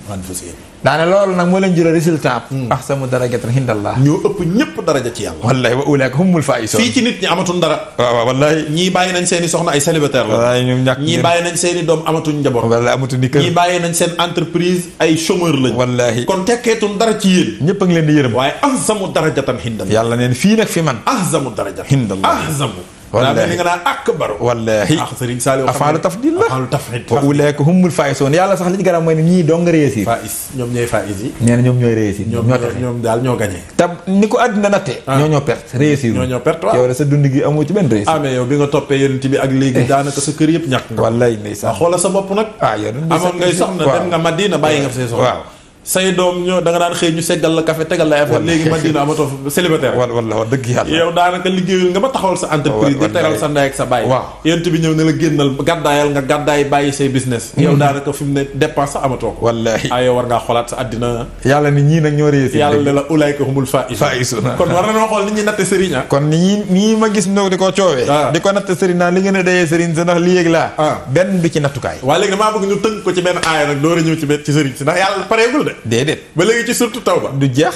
daane loolu nag moo leen jural résultat ahsanu darajatan hindallah ñoo ëpp ñëpp daraja ci yàlla. wallahi wa ulaika humul faisun fii ci nit ñi amatuñ dara. waaw wallahi ñii bàyyi nañ seen i soxna ay célibataire la. wallahi ñoom ñàkk ñii bàyyi nañ seen i doom amatuñ njaboot. wallahi amatuñ ni kër. ñii bàyyi nañ seen entreprise ay chômeur lañ. wallahi kon tekkeetuñ dara ci yéen. ñëpp a ngi leen di yërëm. waaye ahzamu darajatan hindallah. yàlla neen fii nag fi man. ahzamu darajatan hindallah. ahzamu. wallahi daa mel ni nga naan akbaru. wallahi Serigne Saliou afaalu tafdil la. afaalu tafdil. wa ulaika humul faisun yàlla sax li ci garab mooy ne ñii dong nga réussir. Faiz ñoom ñooy Faiz yi. nee na ñoom ñooy réussir. ñoom daal ñoo gagné. te ni ko àddina nattee. ñoo perte réussir. ñoo perte waaw. yow de sa dund gi amoo ci benn réussir. mais yow bi nga toppee yonent bi ak léegi daanaka sa kër yëpp ñàkk nga. wallahi ndeysaan. xoolal sa bopp nag. yow amoon ngay soxna dem nga Madina bàyyi nga fa say soxna. waaw say doom ñoo da nga daan xëy ñu seggal la café tegal la affaire léegi Madina amatoo fa célibataire. walla wax dëgg yàlla. yow daanaka liggéeyul nga ba taxawal sa entreprise di teral sa ndey ak sa bàyyi. waaw yonent bi ñëw ne la génnal gàddaayal nga gàddaay bàyyi say business. yow daanaka fi mu ne dépense sax amatoo ko. wallahi yow war ngaa xoolaat sa àddina. yàlla ni ñii nag ñoo réussir. yàlla ne la ulaayka humul faa'izuun. kon war na noo xool nit ñi natte sëriñ kon nii ma gis ndox di ko coowee. di ko natte sëriñ naa li ngeen a dayee sëriñ sa ndax lii yëg laa. benn du ci nattukaay. waaye léegi damaa bëgg ñu tënk ko ci benn aaya nag door a ñëw ci sëriñ si ndax yàlla pareegul de. déedéet léegi ci surtout tawba du jeex.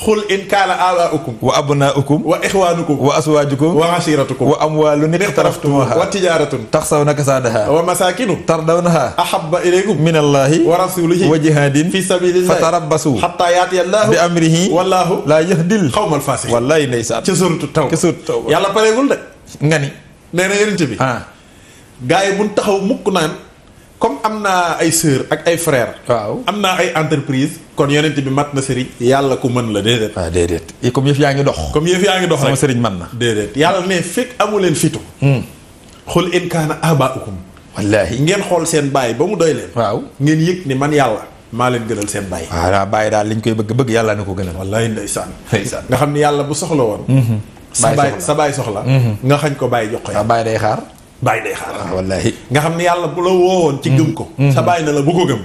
xul in kaana abaa'ukum wa abnaa'ukum wa ixwaanukum wa azwaajukum wa ashiratukum wa amwaalun iqtaraftumuuhaa wa tijaaratun taxsawna kasaadahaa wa masaakinu tardawnahaa ahabba ilaykum minallaahi wa rasuulihi wa jihaadin fi sabiilillaahi fatarabbasuu hattaa yaatiya llaahu bi amrihi wallaahu laa yahdil qawmal faasiqiin. wallaahi ndeysaan ca surtout tawba yàlla pareegul de. nga ni nee na yonent bi. gaa yi buñ taxaw mukk naan. comme am naa ay sœur ak ay frère. waaw am naa ay entreprise kon yonent bi mat na sëriñ. yàlla ku mën la déedéet. déedéet comme yëf yaa ngi dox. rek sama sëriñ man na. déedéet yàlla ne fekk amu leen fitu. xul in kaana abaa'ukum. wallaahi ngeen xool seen baay ba mu doy leen. waaw ngeen yëg ni man yàlla. maa leen gënal seen baay. waaw baay daal liñ koy bëgg yàlla na ko gënal. wallaahi ndeysaan. nga xam ni yàlla bu soxla woon. sa baay soxla. nga xañ ko baay jox ko. waaw baay day xaar. bàyyi day xaar. wallaahi nga xam ne yàlla bu la woowoon ci gëm ko. sa bàyyi na la bu ko gëm.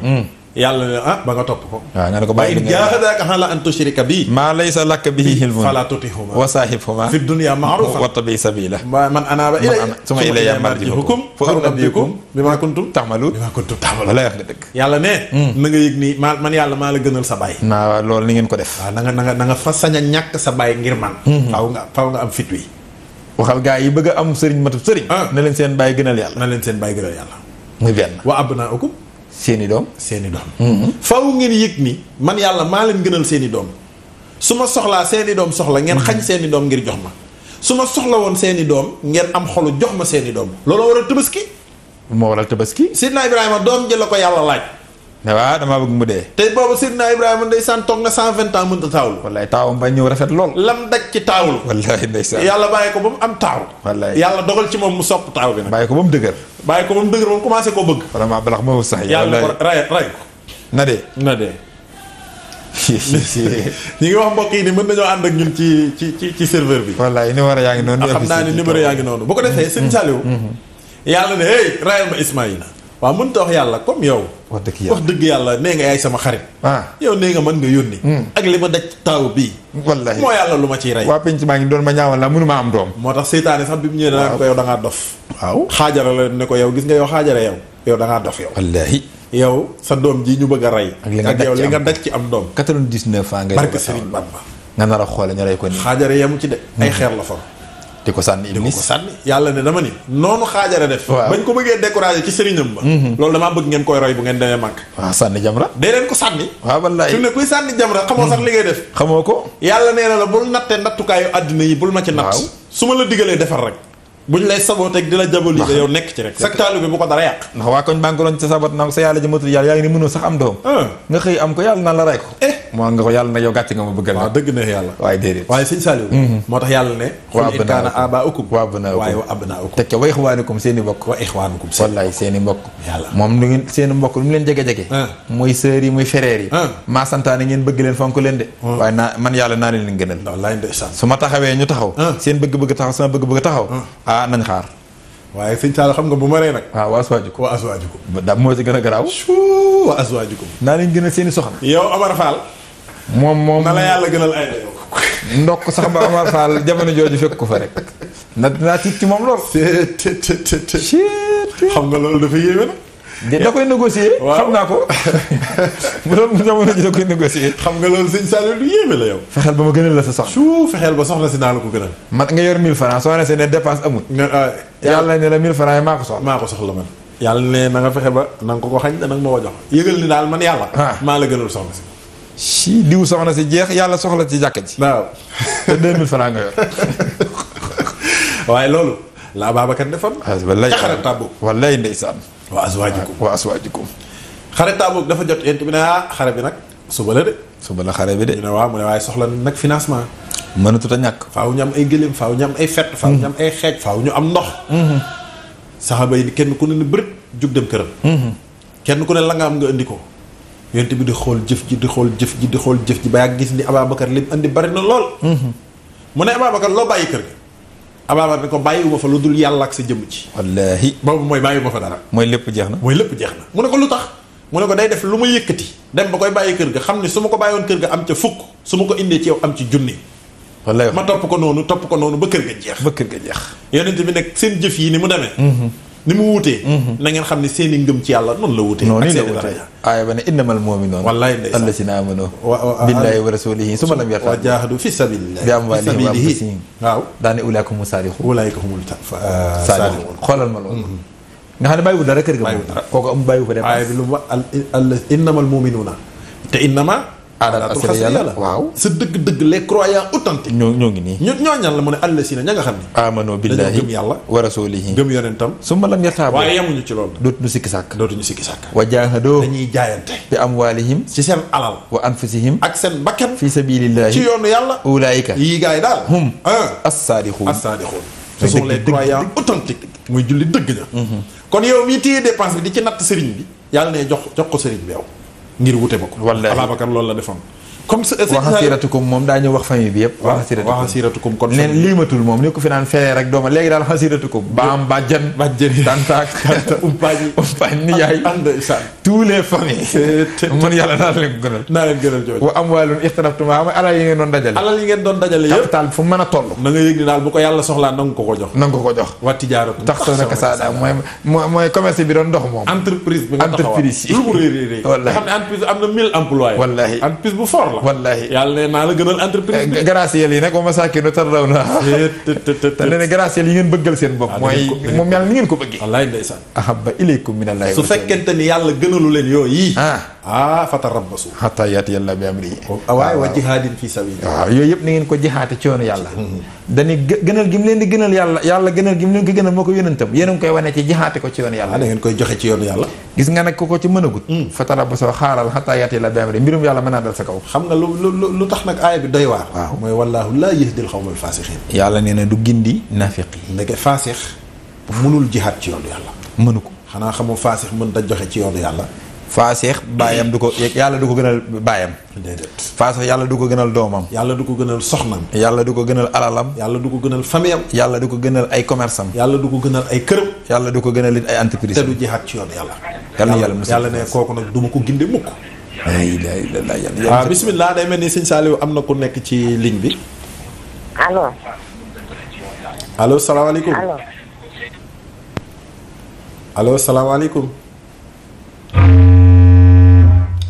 yàlla ne ba nga topp ko. waaw nga ne ko bàyyi in jaahadaaka alaa an tushrika bii. maa laysa laka bihi ilmun falaa tuti'humaa wa saahibhumaa fi dunya ma'ruufan wattabi' sabiila man anaaba ilayya summa ilayya marji'ukum fa unabbi'ukum bimaa kuntum ta'maluun. wallaahi wax nga dëgg. yàlla ne. na nga yëg ni man yàlla maa la gënal sa bàyyi. naa loolu ni ngeen ko def. waaw na nga fa sañ a ñàkk sa bàyyi ngir man. faaw nga am fit wi. waxal gaa yi bëgg a am sëriñ matub sëriñ. na leen seen bàyyi gënal yàlla. na leen seen bàyyi gënal yàlla. muy benn. wa abnaa'ukum seeni doom. faw ngeen yëg ni man yàlla maa leen gënal seeni doom. su ma soxlaa seeni doom soxla ngeen xañ seeni doom ngir jox ma. su ma soxla woon seeni doom ngeen am xolu jox ma seeni doom. looloo waral tabaski. moo waral tabaski. Sidna Ibrahima doom ji la ko yàlla laaj. waaw damaa bëgg mu dee. te boobu Sidna Ibrahima ndeysaan toog na 120 ans mënta taawul. wallaay taawam ba ñëw rafet lool. lam daj ci taawul. wallaay ndeysaan. yàlla bàyyi ko ba mu am taaw. wallaay yàlla dogal ci moom mu sopp taaw bi nag. bàyyi ko ba mu dëgër. bàyyi ko ba mu dëgër moom commencé koo bëgg. vraiment balax ma sax. yàlla ko ray ko. na dee. ñi ngi wax mbokk yi ni mën nañoo ànd ak ñun ci serveur bi. wallaay numéro yaa ngi noonu. xam naa ni numéro yaa ngi noonu bu ko defee sëñ Saliou. yàlla ne hey rayal ma Ismaïla. waaw mënut a wax yàlla comme yow. wax dëgg yàlla nee nga yaay sama xarit. yow nee nga mën nga yónni. ak li ma daj taaw bii. wallaahi moo yàlla lu ma ciy rey. waa penc maa ngi doon ma ñaawal la mënu ma am doom. moo tax seytaane sax bi mu ñëwee danaa ko yow da ngaa dof. waaw xaajara la ne ko yow gis nga yow xaajara yow da ngaa dof yow. wallaahi. yow sa doom ji ñu bëgg a rey. ak li nga daj ci am doom. 99 ans ngay. barke Serigne Bamba. nga nar a xoole ñu rey ko nii. xaajara yemu ci de. ay xeer la fa. di ko sànni iblis yàlla ne dama ni noonu xaajara def. bañ ko bëggee décourager ci sëriñam ba. loolu damaa bëgg ngeen koy roy bu ngeen demee màgg. waaw sànni jamra. dee leen ko sànni. waaw wallaay fi mu ne kuy sànni jamra xamoo sax li ngay def. xamoo ko. yàlla nee na la bul nattee nattukaayu àddina yi bul ma ci natt. su ma la digalee defar rek. buñ lay sabooteeg di la jaboliser yow nekk ci rek. sa taalu bi bu ko dara yàq. ndax waa koñ bànk doon ci sabot naa ko sa yàlla ji matul yàlla yaa ngi ni mënoo sax am doom. nga xëy am ko yàlla naan la rey ko. moo nga ko yàlla nag yow gàcce nga ma bëggal. waaw dëgg na yàlla. waaye déedéet. waaye sëñ Saliou. moo tax yàlla ne. wa in kaana aabaa'ukum wa abnaa'ukum waaye wa abnaa'ukum. teg ca wa ixwaanukum seen i mbokk. wa ixwaanukum wallaay seen i mbokk. yàlla moom lu ngeen seen i mbokk lu mu leen jege-jege. muy sœurs yi muy frères yi. maa santaane ngeen bëgg leen fonk leen de. waaye man yàlla naa leen gënal. wallaay ndeysaan. su ma taxawee ñu taxaw. seen bëgg-bëgg taxaw sama bëgg-bëgg taxaw. nañ xaar. waaye sëñ Saliou xam nga bu ma ree nag. waaw wa azwaajukum. wa azwaajukum. da moo ci gën a garaaw. wa azwaajukum. naa leen gënal seen i soxna. yow Amar Fall. moom na la yàlla gënal ay la yow. ndokk sax ba Amar Fall jamono jooju fekk ko fa rek. naa tiit ci moom lool. xam nga loolu dafa yéeme nag. da koy négocier. xam naa ko. bu doon jamono ji da koy négocier. xam nga loolu sëñ Saliou lu yéeme la yow. fexeel ba ma gënal la sa soxna. fexeel ba soxna si naa la ko gënal. man nga yor 1000 francs soo ne see ne dépense amul. yàlla ne la 1000 francs yi maa ko soxla. maa ko soxla man. yàlla ne na nga fexe ba na nga ko xañ te nag ma ko jox. yëgal ni daal man yàlla. maa la gënal soxna si. diw soxna si jeex yàlla soxla ci jàkka ji. waaw. te 2000 francs nga yor. waaye loolu. la Ababacar defoon. wallaay ca xare Tabuk. wallaay ndeysaan. wa azwaajikum wa azwaajikum. xare Tabuk dafa jot yent bi ne xare bi nag suba la de. suba la xare bi de. ñu ne waaw mu ne waaye soxla nag financement. mënatut a ñàkk. faaw ñu am ay gëléem faaw ñu am ay fett. faaw ñu am ay xeej faaw ñu am ndox. saxaaba yi kenn ku ne bërët jug dem këram. kenn ku ne la nga am nga indi ko. yent bi di xool jëf ji di xool jëf ji di xool jëf ji ba yàgg gis ni Ababacar lim andi bari na lool. mu ne Ababacar loo bàyyi kër gi. Ababacar ne ko bàyyiwuma fa lu dul yàlla ak sa jëmm ci. wallaahi. boobu mooy bàyyiwuma fa dara. mooy lépp jeex na. mooy lépp jeex na mu ne ko lu tax. mu ne ko day def lu ma yëkkati. dem ba koy bàyyi kër ga xam ne su ma ko bàyyiwoon kër ga am ca fukk su ma ko indee ci yow am ci junni. wallaahi ma topp ko noonu ba kër ga jeex. ba kër ga jeex. yonent bi nag seen jëf yi ni mu demee. ni mu wuutee. na ngeen xam ne seen i ngëm ci yàlla noonu la wuutee. noonu la wuutee aaya ba ne innamal mu'minuuna allaziina aamanu billaahi wa rasuulihi summa lam yartaabuu wa jaahaduu fi sabiilillaahi bi amwaalihim wa anfusihim waaw daane ulaa'ika humu saadiquun ulaa'ika humul saadiquun xoolal ma loolu. nga xam ne bàyyiwu dara kër ga moom. kooku am bàyyiwu fa dem. aaya bi lu mu innamal mu'minuuna te innama aadaatu xasri yàlla waaw. sa dëgg-dëgg les croyants authentiques. ñoo ngi nii. ñooñal la mu ne allasiina ña nga xam ne. aamanu billaahi gëm yàlla wa rasuulihi gëm yonentam. summa lam yartaabuu waaye yemuñu ci loolu. dootuñu sikki sàkk. wa jaahadoo dañuy jaayante. bi amwaalihim ci seen alal. wa anfusihim ak seen bakkan. fi sabiilillaahi ci yoonu yàlla. ulaayika yii gaay daal. hum as-saadiquun. ce sont les croyants authentiques. muy julli dëgg ña. kon yow mii téye dépense bi di ci natt sëriñ bi. yàlla ne jox ko sëriñ bi yow. ngir wute ba ko. wallaahi Ababacar loolu la defoon. comme waxasiratukum moom daa ñëw wax famille bi yëpp. waxasiratukum kon. leen liimatul moom ni ko fi naan fere rek dooma léegi daal xasiratukum. baam bàjjan. tantaak umpaañ nijaay. tous les familles. man yàlla naa leen ko gënal. naa leen gënal jooju. wa amwaalun ixtaraftumaa mooy alal yi ngeen doon dajale. alal yi ngeen doon dajale yëpp. capital fu mën a toll. na nga yëg ni daal bu ko yàlla soxlaa na nga ko ko jox. na nga ko ko jox. wa tijaaratu tax soo naka saada mooy commerce bi doon dox moom. entreprise bi nga taxawal entreprise yi. lu mu rëy wallaahi nga xam ne entreprise am na 1000 employés. wallaahi entreprise bu fort la. wallaahi yàlla ne naa la gënal entreprise bi. graciel yi nag wa masaakinu tardawna. te nee na graciel yi ngeen bëggal seen bopp. mooy moom yàlla ni ngeen ko bëggee. wallaay ndeysaan. ahabba ilaykum minallaahi su fekkente ni yàlla gënalu leen yooyu. fatarabbasu hattaa yaatiya llaahu bi amrihi. waaye wa jihaadin fi sabiilihi. waaw yooyu yëpp na ngeen ko jihaate ci yoonu yàlla. dañuy gënal gi mu leen di gënal yàlla gënal gi mu leen ko gënal moo ko yónnentam yéen a ngi koy wane ci jihaate ko ci yoonu yàlla. da ngeen koy joxe ci yoonu yàlla. gis nga nag ko ci mën a gut. fatarabbasu xaaral hattaa yaatiya llaahu bi amrihi mbirum yàlla mën naa dal sa kaw. xam nga lu tax nag aaya bi doy waar. waaw mooy wallaahu laa yahdil xawmal faasixiin. yàlla nee na du gindi naafiq yi. ndeke faasix mënul jihaat ci yoonu yàlla. mënu ko. xanaa xamoo faasix mën da joxe ci yoonu yàlla. faasix baayam du ko yàlla du ko gënal baayam. déedéet. faasix yàlla du ko gënal doomam. yàlla du ko gënal soxnam. yàlla du ko gënal alalam. yàlla du ko gënal famiyam. yàlla du ko gënal ay commerce am. yàlla du ko gënal ay këram. yàlla du ko gënal it ay entreprise. te du jihaat ci yoonu yàlla. yàlla ne kooku nag du ma ko ginde mukk. waaw bismillah day mel ni sëñ Saliou am na ku nekk ci ligne bi. allo salaamaaleykum. allo salaamaaleykum.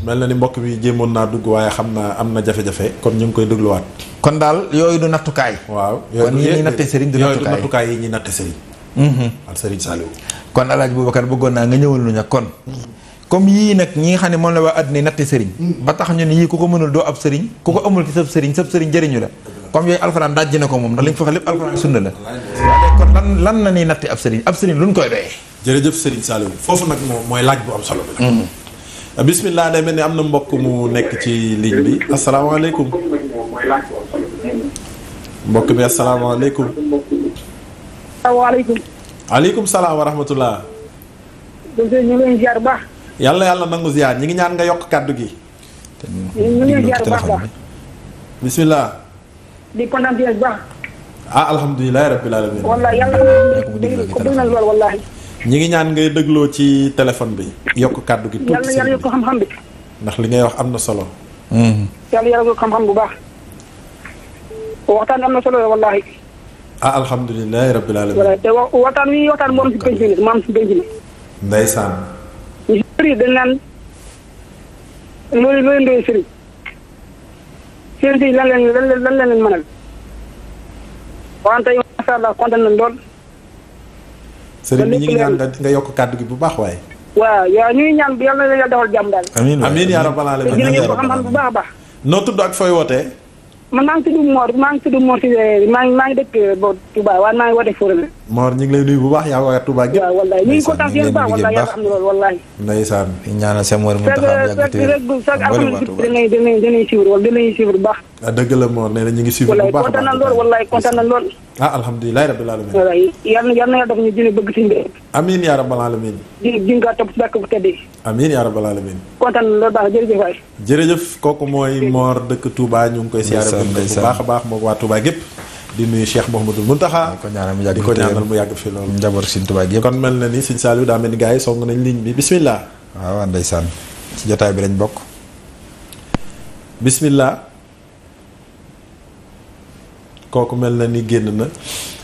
mel na ni mbokk bi jéemoon naa dugg waaye xam naa am na jafe-jafe kon ñu ngi koy dégluwaat. kon daal yooyu du nattukaay. waaw kon yi ñuy natte sëriñ du nattukaay yi ñuy natte sëriñ. al sëriñ Saliou. kon El Hadj Boubacar bëggoon naa nga ñëwal lu ñu kon. comme yii nag ñi nga xam ne moom la waa àddina natte sëriñ. ba tax ñu ne yii ku ko mënul doo ab sëriñ. ku ko amul ci sab sëriñ jëriñu la. comme yooyu alxuraan dajji na ko moom ndax li ñu fa lépp alxuraan sunna la. waaye kon lan la ñuy natte ab sëriñ lu ñu koy doyee. jërëjëf sëriñ Saliou foofu nag mooy laaj bu am solo bi. bismillah day mel ni am na mbokk mu nekk ci ligne bi asalaamaaleykum. mbokk bi asalaamaaleykum. asalaamaaleykum. aleykum salaam wa rahmatullah. ñu ngi leen ziar baax. yàlla nangu ziar ñi ngi ñaan nga yokk kàddu gi. ñu ngi leen ziar baax. bismillah. di kontaan bu baax. alhamdulilah rabbil alamin. wallaahi yàlla ko bëgg na lool wallaahi. ñi ngi ñaan ngay dégloo ci téléphone bi. yokk kàddu gi tuuti yàlla yokk xam-xam bi. ndax li ngay wax am na solo. yàlla yokk xam-xam bu baax. waxtaan am na solo wallaahi. alhamdulilah rabbil alamin. wallaahi te waxtaan wi waxtaan moom si penc mi maam si penc mi. ndeysaan. ñu bëri dañ naan loolu ndoy sëriñ seen sëriñ lan leen mënal wante masha Allah kontaan nañ lool. sëriñ bi ñu ngi ñaan nga yokk kàddu gi bu baax waaye. waaw yow ñuy ñaan yàlla na yàlla defal jàmm daal. amiin yaa rabbal aalamiin. te jërëjëf xam-xam bu baax a baax. noo tudd ak fooy wootee. man maa ngi tudd Mor si maa ngi dëkk ba Touba waaye maa ngi woote Fouréné. Mor ñu ngi lay nuyu bu baax yaa waa Touba gi. waaw wallaay ñu ngi kontaan si yéen baax wallaay yàlla xam ne loolu wallaay. ndeysaan. ñaanal sa Mor mu taxaw dinañ suivre wala dinañ suivre bu baax. dëgg la Mor nee na ñu ngi suivre bu baax. kontaan na lool wallaay kontaan na lool. alhamdulilah rabbil alamin. wallaay yal na yàlla def ñu dina bëgg si mbir. amiin yaa rabbal alamin. di nga topp si bàkk bu tedd yi. amiin yaa rabbal alamin. kontaan na lool baax jërëjëf waay. jërëjëf kooku mooy Mor dëkk Touba ñu ngi koy siyaare bu baax a baax moom waa Touba gépp di nuyu Cheikh Mouhamadoul Mountakha di ko ñaanal mu yàgg fi loolu njaboot Sëriñ Touba gépp kon mel na ni Sëriñ Saliou daa mel ni gars yi song nañ ligne bi bismillah. waaw ndeysaan ci jotaay bi lañ bokk. bismillah kooku mel na ni génn na.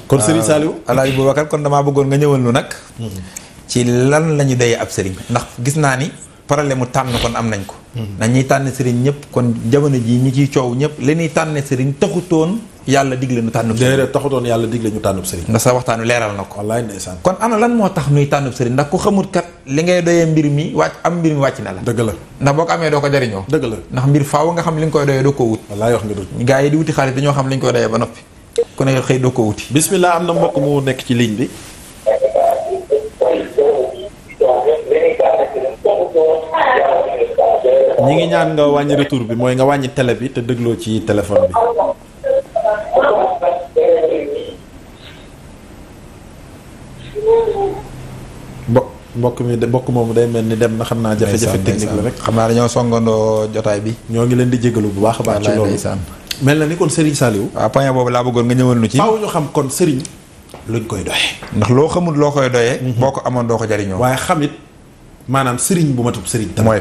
kon Serigne Saliou. Alaaji Boubacar kon damaa bëggoon nga ñëwal nu nag. ci lan la ñu doyee ab sëriñ. ndax gis naa ni problème mu tànn kon am nañ ko. na ñuy tànn sëriñ ñëpp kon jamono jii ñi ciy coow ñëpp li ñuy tànn sëriñ taxutoon yàlla digle ñu tànnub sëriñ. déedéet taxutoon yàlla digle ñu tànnub sëriñ. ndax sa waxtaanu leeral na ko. wallaay ndeysaan. kon ana lan moo tax nuy tànnub sëriñ ndax ku xamut kat li ngay doyee mbir mi mbir mi wàcc na la. dëgg la ndax boo ko amee doo ko jariñoo. dëgg la ndax mbir faaw nga xam li nga koy doyee doo ko wut. wallaay wax nga dëgg. gaa yi di wuti xaalis dañoo xam li ñu koy doyee ba noppi ku ne xëy doo ko wuti. bismillah am na mbokk mu nekk ci ligne bi. ñi ngi ñaan nga wàññi retour bi mooy nga wàññi télé bi te dégloo ci téléphone bi. mbokk moomu day mel ni dem na xam naa jafe-jafe technique la rek. xam naa dañoo songandoo jotaay bi. ñoo ngi leen di jégalu bu baax a baax. ci loolu mel na ni kon Serigne Saliou. waaw point boobu laa bëggoon nga ñëwal nu ci. faaw ñu xam kon Serigne luñ koy doyee. ndax loo xamul loo koy doyee. boo ko amoon doo ko jariñoo. waaye xamit maanaam Serigne bu matub Serigne. mooy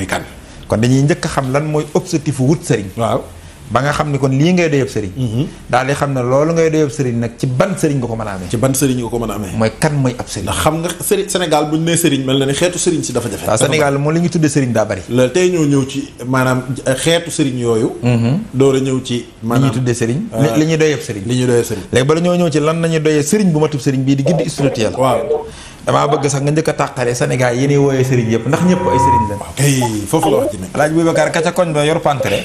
kan. kon dañuy njëkk a xam lan mooy objectif wut Serigne. waaw ba nga xam ni kon lii ngay doyeb Serigne. daal di xam ne loolu ngay doyeb Serigne nag ci ban Serigne nga ko mën a amee. ci ban Serigne nga ko mën a amee. mooy kan mooy ab Serigne. ndax xam nga Sénégal bu ñu nee Serigne mel na ni xeetu Serigne si dafa jafe. waaw Sénégal moom li ñu tuddee Serigne daa bari. la tey ñëw ci maanaam xeetu Serigne yooyu. door a ñëw ci. maanaam li ñuy tuddee Serigne. li ñuy doyeb Serigne. léegi bala ñoo ñëw ci lan la ñuy doyee Serigne bu matub Serigne bii di guide spirituel. waaw damaa bëgg sax nga njëkk a tàqale Sénégal yéen wooyee Serigne yëpp ndax ñëpp ay Serigne lañ. kay foofu la wax ji nekk. Alaaji Boubacar ka ca koñ ba yor pantere.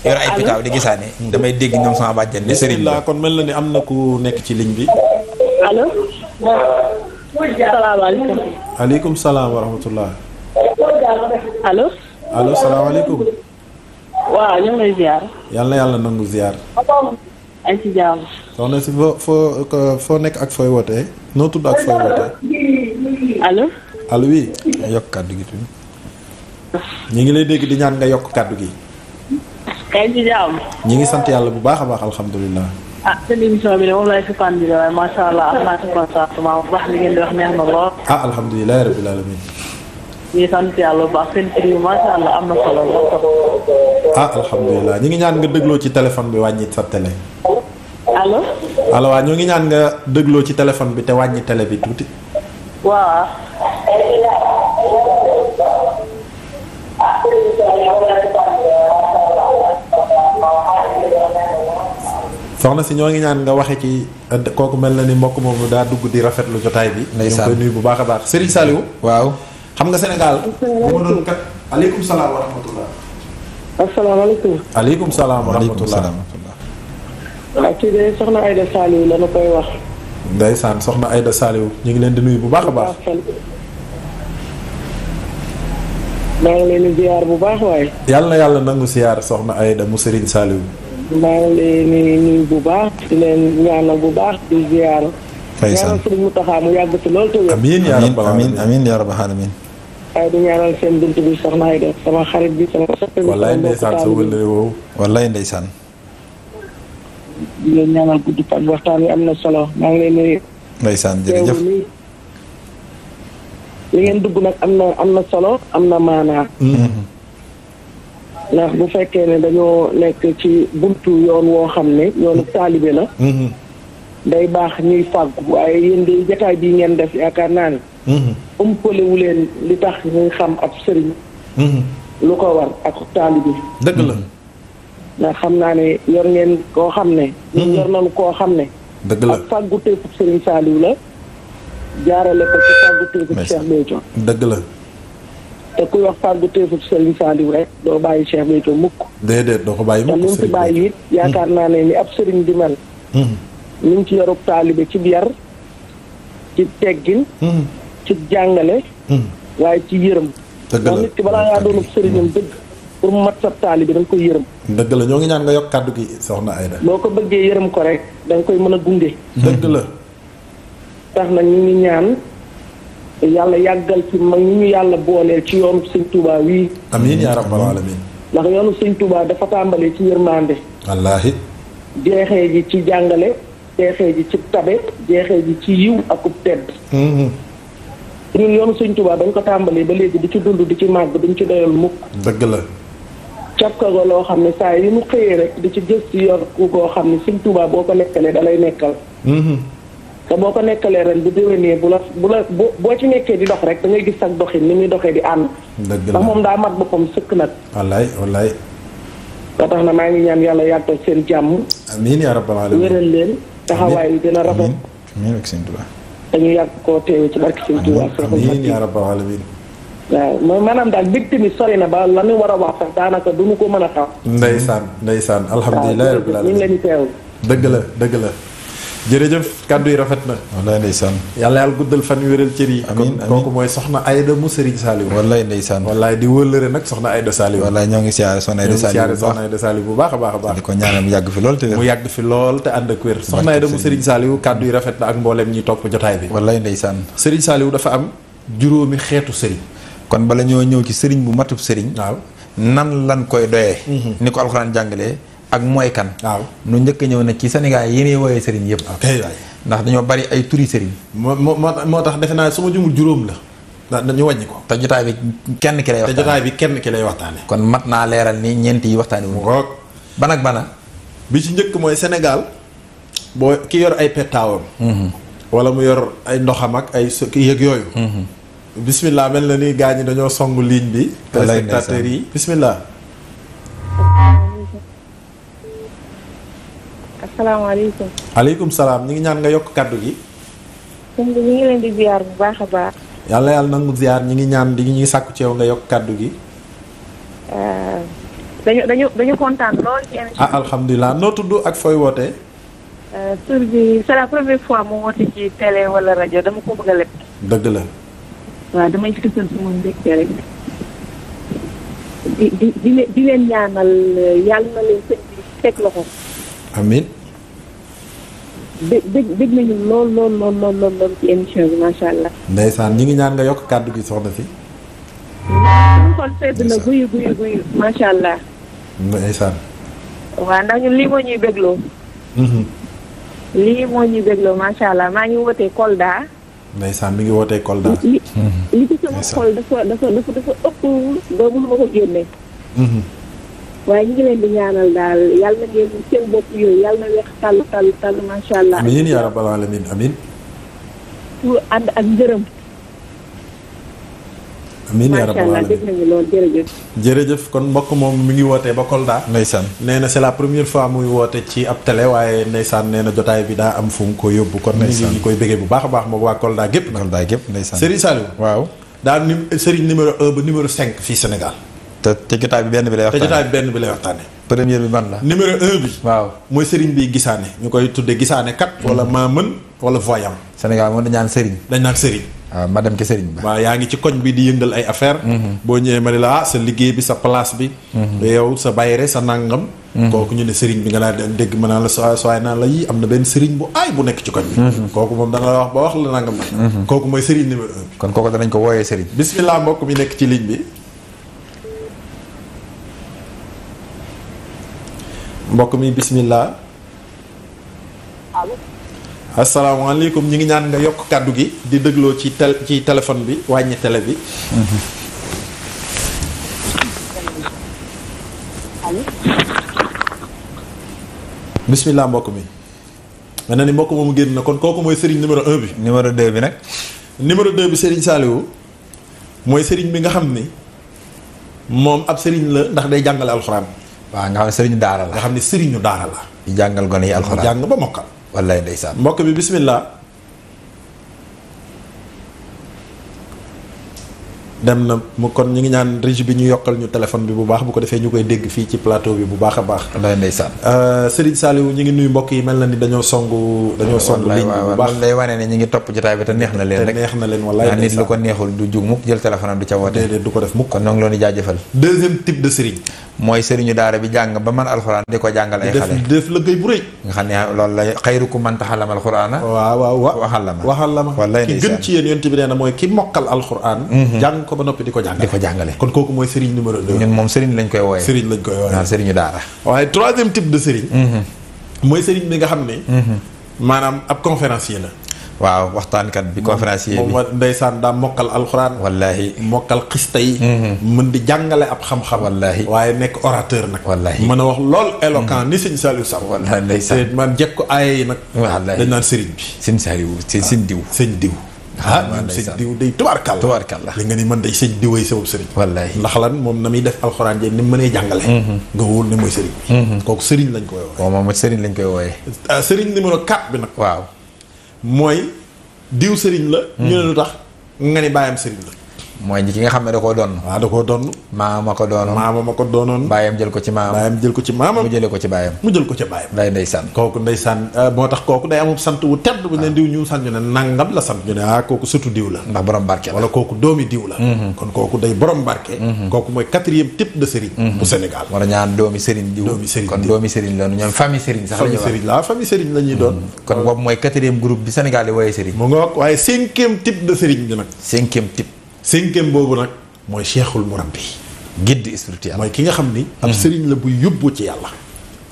yor ay pitaaw di gisaane. damay dégg ñoom sama bàjjen ni Serigne la kon mel na ni am na ku nekk ci ligne bi. allo. salaamaaleykum. aleykum salaam wa rahmatullah. allo. allo salaamaaleykum. waaw ñu ngi lay ziar. yàlla na yàlla nangu ziar. ay ci jàmm. soxna si foo nekk ak fooy wootee. noo tudd ak fooy wootee. allo. allo oui. yokk kàddu gi tuuti. ñu ngi lay dégg di ñaan nga yokk kàddu gi. ay ci jàmm. ñi ngi sant yàlla bu baax a baax alhamdulilah. seen émission bi de moom lay suppandi waaye macha allah am naa ci contentement bu baax li ngeen di wax neex na lool. alhamdulilah rabbil alamin. ñi sant yàlla bu baax seen prix macha allah am na solo lool. alhamdulilah ñi ngi ñaan nga dégloo ci téléphone bi wàññi sa télé. allo. allo waaw ñoo ngi ñaan nga dégloo ci téléphone bi te wàññi télé bi tuuti. waaw. soxna si ñoo ngi ñaan nga waxe ci kooku mel na ni mbokk moomu daa dugg di rafetlu jotaay bi. ndeysaan ñu koy nuyu bu baax a baax Serigne Saliou. waaw. xam nga Sénégal. bu ma doon kat. aleykum salaam wa rahmatullah. asalaamaaleykum. aleykum salaam wa rahmatullah. waaw kii de soxna Aïda Saliou la koy wax. ndeysaan soxna Aïda Saliou ñu ngi leen di nuyu bu baax a baax. maa ngi leen di ziar bu baax waaye. yàlla na yàlla nangu ziar soxna Aïda mu Serigne Saliou. maa ngi leen di nuyu bu baax di leen ñaanal bu baax di ziar. ñaanal Sëriñ Mountakha mu yàgg ci lool te wér. amiin yaa rabbal aalamiin amiin yaa rabbal aalamiin. waaye di ñaanal seen bunt bi soxna Aïda sama xarit bi sama soppe bi. wallaay ndeysaan sa wëllëre woowu. wallaay ndeysaan. di leen ñaanal guddi fan waxtaan wi am na solo maa ngi leen nuyu. ndeysaan jërëjëf. li ngeen dugg nag am na solo am na maanaa. ndax bu fekkee ne dañoo nekk ci buntu yoon woo xam ne yoonu taalibe la. day baax ñuy fàggu waaye yéen de jataay bii ngeen def yaakaar naa ne umpalewu leen li tax ñuy xam ab sëriñ lu ko war ak taalibe bi dëgg la ndax xam naa ne yor ngeen koo xam ne ñun yor nañu koo xam ne dëgg la ak fàggu teefub sëriñ Saliou la jaarale ko ci fàggu teefub Cheikh Béthio dëgg la te kuy wax fàggu teefub sëriñ Saliou rek doo bàyyi Cheikh Béthio mukk déedéet doo ko bàyyi te mukk lu mu ci bàyyi it yaakaar naa ne ni ab sëriñ di mel ñu ngi ci yorub taalibe ci yar ci teggin ci jàngale waaye ci yërëm dëgg la ndax nit ki balaa ngaa doonub sëriñam dëgg pour mu mat sab taalibe da nga koy yërëm dëgg la ñoo ngi ñaan nga yokk kàddu gi soxna Aida boo ko bëggee yërëm ko rek da nga koy mën a gunge dëgg la tax na ñu ngi ñaan yàlla yàggal ci mag ñi ñu yàlla booleel ci yoonu sëñ Touba wii amiin yaa rabbal alamin ndax yoonu sëñ Touba dafa tàmbalee ci yërmande wallaahi jeexee ji ci jàngale jeexee ji ci tabe jeexee ji ci yiw akub tedd ñun yoonu sëñ Touba dañ ko tàmbalee ba léegi di ci dund di ci màgg duñ ci doyal mukk dëgg la cafka go loo xam ne saa yi mu xëyee rek di ci gëstu yor ku koo xam ne sëñ Touba boo ko nekkalee da lay nekkal te boo ko nekkalee ren bu déwénee boo ci nekkee di dox rek da ngay gis ak doxin ni muy doxee di ànd dëgg la ndax moom daa mat boppam sëkk nag wallaay wallaay ba tax na maa ngi ñaan yàlla yàggal seen jàmm amiin yaa rabbal alamin wéral leen taxawaay yi dina rafet amiin ak sëñ Tuubaa dañu yàgg koo teewe ci barki sëñ Tuubaa amiin yaa rabbal alamin waaw mooy maanaam daal mbégte mi sori na ba la ñu war a wax sax daanaka du ñu ko mën a xam ndeysaan alhamdulilah rabbil ñu ngi alamin leen di teew dëgg la jërëjëf kàddu yi rafet na wallaay ndeysaan yàlla guddal fan wéral cër yi amiin kon kooku mooy soxna Aida mu Serigne Saliou wallaay ndeysaan wallaay di wëllëre nag soxna Aida Saliou wallaay ñoo ngi siyaare soxna Aida Saliou soxna Aida Saliou bu baax a baax a baax di ko ñaanal mu yàgg fi lool te wér mu yàgg fi lool te ànd ak wér soxna Aida mu Serigne Saliou kàddu yi rafet na ak mbooleem ñi topp jotaay bi wallaay ndeysaan Serigne Saliou dafa am juróomi xeetu Serigne kon bala ñoo ñëw ci sëriñ bu matub sëriñ waaw nan lan koy doyee ni ko alxuraan jàngalee ak mooy kan waaw nu njëkk a ñëw nag ci Sénégal yéenee wooyee sëriñ yëpp kay waay ndax dañoo bari ay turi sëriñ moo tax defe naa su ma jumul juróom la ndax dañu wàññi ko te jotaay bi kenn ki lay waxtaane te jotaay bi kenn ki lay waxtaane kon mat naa leeral ni ñeent yi waxtaane wu ngoog ban ak bana bi ci njëkk mooy Sénégal boo ki yor ay pettaawam wala mu yor ay ndoxam ak ay ki yëg yooyu bismillah mel na ni gaa ñi dañoo song ligne bi téléspectateurs yi bismillah asalaamaaleykum. aleykum salaam ñi ngi ñaan nga yokk kàddu gi sëñ bi ñu ngi leen di ziar bu baax a baax. yàlla nangu ziar ñi ngi ñaan di ñi sàkku ci yow nga yokk kàddu gi dañu kontaan lool ci émission bi. alhamdulilah noo tudd ak fooy wootee tur bi c'est la première fois mu woote ci télé wala rajo dama ko bëgg a lépp. dëgg la waaw damay fësal sama mbégte rek di leen ñaanal yàlla na leen sëñ bi teg loxo. amiin dégg nañu lool ci émission bi macha allah. ndeysaan ñi ngi ñaan nga yokk kàddu gi soxna si suñu xol sedd na guyu macha allah. ndeysaan waaw ndax ñun lii moo ñuy bégloo. lii moo ñuy bégloo macha allah maa ngi wootee Kolda. ndeysaan mi ngi wootee Kolda. li ci sama xol dafa ëpp doo mënu ma ko génne. waaye ñu ngi leen di ñaanal daal yàlla na ngeen seen bopp yooyu yàlla na weex tàll macha allah. amiin yaa rabbal alamin amiin. pour ànd ak ngërëm. amiin yaa rabbal alamin macha allah dégg nañu lool jërëjëf. jërëjëf kon mbokk moom mi ngi wootee ba Kolda. ndeysaan nee na c'est la première fois muy woote ci ab télé waaye ndeysaan nee na jotaay bi daa am fu mu ko yóbbu. kon mi ngi koy bëggee bu baax a baax moom waa Kolda gépp nag. Kolda gépp ndeysaan Serigne Saliou. waaw daal ni Serigne numéro 1 ba numéro 5 fii Sénégal. te jotaay bi benn bi lay waxtaane te jotaay bi benn bi lay waxtaane première bi ban la numéro 1 bi. waaw mooy Serigne bi gisaane ñu koy tuddee gisaane kat. wala maa mën wala voyant. Sénégal moom dañ naan sëriñ. dañ naan Serigne. waaw ma dem ci sëriñ ba. waaw yaa ngi ci koñ bi di yëngal ay affaire boo ñëwee ma ne la sa liggéey bi sa place bi. yow sa bayre sa nangam. kooku ñu ne Serigne bi nga laa dégg ma naan la sooy naan la yii am na benn Serigne bu aay bu nekk ci koñ bi. kooku moom dana la wax ba wax la nangam nag. kooku mooy Serigne numéro 1. kon kooku danañ ko wooyee sëriñ. bismillah mbokk mi nekk ci ligne bi. mbokk mi bismillah. asalaamaaleykum ñi ngi ñaan nga yokk kàddu gi di dégloo ci téléphone bi wàññi télé bi. bismillah mbokk mi. mel na ni mbokk moomu génn na kon kooku mooy sëriñ numéro 1 bi. numéro 2 bi nag. numéro 2 bi sëriñ Saliou mooy sëriñ bi nga xam ni moom ab sëriñ la ndax day jàngale alxuraan. waaw nga xam ne sëriñu daara la. nga xam ne sëriñu daara la. di jàngal gone yi alxuraan jàng ba mokkal. wallaay ndeysaan. mbokk bi bismillah. dem na mu kon ñu ngi ñaan régie bi ñu yokkal ñu téléphone bi bu baax bu ko defee ñu koy dégg fii ci plateau bi bu baax a baax. wallaay ndeysaan. Serigne Saliou ñu ngi nuyu mbokk yi mel na ni dañoo songu ligne bi bu baax. loolu day wane ne ñu ngi topp jotaay bi te neex na leen rek. te neex na leen wallaay nit lu ko neexul du jug mukk jël téléphone am du ca woote. déedéet du ko def mukk. kon ñoo ngi leen di jaajëfal. deuxième type de Serigne. mooy sëriñu daara bi jàng ba man alxuraan di ko jàngal ay xale. def liggéey bu rëy. nga xam ne loolu la xayrukum man ta'allama alxuraana. waaw waxal la ma wallaay ki gën ci yéen yonent bi nee na mooy ki mokkal alxuraan. jàng ko ba noppi di ko jàngale. kon kooku mooy Serigne numéro 2. ñun moom Serigne lañ koy wooyee. Serigne lañ koy wooyee waaw Serigne daara. waaye troisième type de Serigne. mooy Serigne bi nga xam ne. maanaam ab conférencier la. waaw waxtaankat bi conférencier bi moom ndeysaan daa mokkal alxuraan. wallaahi mokkal xista yi. mën di jàngale ab xam-xam. wallaahi waaye nekk orateur nag. wallaahi mën a wax lool éloquent ni sëñ Saliou Samb. wallaahi ndeysaan te man jekk ko aaye yi nag. wallaahi dañ naan Serigne bi. sëñ Saliou sëñ diw. sëñ diw. ñun sëñ diw day tubaarkàlla li nga ni man day sëñ diwee sabab sëriñ. wallaahi ndax lan moom na muy def alxuraan jeeg ni mu mënee jàngale. nga wóor ne mooy sëriñ bi. kooku sëriñ lañ koy wooye. moom sëriñ lañ koy wooye. sëriñ numéro 4 bi nag. waaw mooy diw sëriñ la. ñu ne lu tax nga ni bàyyam sëriñ la. mooy ki nga xam ne da koo doon. waaw da koo doon. maama ko doonoon. bàyyam jël ko ci maamam. mu jëlee ko ci bàyyam. day ndeysaan. kooku ndeysaan moo tax kooku day amub sant wu tedd bu ne diw ñu sant ñu ne nangam la sant ñu ne kooku surtout diw la. ndax borom barke la wala kooku doomi diw la. kon kooku day borom barke. kooku mooy 4e type de sëriñ. bu Sénégal. wala ñaan doomi sëriñ diw. kon doomi sëriñ la ñoom famille sëriñ sax la famille sëriñ la ñuy doon. kon boobu mooy 4e groupe bi Sénégal di wooyee sëriñ. mu nga waaye 5e type de sëriñ bi nag. 5e type. 5e boobu nag mooy cheikhul murabbi. guide spirituel. mooy ki nga xam ni. ab sëriñ la buy yóbbu ci yàlla.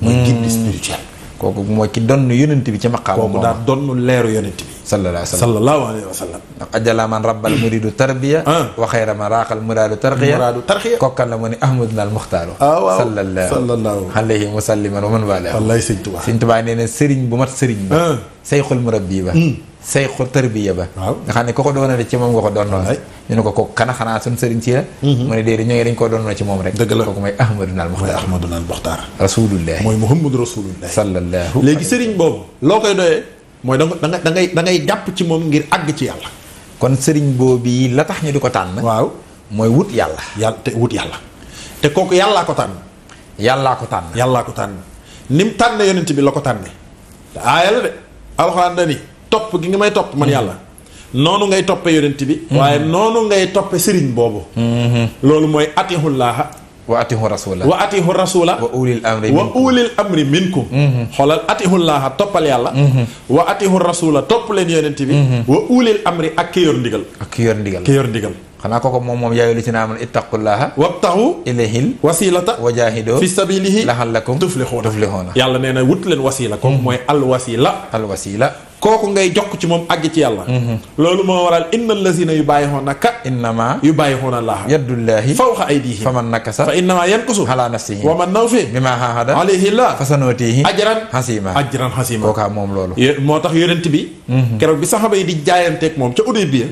mooy guide spirituel. kooku mooy ki donn yonent bi ci maqaam. kooku daa donn leeru yonent bi. sallallahu alayhi wa sallam. ndax ajala man rabbal muridu tarbiya. wa xayra man raaxal muraadu tarxiya. kokkan la mu ne ahmaduna al muxtaaru. sallallahu alayhi wa salliman wa man wala. wallaay sëñ Tuubaa. sëñ Tuubaa nee na sëriñ bu mat sëriñ ba. sayxul murabbi ba. sayxul tarbiya ba. nga xam ne ko doonale ci moom nga ko doonoon. ñu ne ko kooku xanaa suñ sëriñ ci la. mu ne déedéet ñooñu dañ koo doon ci moom rek. dëgg la kooku mooy ahmaduna al muxtaar. mooy ahmaduna al muxtaar. rasulullah mooy muhammadu rasulullah. sallallahu léegi sëriñ boobu loo koy doyee mooy da ngay jàpp ci moom ngir àgg ci yàlla. kon sëriñ boobu yi la tax ñu di ko tànn. waaw mooy wut yàlla. wut yàlla. te kooku yàllaa ko tànn. yàllaa ko tànn. ni mu tànn yonent bi la ko tànne. te aaya la de alxuraan dani topp gi nga may topp man yàlla. noonu ngay toppe yonent bi. waaye noonu ngay toppe sëriñ boobu. loolu mooy atihullaaha wa atihu rasula. wa ulil amri minkum. xoolal atihullaaha toppal yàlla. wa atihu rasula topp leen yonent bi. wa ulil amri ak ki yor ndigal. xanaa kooku moom yaayu li ci naa man ittaqullaha wabtahu ilayhil wasilata wajahido fi sabilihi lahallakum tuflixuuna. yàlla nee na wut leen wasila. kooku mooy alwasila. kooku ngay jokk ci moom àgg ci yàlla. loolu moo waral inna allazina yubayi'unaka innama yubayi'una allaha yadullahi fawqa aydihim faman nakasa fa innama yankusu ala nafsihi wa man nawfi bima hahada alayhi allah fasanutihi ajran hasima kooka moom loolu. moo tax yonent bi. keroog bi saxaba yi di jaayanteeg moom ca Udaybiya.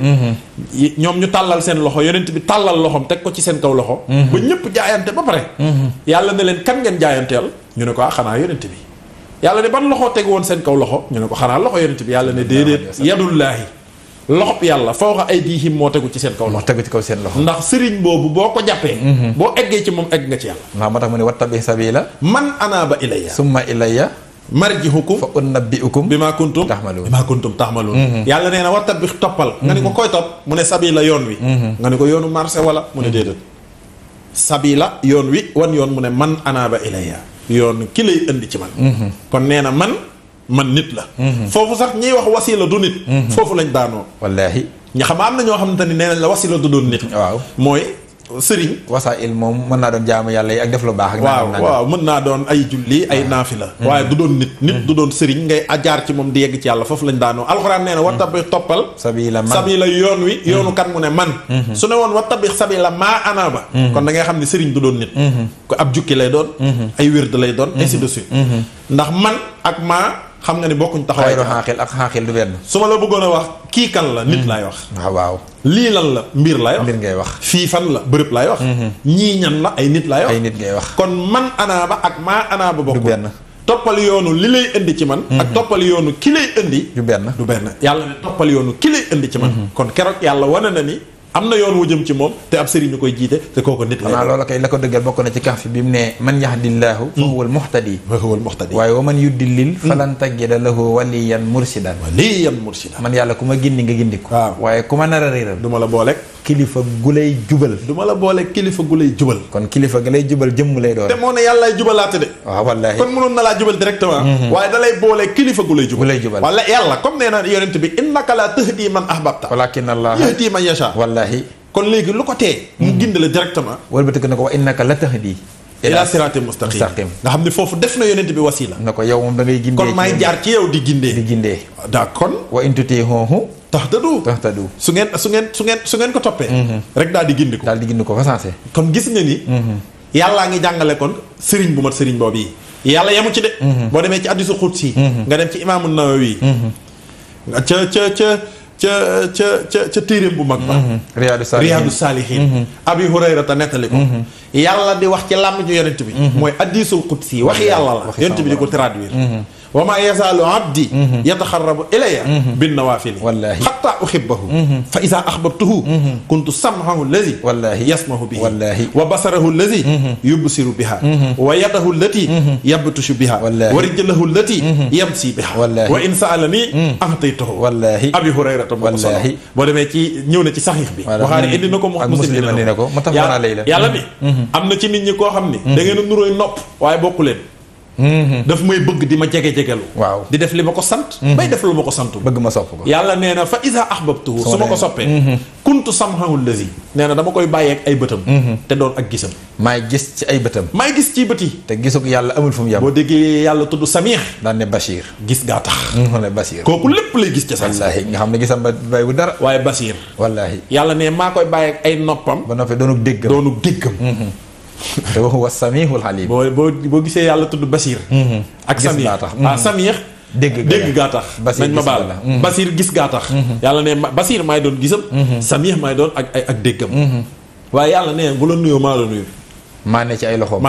ñoom ñu tàllal seen loxo yonent bi tàllal loxoom teg ko ci seen kaw loxo. ba ñëpp jaayante ba pare. yàlla ne leen kan ngeen jaayanteel ñu ne ko xanaa yonent bi. yàlla ne ban loxo teg woon seen kaw loxo ñu ne ko xanaa loxo yonent bi yàlla ne déedéet yadullaahi loxob yàlla fawqa aydihim moo tegu ci seen kaw loxo. ndax sëriñ boobu boo ko jàppee. boo eggee ci moom egg nga ci yàlla. ndax moo tax mu ne wattabi sabila man anaaba ilayya summa ilayya marjihukum fa unabbiukum bima kuntum taxmaluun. yàlla nee na wattabi toppal. nga ni ko koy topp mu ne sabila yoon wi. nga ni ko yoonu marché wala mu ne déedéet. sabila yoon wi wan yoon mu ne man anaaba ilayya yoon ki lay indi ci man. kon nee na man nit la. foofu sax ñiy wax wasila du nit. foofu lañ daanoo. wallaahi. ña xam am na ñoo xamante ni nee nañ la wasila du doon nit. waaw mooy sëriñ. wasaa'il moom mën naa doon jaamu yàlla yi ak def lu baax. ak waaw mën naa doon ay julli ay naafila. waaye du doon nit du doon sëriñ ngay jaar ci moom di yegg ci yàlla foofu lañ daanoo. alxuraan nee na wa tabi toppal. sabila yoon wi. yoonu kan mu ne man. su ne woon wa tabi sabila maa anaaba. kon da ngay xam ne sëriñ du doon nit. ko ab jukki lay doon. ay wérd lay doon. ainsi de suite. ndax man ak maa xam nga ni bokkuñ taxawaay. xayru xaaxil ak xaaxil du benn. su ma la bëggoon a wax kii kan la nit laay wax. waaw. lii lan la mbir laay wax. mbir ngay wax. fii fan la bërëb laay wax. ñii ñan la ay nit laay wax. ay nit ngay wax. kon man anaaba ak maa anaaba bokkul. du benn. toppal yoonu li lay indi ci man. ak toppal yoonu ki lay indi. du benn. du benn yàlla ne toppal yoonu ki lay indi ci man. kon keroog yàlla wane na ni. am na yoon wu jëm ci moom te ab sëriñ ñu koy jiite te kooku nit la. xanaa loola kay la ko dëggal bokk na ci kaaf bi mu ne man yahdillaahu fa huwal muhtadi. fa huwal muhtadi. waaye wa man yuddilil falan tajida lahu waliyan mursidan. waliyan mursidan. man yàlla ku ma gindi nga gindi ko. waaw waaye ku ma nar a réeral. du ma la booleeg. kilifa gu lay jubal. du ma la booleeg kilifa gu lay jubal. kon kilifa ga lay jubal jëmm lay doon. te moo ne yàllaay jubalaate de. waaw wallaahi. kon mënoon na laa jubal directement. waaye da lay booleeg kilifa gu lay jubal. gu lay jubal wala yàlla comme nee na yonent bi innaka la tahdi man ahbabta. walakin allah yahdi man yasha. wallaahi. kon léegi lu ko tee. mu gindi la directement. wala ba tëgg na ko wa innaka la tahdi ila siraatin mustaqim nga xam ne foofu def na yonent bi wasila. na ko yow moom da ngay gindee. kon maay jaar ci yow di gindee. di gindee. daa kon. wa in tutiihuuhu tahtadu. su ngeen ko toppee. rek daal di gindi ko. daal di gindi ko fa sensé. kon gis nga ni. yàllaa ngi jàngale kon sëriñ bu mat sëriñ boobu yi. yàlla yemu ci de. boo demee ci hadiisul qudsi. nga dem ci imaamu Nawawi. ca téeréem bu mag ba. Riyaadu Saalihiin. Abi Hurayrata nettali ko. yàlla di wax ci làmm ju yonent bi. mooy hadiisul qudsi wax yàlla la. yonent bi di ko traduire. wa maa yazaalu abdi yataxarrabu ilayya bin nawaafili xatta uhibbahu fa izaa ahbabtuhu kuntu sam'ahu allazi yasma'u bihi wa basarahu allazi yubsiru biha wa yadahu allati yabtashu biha wa rijlahu allati yamsi biha wa in sa'alani a'taytuhu Abi Hurayrata boo demee ci ñëw na ci saxiix bi Buxaari indi na ko Muslim indi na ko yàlla bi am na ci nit ñi koo xam ni da ngeen a nuróoy nopp waaye bokku leen daf may bëgg di ma jege-jegelu waaw di def li ma ko sant bay def lu ma ko sant bëgg ma sopp ko yàlla nee na fa isa ahbabtuhu su ma ko soppee kuntu sam'ahu allazi nee na dama koy bàyyeek ay bëtam te doon ak gisam maay gis ci ay bëtam maay gis ci bët yi te gisug yàlla amul fu mu yem boo déggee yàlla tudd Samiix daan ne Bachir gis gaa tax ne Bachir kooku lépp lay gis ca sax wallaahi nga xam ne gisam ba bay bu dara waaye Bachir wallaahi yàlla ne maa koy bàyyeek ay noppam ba noppi doonuk déggam te waxu wa Samiihul Aliim boo gisee yàlla tudd Bachir ak Samiix Samiix dégg gaa tax nañ ma baal Bachir gis gaa tax yàlla ne Bachir maay doon gisam Samiix maay doon ak déggam waaye yàlla ne bu la nuyoo maa la nuyu maa ne ci ay loxoom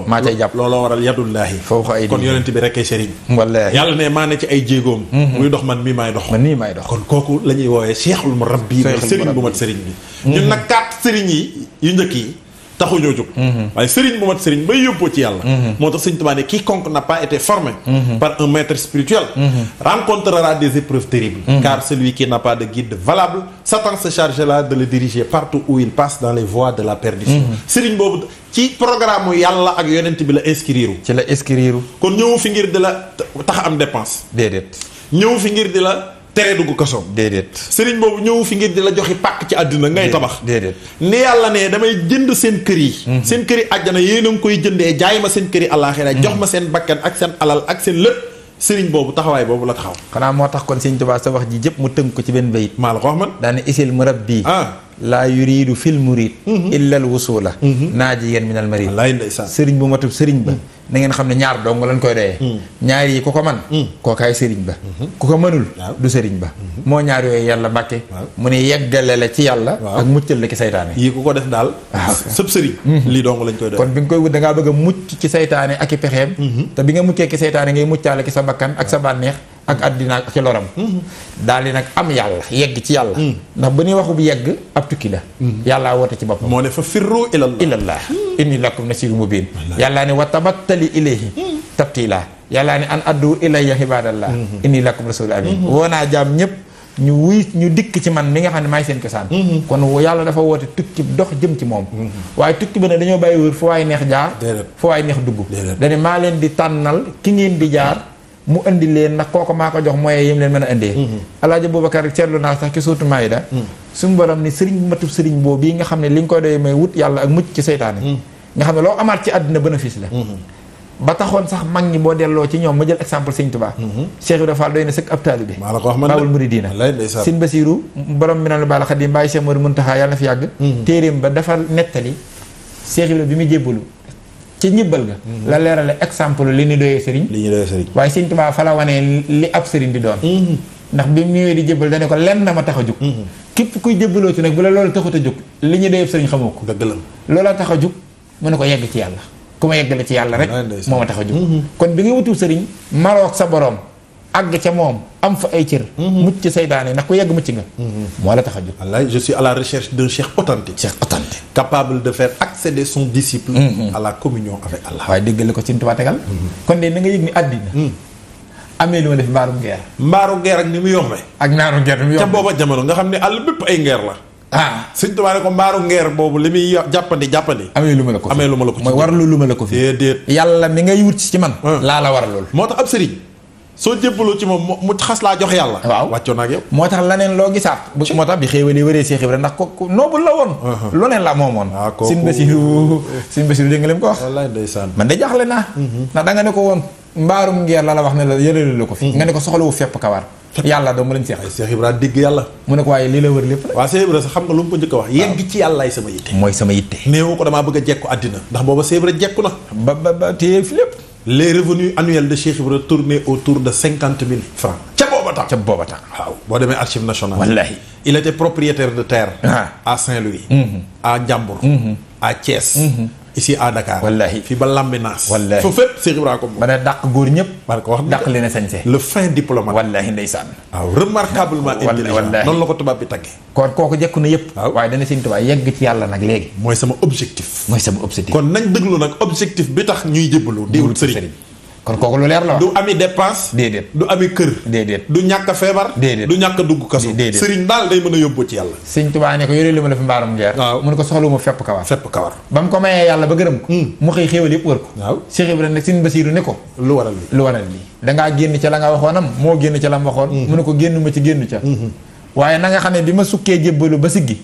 maa cay jàpp looloo waral yadullaahi fawqa aydiihim kon yonent bi rek ay sëriñ wallaahi yàlla ne maa ne ci ay jéegoom muy dox man mii maay dox kon kooku la ñuy woowee cheikhul murabbi mooy sëriñ bu mat sëriñ bi ñun nag 4 sëriñ yi yu njëkk yi taxuñoo jóg waaye sëriñ bu mat sëriñ bay yóbboo ci yàlla moo tax Sëriñ Tuubaa ne quiconque n'a pas été formé par un maître spirituel rencontrera des épreuves terribles car celui qui n'a pas de guide valable Satan se chargera de le diriger partout où il passe dans les voies de la perdition sëriñ boobu ci programme yàlla ak yonent bi la inscrire kon ñëw fi ngir di la tax am dépense déedéet ñëw fi ngir di la tere dugg kaso déedéet sëriñ boobu ñëw fi ngir di la joxi pàkk ci àddina ngay tabax déedéet ni yàlla ne damay jënd seen kër yi seen kër yi àjjana yéen a ngi koy jëndee jaay ma seen kër yi àllaaxira jox ma seen bakkan ak seen alal ak seen lépp sëriñ boobu taxawaay boobu la taxaw xanaa moo tax kon Sëriñ Tuubaa sa wax ji jëpp mu tënk ko ci benn bayit maa la ko wax man daane isil murabbi laa yuriidu fil murid illa al wusula naajiyan min al marid wallaay ndeysaan sëriñ bu matub sëriñ ba na ngeen xam ne ñaar dong lañ koy doyee ñaar yi ku ko man kookaay sëriñ ba ku ko mënul du sëriñ ba moo ñaar yooyu yàlla mbàkke mu ne yeggale la ci yàlla ak muccal la ci saytaane yii ku ko def daal sëb sëriñ lii dong lañ koy doyee kon bi nga koy wut da ngaa bëgg a mucc ci saytaane ak i pexeem te bi nga muccee ki saytaane ngay muccaale ki sa bakkan ak sa bànneex ak àddina ak ci loram daal di nag am yàlla yegg ci yàlla ndax ba ñuy waxu bu yegg ab tukki la yàllaa woote ci boppam moo ne fa firru ilallah inni lakum nasiirun mubiin yàllaa ne wa tabattali ilayhi tabtila yàllaa ne an addu ilayya ibadallah inni lakum rasul amin woo naa jaam ñëpp ñu dikk ci man mi nga xam ne maay seen cosaan kon yàlla dafa woote tukki dox jëm ci moom waaye tukki ba ne dañoo bàyyi wër fu waay neex jaar fu waay neex dugg dane maa leen di tànnal ki ngeen di jaar mu indi leen ndax kooku maa ko jox moyen yim leen mën a indee Alaaji Boubacar seetlu naa sax ci suuratu Maayda suñu borom ni sëriñ bu matub sëriñ boobu yi nga xam ne li nga koy doy may wut yàlla ak mucc ci seytaane nga xam ne loo amaat ci àddina bénéfice la ba taxoon sax mag ñi boo delloo ci ñoom ma jël exemple Sëriñ Tuubaa Cheikh Ibrahima Fall doy na sëkk ab taalibe Baabul Muridiina Sëriñ Basiiru borom mi naan baal Xadiim bàyyi Cheikh Modou Muntaxa yàlla na fi yàgg téeréem ba dafa nettali Cheikh Ibrahima bi muy jébbalu ci ñibbal ga la leerale exemple li ñu doyee sëriñ waaye sëriñ Tuubaa fa la wanee li ab sëriñ di doon ndax bi mu ñëwee di jébbal dane ko lenn na ma tax a jóg képp kuy jébbaloo ci nag bu la loolu taxut a jóg li ñu doyee sëriñ xamoo ko dëgg la loola tax a jóg mu ne ko yegg ci yàlla ku ma yeggale ci yàlla rek moo ma tax a jóg kon bi nga wutu sëriñ maroog sa borom àgg ca moom am fa ay cër mucc ci saytaane ndax ku yegg mucc nga moo la tax a jóg wallaay je suis à la recherche d'un cheikh authentique capable de faire accéder son disciple à la communion avec Allah waaye déggale ko ci Tuubaa tegal kon de na nga yëg ni àddina amee lu ma def mbaaru ngeer ak ni mu yombe ak naaru ngeer ni mu yombe ca booba jamono nga xam ne àll bépp ay ngeer la Sëñ Tuubaa ne ko mbaaru ngeer boobu li muy jàppandi amee lu ma la ko ci mooy warlu lu ma la ko fi déedéet yàlla mi ngay wut ci man laa la war loolu moo tax ab sëriñ soo jébbaloo ci moom mu xas laa jox yàlla waaw wàccoon ak yow moo tax laneen loo gisaat moo tax bi xéewalee wëree see xibra ndax ko noobul la woon lu neen la moomoon Sëñ Basiru dégg nga lim ko wax wallaay ndeysaan man de jaaxle naa ndax da nga ne ko woon mbaarum ngeer la wax ne la yëlelu la ko fi nga ne ko soxlawu fepp kawar yàlla doo mu lañ seex ay Cheikh Ibra dégg yàlla mu ne ko waaye lii la wër lépp waaw Cheikh Ibra sax xam nga lu mu ko njëkk a wax yegg ci yàllaay sama yitte mooy sama yitte néewu ko damaa bëgg a jekku àddina ndax booba Cheikh Ibra jekku na ba téye fi lépp les revenus annuels de Cheikh Ibra tournaient autour de 50 000 francs ca booba temps waaw boo demee archive nationale wallahi il était propriétaire de terre à Saint-Louis à Ndiambour à Thiès ici à Dakar wallahi fii ba Lambinaas wallahi foofu fépp Cheikh Ibra ko moom ba ne dàq góor ñëpp ba ko wax dàq leen a sañse le fin diplomate wallahi ndeysaan waaw remarquablement intelligent noonu la ko tubaab bi taggee kon kooku jekku na yëpp waaw waaye dana Sëñ Tuubaa yegg ci yàlla nag léegi mooy sama objectif kon nañ déglu nag objectif bi tax ñuy jébbalu di wut sëriñ kon kooku lu leer la wax du ami dépense déedéet du ami kër déedéet du ñàkk a feebar déedéet du ñàkk a dugg kaso sëriñ daal day mën a yóbbu ci yàlla Sëñ Tuubaa ne ko yore li ma la fi mbaarum ngeer mu ne ko soxlawuma fepp kawar ba mu ko mayee yàlla ba gërëm ko mu xëy xéewal yëpp wër ko waaw Cheikh Ibrahima nag Sëñ Basiiru ne ko lu waral lii dangaa génn ca la nga waxoonam moo génn ca la mu waxoon mu ne ko génn ca waaye na nga xam ne bi ma sukkee jébbalu ba siggi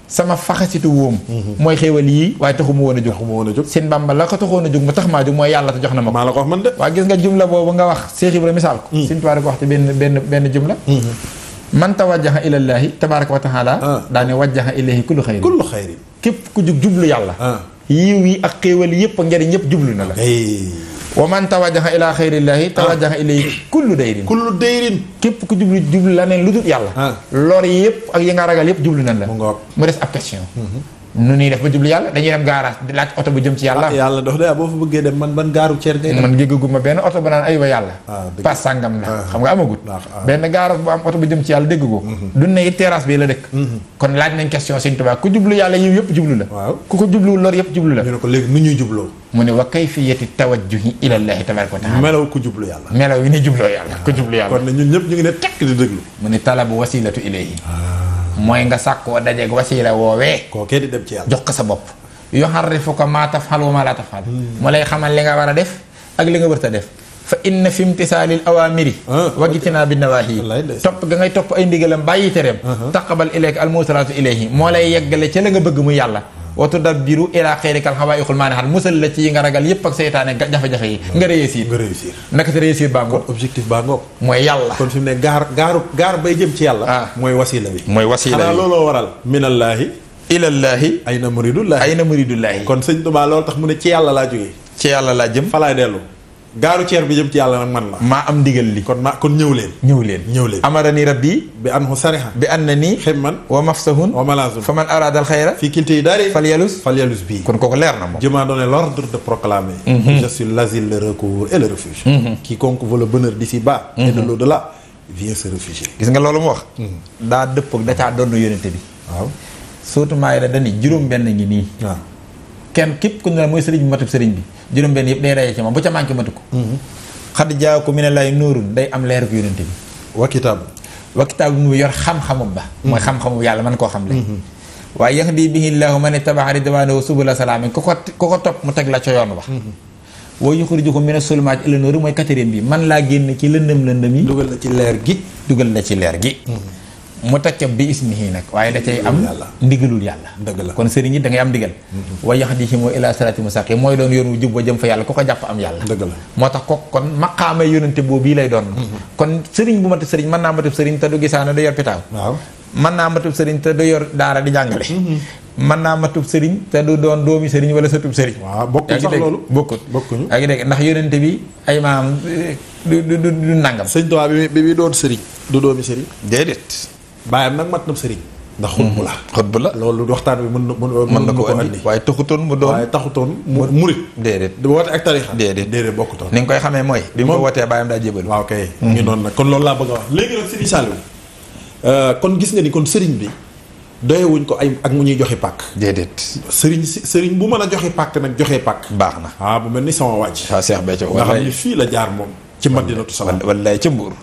sama faxasitu wóom mooy xéewal yii waaye taxuma woon a jóg seen Bàmba la ko taxoon a jóg mu tax maa jóg mooy yàlla te jox na ma ko maa la ko wax man de waaw gis nga jumla boobu nga wax Cheikh Ibra misaal ko Sëñ Tuubaa ko wax ci benn jumla man tawajjaha ilallaahi tabaaraka wa taala daane wajjaha ilayhi kullu xayri képp ku jug jublu yàlla yiw yi ak xéewal yëpp ak njëriñ yëpp jublu na la wa man tawajjaha ila xayrillaahi tawajjaha ilayhi kullu dayrin képp ku jublu la neen lu dul yàlla lor yëpp ak yi nga ragal yëpp jublu nañ la mu des ab question nu ñuy def ba jublu yàlla dañuy dem garage di laaj oto bu jëm ci yàlla yàlla dox de boo fa bëggee dem man ban gaaru ceer ngay dem man géggaguma benn oto ba naan ay wa yàlla pas sàngam la xam nga amagut benn garage bu am oto bu jëm ci yàlla dégg ko du ne it terrasse bi la dëkk kon laaj nañ question Sëñ Tuubaa ku jublu yàlla yiw yëpp jublu la ku ko jubluwul lor yëpp jublu la ñu ne ko léegi nu ñuy jubloo mu ne wa kayfiyati tawajjuhi ilallaahi tabaaraka wa taala melaw ku jublu yàlla melaw yi ni jubloo yàlla ku jublu yàlla kon ne ñun ñëpp ñu ngi ne tekk di déglu mu ne talabu wasilatu ilayhi mooy nga sàkkoo dajeeg wasila woowee kookee di dem ci yàlla jox ko sa bopp yuharrifuka maa taf'al wa maa laa taf'al mu lay xamal li nga war a def ak li nga wërta def fa inna fi imtisaalil awaamiri wa ijtinaabi nawaahi topp ga ngay topp ay ndigalam bàyyi tereem taqabal ilayka al muusalaatu ilayhi moo lay yeggale ca la nga bëgg muy yàlla wa tudabbiru ilaa xayrikal xawaa'iqul maani'aat musal la ci yi nga ragal yépp ak seytaane jafe-jafe yi nga réussir naka te réussir baa ngoog objectif baa ngoog mooy yàlla kon fi mu ne gaar bay jëm ci yàlla mooy wasila bi xanaa bi looloo waral minallaahi ilallaahi ayna muridullaahi kon Sëñ Tuubaa loolu tax mu ne ci yàlla laa jógee ci yàlla laa jëm fa laay dellu gaaru ceer bi jëm ci yàlla nag man la maa am ndigal li kon ñëw leen amarani rabbi bi an hu sariha bi an na nii ximman wa mafsahun wa malazun fa man arada al xayra fii kilti yi daari fal yalus bii kon kooku leer na moom je m'en donne l'ordre de proclamer je suis l'asile, le recours et le refuge quiconque veut le bonheur d'ici-bas et de l'au-delà vient se réfugier gis nga loolu mu wax daa dëpp ak da caa doon yónente bi waaw surtout maa yi dani juróom benn ngi nii waaw kenn képp ku ne la mooy sëriñ bi matub sëriñ bi juróom benn yëpp day daje ci moom bu ca manqué matu ko xad jaakum minallaahi nuurun day am leer ko yónente bi wa kitaab mu yor xam-xamum ba mooy xam-xamu yàlla man koo xam le waaye yahdi bihi llaahu man ittaba'a ridwaanahu subula salaamin ku ko topp mu teg la ca yoon wax wa yuxrijukum mina zulumaati ila nuur mooy quatrième bi man laa génn ci lëndëm yi dugal la ci leer gi mu teg bi ismihi nag waaye da cay am ndigalul yàlla dëgg la kon sëriñ yi da ngay am ndigal wa yahdihim ila siraati mustaqim mooy doon yoon wu jub ba jëm fa yàlla ku ko jàpp am yàlla dëgg la moo tax ko kon maqaamay yónante boobu bii lay doon kon sëriñ bu matub sëriñ mën naa matub sëriñ te du gisaane du yor pitaaw waaw mën naa matub sëriñ te du yor daara di jàngale mën naa matub sëriñ te du doon doomi sëriñ wala sëtub sëriñ. waaw bokkul sax loolu bokkuñu. yaa ngi dégg ndax yonente bi ay maam du nangam. sëñ Tuubaa bi muy doon sëriñ du doomi sëriñ. déedéet. baayam nag mat na sëriñ. ndax xutbu la. loolu waxtaan bi mën na ko andi. waaye taxutoon mu doon. waaye taxutoon mu murit. déedéet di woote ak tarixa. déedéet bokkutoon. ni nga koy xamee mooy. bi mu ko wootee baayam daa jébal. waaw kay. ngi noonu nag kon loolu laa bëgg a wax léegi nag Sëriñ Saliou kon gis nga ni kon sëriñ bi doyewuñ ko ay ak mu ñuy joxe pàkk. déedéet. sëriñ bu mën a joxe pàkk nag joxe pàkk. baax na bu mel ni sama wàcc. waaw Cheikh Béthio nga xam ni fii la jaar moom. ci Madinatu Salaam wallaay ca Mbuur.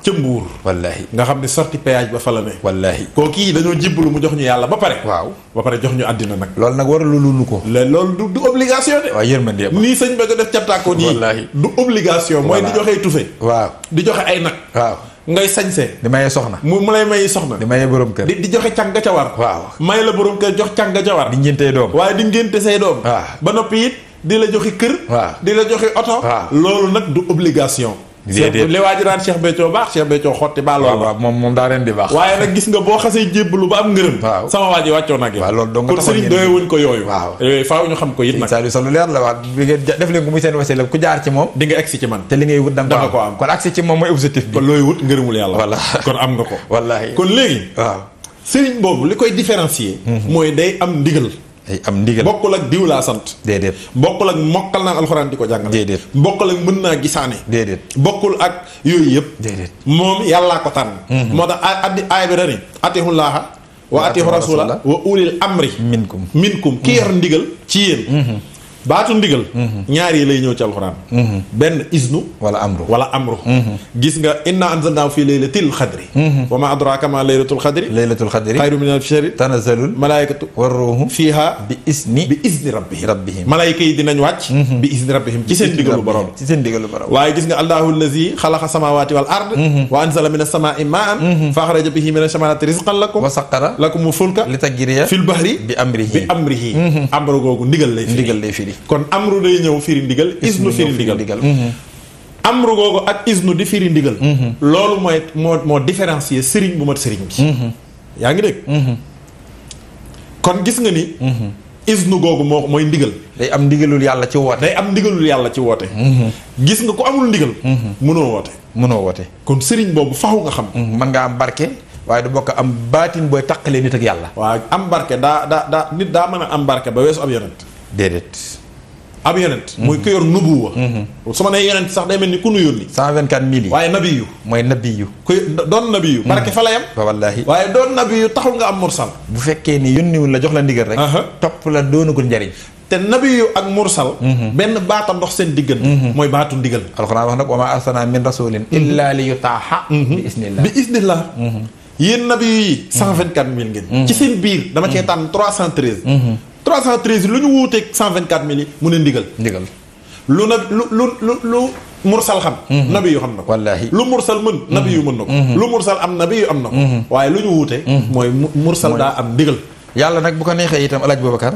wallaay nga xam ne sorti péage ba fa la ne. wallaay koo kii dañoo jébbalu mu jox ñu yàlla ba pare. waaw ba pare jox ñu àddina nag. loolu nag war a lu ko. loolu du obligation de. waaw yërmande ba nii sëñ ba ko def captaakoo nii. wallaahi du obligation. mooy di joxe tufe. waaw di joxe ay nag. waaw ngay sañse. di maye soxna. mu lay maye soxna. di maye borom kër. di joxe càng ca war. waaw may la borom kër jox càng ca war. di ngéntee doom. waaye di ngénte say doom. waaw ba noppi it di la joxe kër. waaw di la joxe oto. waaw loolu nag du obligation. déedéet li waa ji daan Cheikh Béthio baax Cheikh Béthio xotti baa loolu. waaw moom daa leen di baax. waaye nag gis nga boo xasee jébbalu ba am ngërëm. waaw sama waa ji wàccoo nag yow. waaw loolu dong kon sëriñ doyewuñ ko yooyu. waaw yooyu faaw ñu xam ko it nag. Saliou sa lu leer la waat bi ngeen def leen ko muy seen wasila ku jaar ci moom. di nga egsi ci man. te li ngay wut da nga ko am kon agsi ci moom mooy objectif bi. kon looy wut ngërëmul yàlla. voilà kon am nga ko. wallaahi kon léegi. waaw sëriñ boobu li koy différencier. mooy day am ndigal. ay am ndigal bokkul ak diw laa sant. déedéet. bokkul ak mokkal naa alxuraan di ko jàngale. déedéet. bokkul ak mën naa gisaane. déedéet. bokkul ak yooyu yëpp. déedéet. moom yàllaa ko tànn. moo tax aaya bi dani atihullaaha wa atihu rasula wa ulil amri minkum ki yor ndigal ci yéen. baatu ndigal. ñaar yi lay ñëw ci alxuraan. benn isnu. wala amru. gis nga inna anzalnaahu fii laylatil xadri. wa ma adraaka ma laylatul xadri. xayru min alfi shahri. tanazzalul malaayikatu war ruuhu fiiha bi isni rabbihim. malaayika yi dinañ wàcc. bi isni rabbihim ci seen ndigalu borom. waaye gis nga allahu allazi xalaqa samaawaati wal ard. wa anzala mina samaa'i maa'an. fa axraja bihi mina samaraati rizqan lakum. wa saqqara lakumul fulka li tajriya fil bahri bi amrihi. amru googu ndigal lay firi. kon amru day ñëw firi ndigal isnu firi ndigal. amru googu ak isnu di firi ndigal. loolu mooy moo différencier sëriñ bu mat sëriñ bi. yaa ngi dégg. kon gis nga ni. isnu googu mooy ndigal. day am ndigalul yàlla ci woote. gis nga ku amul ndigal. mënoo woote. kon sëriñ boobu faxu nga xam. mën nga am barke. waaye du bokk am baatin booy taqalee nit ak yàlla. waaw am barke daa nit daa mën a am barke ba weesu ab yonent. déedéet. ab yonent. muy ko yor nubuwa. su ma nee yonent sax day mel ni ku nu yónni. 124 000 yi. waaye nabiyu. mooy nabiyu. kuy doon nabiyu. barke fa la yam. wallaahi. waaye doon nabiyu taxul nga am mursal. bu fekkee ni yónniwul la jox la ndigal rek. topp la doonagul njariñ. te nabiyu ak mursal. benn baata ndox seen diggante. mooy baatu ndigal. alxuraan wax nag wa maa arsalnaa min rasulin illaa li yutaa'a bi iznillah. yéen nabiyu yi. 124 000 ngeen. ci seen biir dama cee tànn 313. 313 lu ñu wuuteeg 124 000 yi mu ne ndigal. lu na lu mursal xam. nabi yu xam na ko. wallaahi lu mursal mën. nabi yu mën na ko. lu mursal am nabi yu am na ko. waaye lu ñu wuute. mooy mursal daa am ndigal. yàlla nag bu ko neexee itam Alaaji Boubacar.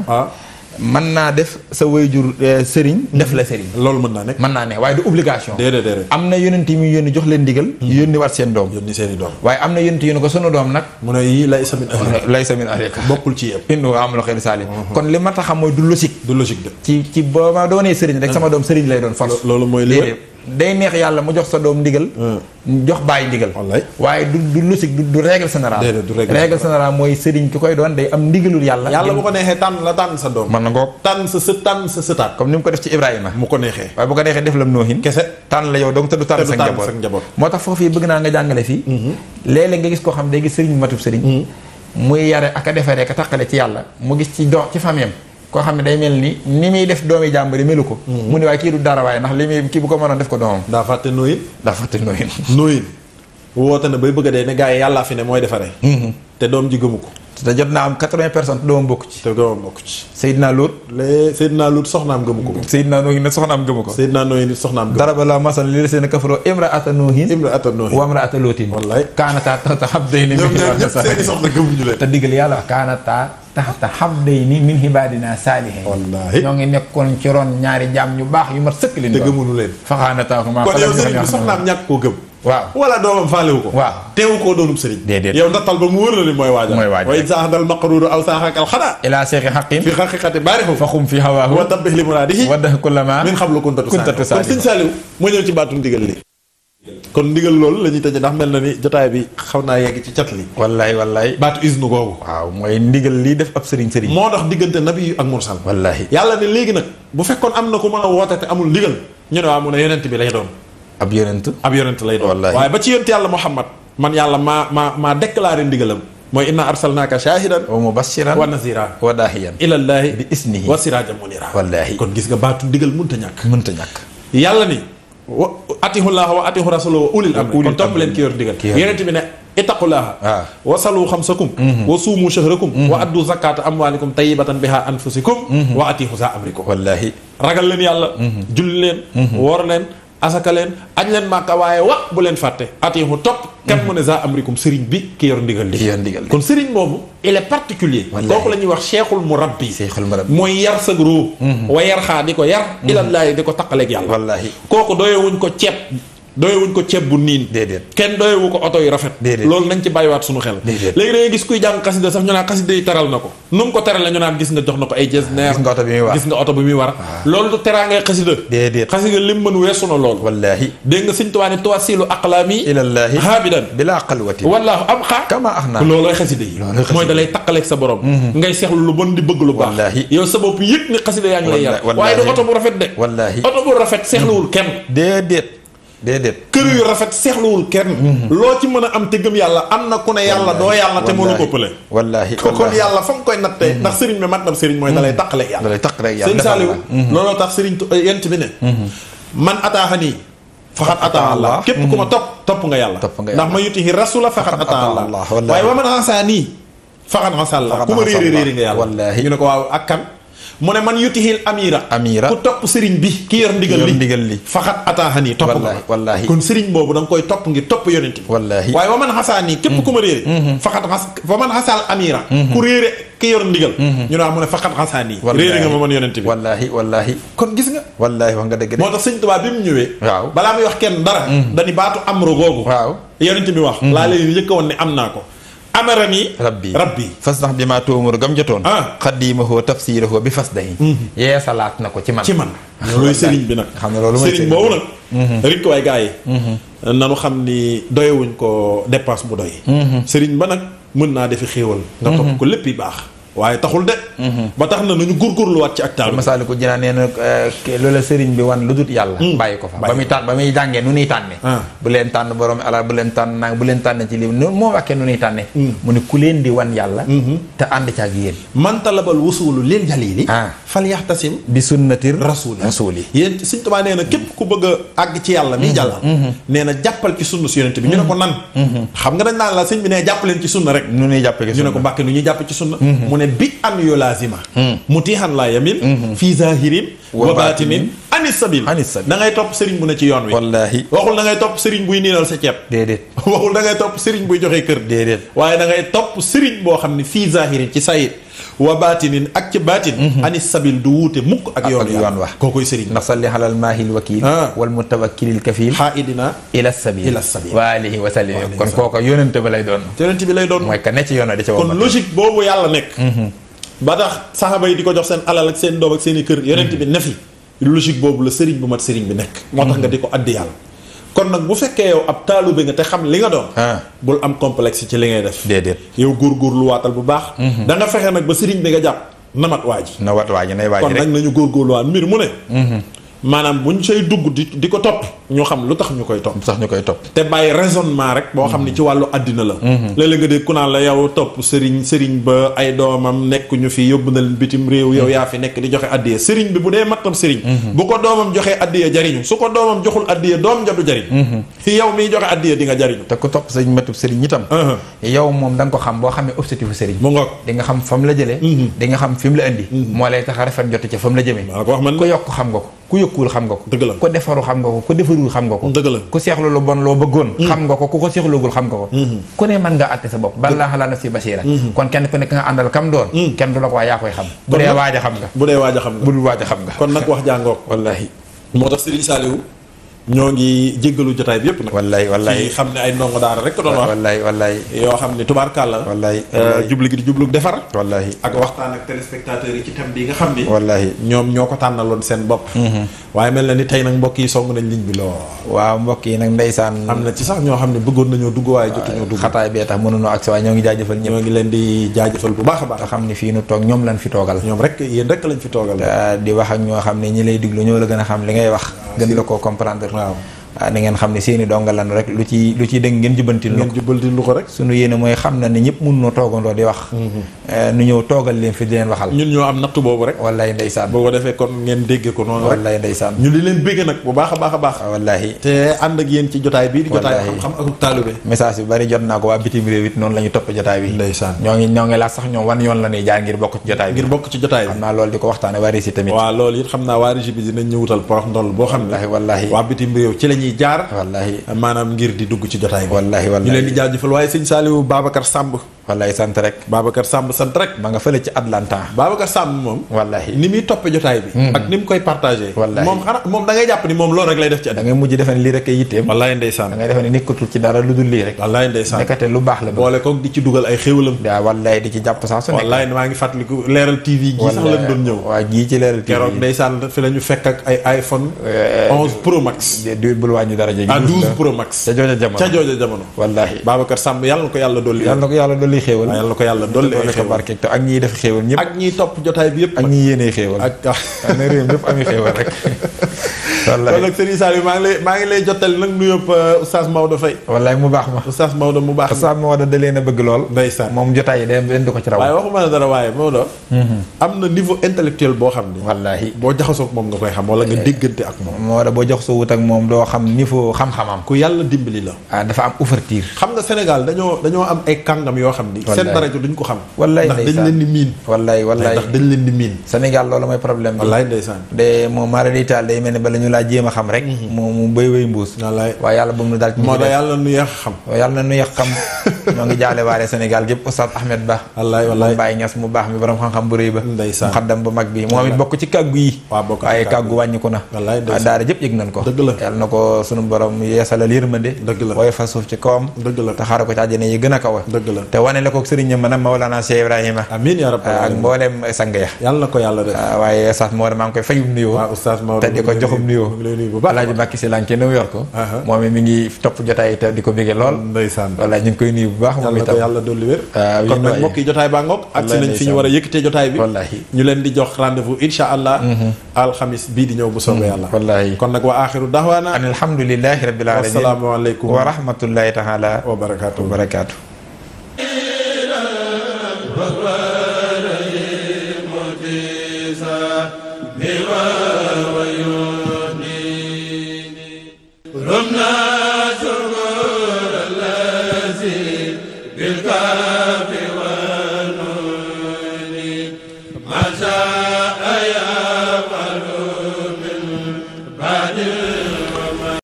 mën naa def sa wayjur sëriñ. def la sëriñ. loolu mën naa nekk. mën naa ne waaye du obligation. déedéet. am na yonent yi muy yónni jox leen ndigal. yónni waat seen doom. yónni seen i doom. waaye am na yonent yu ne ko sunu doom nag. mu ne yii laysa min ahlika. bokkul ci yëpp. innahu amalun ghayru saalih. kon li ma tax xam mooy du logique. de. ci boo ma doonee sëriñ rek sama doom sëriñ lay doon force. loolu mooy li day neex yàlla mu jox sa doom ndigal. jox bàyyi ndigal. wallaay waaye du logique du règle générale. règle générale mooy sëriñ ki koy doon day am ndigalul yàlla. yàlla bu ko neexee tànn sa doom. mën na ngoog tànn sa sëtaat. comme ni mu ko def ci Ibrahima. mu ko neexee. waaye bu ko neexee def lam noohin. kese tànn la yow donc te du tànn sa njaboot. moo tax foofu yi bëgg naa nga jàngale fii. léeg-léeg nga gis koo xam day gis sëriñ matub sëriñ. muy yare ak a defaree ka taqale ci yàlla mu gis ci famiyam koo xam ne day mel ni muy def doomi jàmbari melu ko. mu ne waaye kii du dara waaye ndax li muy kii bu ko mënoon def ko doomam. daa fàtte nooyin. nooyin woote na bay bëgg a dee ne gars yi yàllaa fi ne mooy defaree. te doom ji gëmu ko. te jot naa am 80% doomam bokk ci. Seydina Lut. Seydina Lut soxnaam gëmu ko. Seydina Noohin nit soxnaam gëmu ko. Seydina Noohin nit soxnaam gëmu ko. daraba Allaahu masalan lillaziina kafaroo imra'ata Noohin wa imra'ata Luutin. wallaay kaanataa tahta abdayni min ibaadinaa saalihiin. soxna gëmuñu leen. te digal yàlla kaanataa tahta abdayni min ibaadinaa saalihiin. wallaahi ñoo ngi nekkoon ci ron ñaari jaam ñu baax yu mat sëkk leen. te gëmuñu leen. fa xaanataahumaa. kon yow sëriñ bi soxnaam ñàkk koo gëm. waaw wala doomam faalewu ko waaw teewu koo doonub sëriñ déedéet yow nattal ba mu wër la ni mooy waajal mooy waajal way saaxdal maqruuru aw saaxakal xadaa ilaa seexi xaqin fi xaqiqati baarixu fa xum fi hawaahu wa tabbih li muraadihi waddah kullama min xablu kuntatu kuntatu kon sëñ Saliou moo ñëw ci baatu ndigal li kon ndigal loolu la ñuy tëjee ndax mel na ni jotaay bi xaw naa yegg ci cat li wallaay baatu isnu googu waaw mooy ndigal lii def ab sëriñ moo tax diggante nabi ak mursal wallahi yàlla ne léegi nag bu fekkoon am na ku mën a woote te amul ndigal ñu ne waa mu ne yonent bi lay doon ab yonent lay doon wallahi waaye ba ci yonent yàlla Muhammad man yàlla maa déclaré ndigalam mooy inna arsalnaaka shaahidan wa mubashiran wa naziran wa daahiyan ilallaahi bi isnihi wa siraajan munira wallahi kon gis nga baatu ndigal mënta ñàkk yàlla ni wa atihullaaha wa atihu rasulahu wa ulil amri kon topp leen ki yor ndigal yonent bi ne ittaqullaaha wa salu xamsakum wa suumu shahrakum wa addu zakata amwaalikum tayyibatan biha anfusikum wa atihu za amrikum wallahi ragal leen yàlla julli leen woor leen asaka leen añ leen màkka waaye bu leen fàtte atihu topp kan mu ne za amrikum sëriñ bi ki yor ndigal li kon sëriñ boobu il est particulier kooku la ñuy wax cheikhul murabbi mooy yar sag ruu wa yar xaa di ko yar ilallaahi di ko taqaleeg yàlla wallahi kooku doyewuñ ko ceeb bu niin déedéet kenn doyewu ko oto yu rafet loolu nañ ci bàyyiwaat suñu xel léegi da ngay gis kuy jàng xasida sax ñu naan xasida yi teral na ko nu mu ko teral la ñu naan gis nga jox na ko ay jesneer gis nga oto bi muy war loolu du teraa ngay xasida xasida lim mën weesu na loolu wallaahi dégg nga Sëñ Tuubaa ne tuwasilu aqlaami ilallaahi haabidan bilaa xalwati wallaahu am xaa kama ax naa loolooy xasida yi mooy da lay taqaleeg sa borom ngay seexlu lu bon di bëgg lu baax yow sa bopp yëg ni xasida yaa ngi lay yar waaye du oto bu rafet de oto bu rafet seexluwul kenn déedéet kër yu rafet seexluwul kenn loo ci mën a am te gëm yàlla am na ku ne yàlla doo yàlla te mënu ko pële wallaahi kon yàlla fa nga koy nattee ndax sëriñ bi mat na sëriñ mooy dalay taqaleeg yàlla sëñ Saliou looloo tax sëriñ yent bi ne man ataaxanii faxat ataa Allah képp ku ma topp nga yàlla ndax ma yutihi rasula faxat ataa Allah waaye wa man asaanii faxat asalla ku ma réeri nga yàlla ñu ne ko waaw ak kan mu ne man yutihil amira ku topp sëriñ bi ki yor ndigal li faxat ataahani topp nga wallaahi kon sëriñ boobu da nga koy topp ngir topp yonent bi wallaahi waaye waman xasaani képp ku ma réere waman xasal amira ku réere ki yor ndigal ñu naa mu ne faxat xasaani réere nga ma man yonent bi wallaahi kon gis nga wallaahi wax nga dëgg moo tax sëñ Tuubaa bi mu ñëwee waaw balaa muy wax kenn dara dañu baatu amro googu yonent bi wax laa leen njëkk woon ne am naa ko amarani rabbi fas nax bi maa tóomur gam jotoon xaddiimahoo tafsiirahoo bi fas dayi yeesalaat na ko ci man loolu sëriñ bi nag xam ne loolu sëriñ boobu nag rik waay gars yi nanu xam ni doyewuñ ko dépense bu doy sëriñ ba nag mën naa defi xéewal nga topp ko lépp yi baax waaye taxul de ba tax na nañu góorgóorluwaat ci ak taalu Masaalikul Jinaan nee na loola sëriñ bi wan lu dut yàlla bàyyi ko fa ba muy jàngee nu nuy tànne bu leen tànn borom alal bu leen tànn nang bu leen tànn ci lii moo wàkkee nu nuy tànne mu ne ku leen di wan yàlla te ànd ci ak yéen man talabal wusulu lil jalili fal yaxtasim bi sunnati rasuli yéen Sëriñ Tuubaa nee na képp ku bëgg a àgg ci yàlla miy jàllal nee na jàppal ci sunna si yonent bi ñu ne ko nan xam nga dañ naan la sëñ bi ne jàppaleen ci sunna rek nu ñuy jàppe ñu ne ko mbàkke nu ñuy jàppe ci sunna mu ne bi an yu laazima mutihan la yamin fii zahirin wa batinin anis sabil da ngay topp sëriñ bu ne ci yoon wi wallaahi waxul da ngay topp sëriñ buy niinal sa ceeb déedéet waxul da ngay topp sëriñ buy joxe kër déedéet waaye da ngay topp sëriñ boo xam ne fii zahirin ci sayid wa batinin ak ci batin anis sabil du wuute mukk ak yoon wax kookoy sëriñ na salli alal maahil wakil wal mutawakkilil kafil xaaidina ila sabil wa alihi wa sallim kon kooku yonente ba lay doon mooy ka ne ci yoon di ca kon logique boobu yàlla nekk ba tax saxaaba yi di ko jox seen alal ak seen doom ak seen i kër yonent bi ne fi logique boobu la sëriñ bu mat sëriñ bi nekk moo tax nga di ko addi yàlla kon nag bu fekkee yow ab taalube nga te xam li nga doon bul am complexe ci li ngay def déedéet yow góorgóorlu waatal bu baax da nga fexe nag ba sëriñ bi nga jàpp namat waa ji nay waa ji kon nag nañu góorgóorlu waat mbir mu ne maanaam bu ñu say dugg di ko topp ñu xam lu tax ñu koy topp te bàyyi raisonnement rek boo xam ne ci wàllu àddina la léeg-léeg nga dégg ku naan la yow topp sëriñ ba ay doomam nekk ñu fi yóbbu na leen bitim réew yow yaa fi nekk di joxe addiya sëriñ bi bu dee mattam sëriñ bu ko doomam joxee addiya jariñu su ko doomam joxul addiya doom ja du jariñ fi yow miy joxe addiya di nga jariñu te ku topp sëriñ matub sëriñ itam yow moom da nga ko xam boo xamee objectif sëriñ mu ngoog di nga xam fa mu la jëlee di nga xam fi mu la indi moo lay tax a rafet joti ca fa mu la jëmee ku yokk xam nga ko ku yëkkul xam nga ko dëgg la ku defaru xam nga ko ku defarul xam nga ko dëgg la ku seexlu lu bon loo bëggoon xam nga ko ku ko seexlugul xam nga ko ku ne mën nga àtte sa bopp balaa xalaa naf si basiira kon kenn ku nekk nga àndal kam doon kenn du la ko waa yaa koy xam bu dee waaj a xam nga bu dee waaj a xam nga bu dul waaj a xam nga kon nag wax jàngook wallaahi moo tax Serigne Saliou ñoo ngi jéggalu jotaay bi yëpp nag. wallaay ci xam ne ay ndongo daara rek ko doon wax. wallaay yoo xam ne tubaarkàlla. jublu gi di jublu defar. ak waxtaan ak téléspectateurs yi ci thème bi nga xam ni. ñoom ñoo ko tànnaloon seen bopp. waaye mel na ni tey nag mbokk yi song nañ ligne bi lool. waaw mbokk yi nag ndeysaan. am na ci sax ñoo xam ne bëggoon nañoo dugg waaye jotuñoo dugg. xataay bee tax mënuñoo agsi waaye ñoo ngi jaajëfal ñëpp. ñoo ngi leen di jaajëfal bu baax a baax. nga xam ne fii nu toog ñoom lañ fi toogal. ñoom rek yéen rek lañ fi toogal. di wax ak ñoo xam ne ñi lay diglu ñoo la gën a xam li ngay wax. gën la koo comprendre. waaw da ngeen xam ne seeni donga lan rek lu ci dégg ngeen jubbantil lu ko rek. suñu yéene mooy xam na ne ñëpp mun noo toogandoo di wax. nu ñëw toogal leen fi di leen waxal. ñun ñoo am nattu boobu rek. wallaay ndeysaan. boo ko defee kon ngeen dégg ko noonu rek. wallaay ndeysaan. ñu di leen bégg nag bu baax a baax a baax. wallaay te ànd ak yéen ci jotaay bii di jotaay xam-xam ak taalibe. message yu bari jot naa ko waa bitim réew it noonu la ñu topp jotaay bi. ndeysaan ñoo ngi laaj sax ñoom wan yoon la ñuy jaar ngir bokk ci jotaay bi. xam naa loolu di ko waxtaane waa Régie tamit. waaw loolu it xam naa waa Régie bi dinañ ñu wutal porox ndol boo xam ne wallahi waa bitim réew ci la ñuy jaar. maanaam ngir di dugg ci jotaay bi. wallahi ñu leen di jaajëfal waaye sëñ Saliou Babacar Samb. wallahi sant rek. Babacar Samb sant rek. ma nga fële ci Atlanta. Babacar Samb moom. wallahi ni muy toppe jotaay bi. ak ni mu koy partagé. wallahi moom da ngay jàpp ni moom loolu rek lay def ci. da ngay mujj defe ne lii rek ay yitteem. wallahi ndeysaan. da ngay defe ne nekkatul ci dara lu dul lii rek. wallahi ndeysaan. nekkate lu baax la. boole koog di ci dugal ay xéwalam. waaw wallahi di ci jàpp sax su nekk. wallahi maa ngi fàttaliku leeral TV gii sax lañ doon ñëw. waaw gii ci leeral TV keroog ndeysaan fi la ñu fekk ak ay iPhone 11 Pro Max. bul wàññi dara jéggi. 12 Pro Max. ca jooja jamono. wallahi Babacar Samb yàlla na ko yàlla dolli. xéewal. yàlla na ko yàlla dolli ay xéewal barke te ak ñiy def xéewal ñëpp. ak ñiy topp jotaay bi yëpp. ak ñiy yéenee xéewal. ak na réew ñëpp ami xéewal rek. wallahi kon nag Serigne Saliou maa ngi lay jottali nag nuyoo Oustaz Maodo Faye. wallahi mu baax ma. Oustaz Maodo mu baax. Oustaz Maodo da leen a bëgg lool. ndeysaan moom jotaay yi day di ko ci raw. waaye waxuma la dara waaye Maodo. am na niveau intellectuel boo xam ni. wallahi boo jaxasoo ak moom nga koy xam wala nga déggante ak moom. Maodo boo jaxasoo wut ak moom doo xam niveau xam-xamam. ku yàlla dimbali la. dafa am ouverture. xam nga Sénégal dañoo am ay kàngam yoo xam ni. seen daraja duñ ko xam. wallahi ndax dañ leen di miin. wallahi ndax dañ leen di miin. Sénégal loolu mooy problème bi. wallahi ndeysaan. de moom mara di taal day mel ni bala ñu laa jéem a xam rek. mu béy wéy mbuus. wallaay waaye yàlla bu mu daal ci moo tax yàlla nu yàq xam. yàlla nu yàq xam. ñoo ngi jaale waale Sénégal gépp Oustaz Ahmed Ba. wallaay Baye Niass mu baax mi borom xam-xam bu rëy ba. ndeysaan muxaddam bu mag bi moom it bokk ci kàggu yi. waaye kàggu wàññiku na. wallaay ndeysaan daara jëpp yëg nañ ko. dëgg la yàlla na ko sunu borom yeesalal yërmande. dëgg la waaye fa suuf ci kawam. dëgg la te xaaral ko ci àjjana yi gën a kaw. dëgg la te wane la ko sëriñam mën a Mawlana Cheikh Ibrahima. amiin yaa rabbal ak mboolem sang ya. yàlla na ko yàlla def. waaye Oustaz Maodo maa ngi koy fayum nuyoo. waaw Oustaz Maodo te di ko joxum nuyoo. Alaaji Mbàkke si lanke New York. moom mi ngi topp jotaay te di ko bëggee lool. ndeysaan wala ñu ngi koy nuyu bu baax moom itam. yàlla dolli wér. kon nag mbokk yi jotaay baa ngoog ak si nañ fi ñu war a yëkkatee jotaay bi. wallahi ñu leen di jox rendez-vous insha allah. alxamis bii di ñëw bu soobee yàlla. wallahi kon nag wa axiru dahwaana an alhamdulillahi rabbil alamin. wassalaamu aleykum wa rahmatullahi taala wa barakaatu. Wa